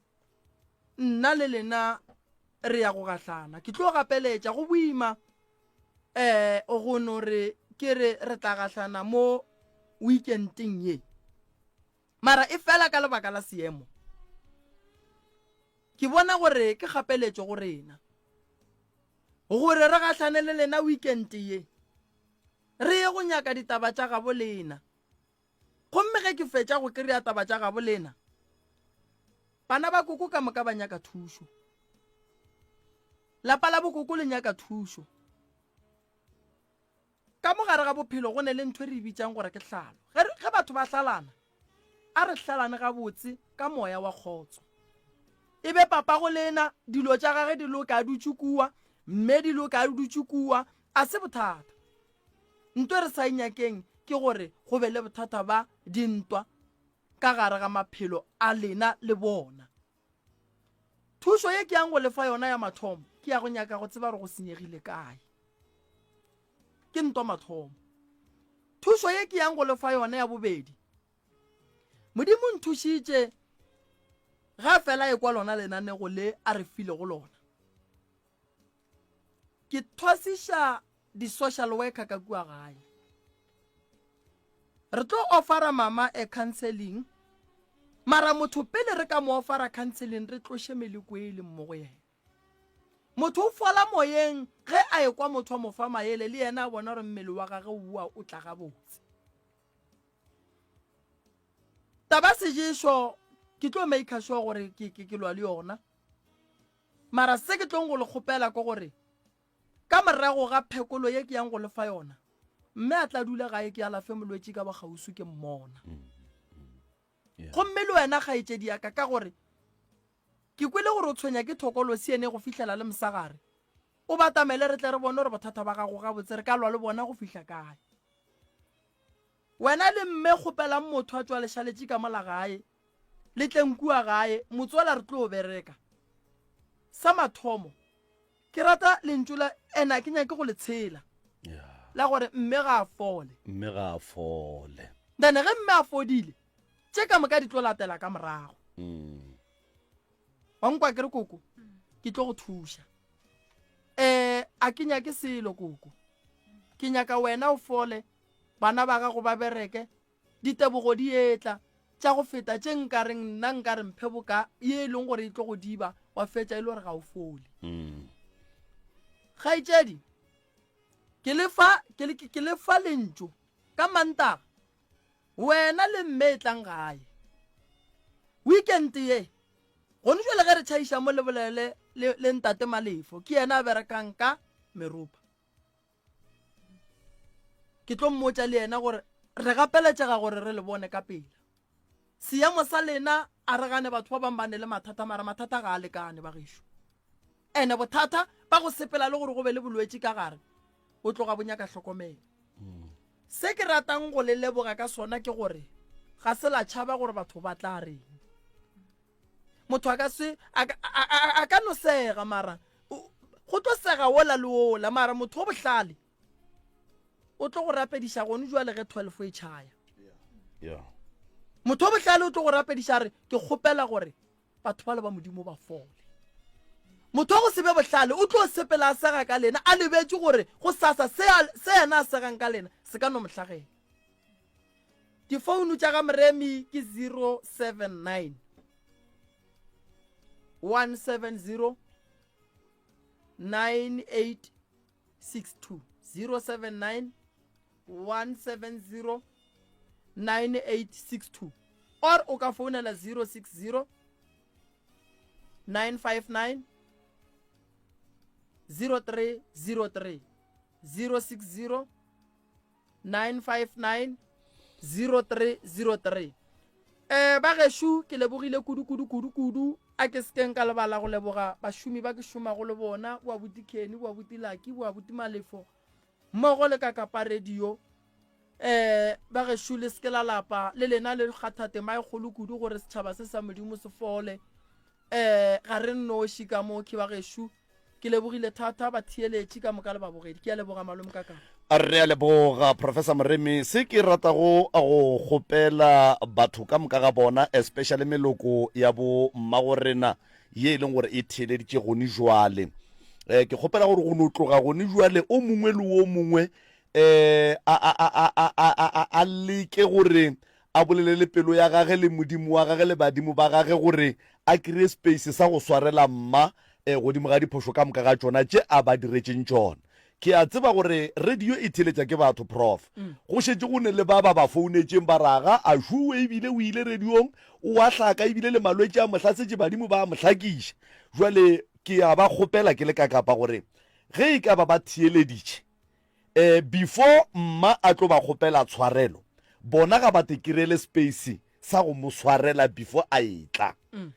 nna le lena re ya go gahlana. Ke tlo gapeletša, go boima eh, go no re. ke re re tla gahlana mo weekendeng ye, mara e fela ka lebaka la seemo, ke bona gore ke kgapeletšo go rena gore re gahlane le lena weekend ye, re ye go nyaka ditaba tša gabo lena. Gomme ge ke fetša go kry-a taba tša gabo lena, bana ba koko ka moka ba nyaka thušo. Lapa la bokoko le nyaka thušo. Ka mo gare ga bophelo go ne le ntho e re e bitšang gore ke hlalo. Ge, ge batho ba hlalana, a re hlalane gabotse ka moya wa kgotso. E be papago lena, dilo tša gage di loke a dutše kua, mme di loke a dutše kua, a se bothata. Nto e re sa e nyakeng ke gore go be le bothata ba dintwa ka gare ga maphelo a lena le bona. Thušo ye ke yang go le fa yona ya mathomo ke ya go nyaka go tseba gore go senyegile kae. Ke ntwa mathomo. Thušo ye ke yang go le fa yona ya bobedi, Modimo nthušitše ga fela e kwa lona lenanego le a re filego lona. Ke thwasiša di-social worker ka kua gae. Re tlo ofara mama a counseling, mara motho pele re ka mo ofara counseling re tloše meleko e leng mo go yena. Motho o fola moyeng ge a ekwa motho a mo fa maele le yena a bona gore mmele wa gage o boa o tla gabotse. Taba seješo ke tlo maker sure gore ke, ke, ke lwa le yona. Mara se ke tlong go le kgopela ke gore ka morago ga phekolo ye ke yang go le fa yona, mme a tla dula gae ke alafe molwetši ka bokgauswi ke mmona. Gomme le wena kgaetšedi ya ka, ka gore ke kwele gore o tshwenya ke thokolosi ene go fihlela le mosagare, o batamele re tle re bone gore bothata ba gago gabotse re ka lwa le bona go fihla kae. Wena le mme kgopelang motho a tšwa lešaletše ka mola gae, le tleng kua gae, motswala re tlo bereka. Sa mathomo, ke rata lentšu la ena ke nyake go le tshela la gore mme ga a fole. Mme ga a fole. Then ge mme a fodile, tše ka moka di tlo latela ka morago. Mm. Wa nkwa ke re koko, ke tlo go thuša. Eh, a ke nyake selo koko. Ke nyaka wena o fole, bana ba gago ba bereke, ditebogo di etla tša go feta tše nka reng nna nka re mphe boka ye e leng gore e tlo go diba wa fetša e le gore ga o fole. Mm. Kgaetšedi, ke le fa, ke le, ke le fa lentšu ka Mantaga, wena le mme e tlang gae. Weekend ye, gone jwale ge re tšhaiša mo le bolele le, le ntate Malefo, ke yena a berekang ka meropa. Ke tlo mmotša le yena gore re gapeletšega gore re le bone ka pela. Seemo sa lena a re gane batho ba bangwe ba ne le mathata mara mathata ga a lekane ba gešo. Ene bothata ba go sepela le gore go be le bolwetši ka gare bo tloga bo nyaka hlokomelo. Se ke ratang go le leboga ka sona ke gore ga se la tšhaba gore batho ba tla reng. Motho a ka se a a ka no sega mara go tlo sega wola le wola mara motho o bohlale o tlo go rapediša gone jwale ge 12 e tšhaya. Yeah. Motho o bohlale o tlo go rapediša re ke kgopela gore batho ba le ba Modimo ba fole. Motho wa go se be bohlale o tlo sepela a sega ka lena a lebetše gore go sasa se se yena a segang ka lena se ka no mo hlagela. Difounu tša ga Moremi ke 079 170 9862 079 170 9862 or o ka founela 060 959 0303 060 959 0303 um ba gešo ke lebogile kudu kudu kudu kudu a ke sekeng ka lebala go leboga bašomi ba ke šomago le bona boa buti Kenny boa buti Lucky boa buti Malefo mmogo le ka kapa radio um ba gešo le seke la lapa le lena le kgatha tema e kgolo kudu gore setšhaba se sa modimo se fole um ga re nnoši ka mo ke ba gešo Ke lebogile thata batheeletši ka moka le babogedi. Ke a leboga malome ka ka. Re a leboga Professor Moremi. Se ke ratago go kgopela batho ka moka ga bona, especially meloko ya bo mmagorena ye e leng gore e theeleditše gone jwale, eh, ke kgopela gore go no tloga gone jwale o mongwe le o mongwe. um a, a, a, a, a, a, a, a leke gore a bolele le pelo ya gage le Modimo wa gage le badimo ba gage gore a kreye space sa go swarela mma um godimo ga diphošo ka moka ga tšona tše a ba diretšeng tšona. Ke a tseba gore radio e theeletša ke batho, Prof. Go šetše go ne le ba ba ba founetšeng ba re aga a šuwe ebile o ile radiong, o a hlaka ebile le malwetši a mo hlasetše badimo ba a mo hlakiša. Bjale ke a ba kgopela ke le ka Kapa gore ge e ka ba ba theeleditše um before mma a tlo ba kgopela tshwarelo, bona ga ba te kirele space sa go mo swarela before a etla. Um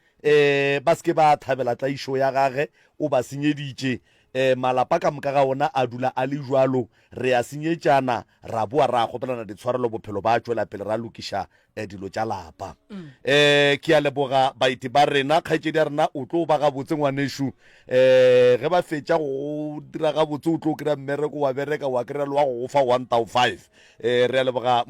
ba se ke ba thabela tlaišo ya gage, o ba senyeditše. Um malapa ka moka ga ona a dula a le bjalo, re a senyetšana, ra boa ra kgopelana ditshwarelo, bophelo ba tšwela pele ra lokiša um dilo tša lapa. Um ke a leboga baeti ba rena, kgaetšedi ya rena o tlo ba gabotse ngwanešu. Um ge ba fetša go go dira gabotse o tlo kry-a mmereko wa bereka wa kry-a le wa go go fa one thou five. Um re a leboga.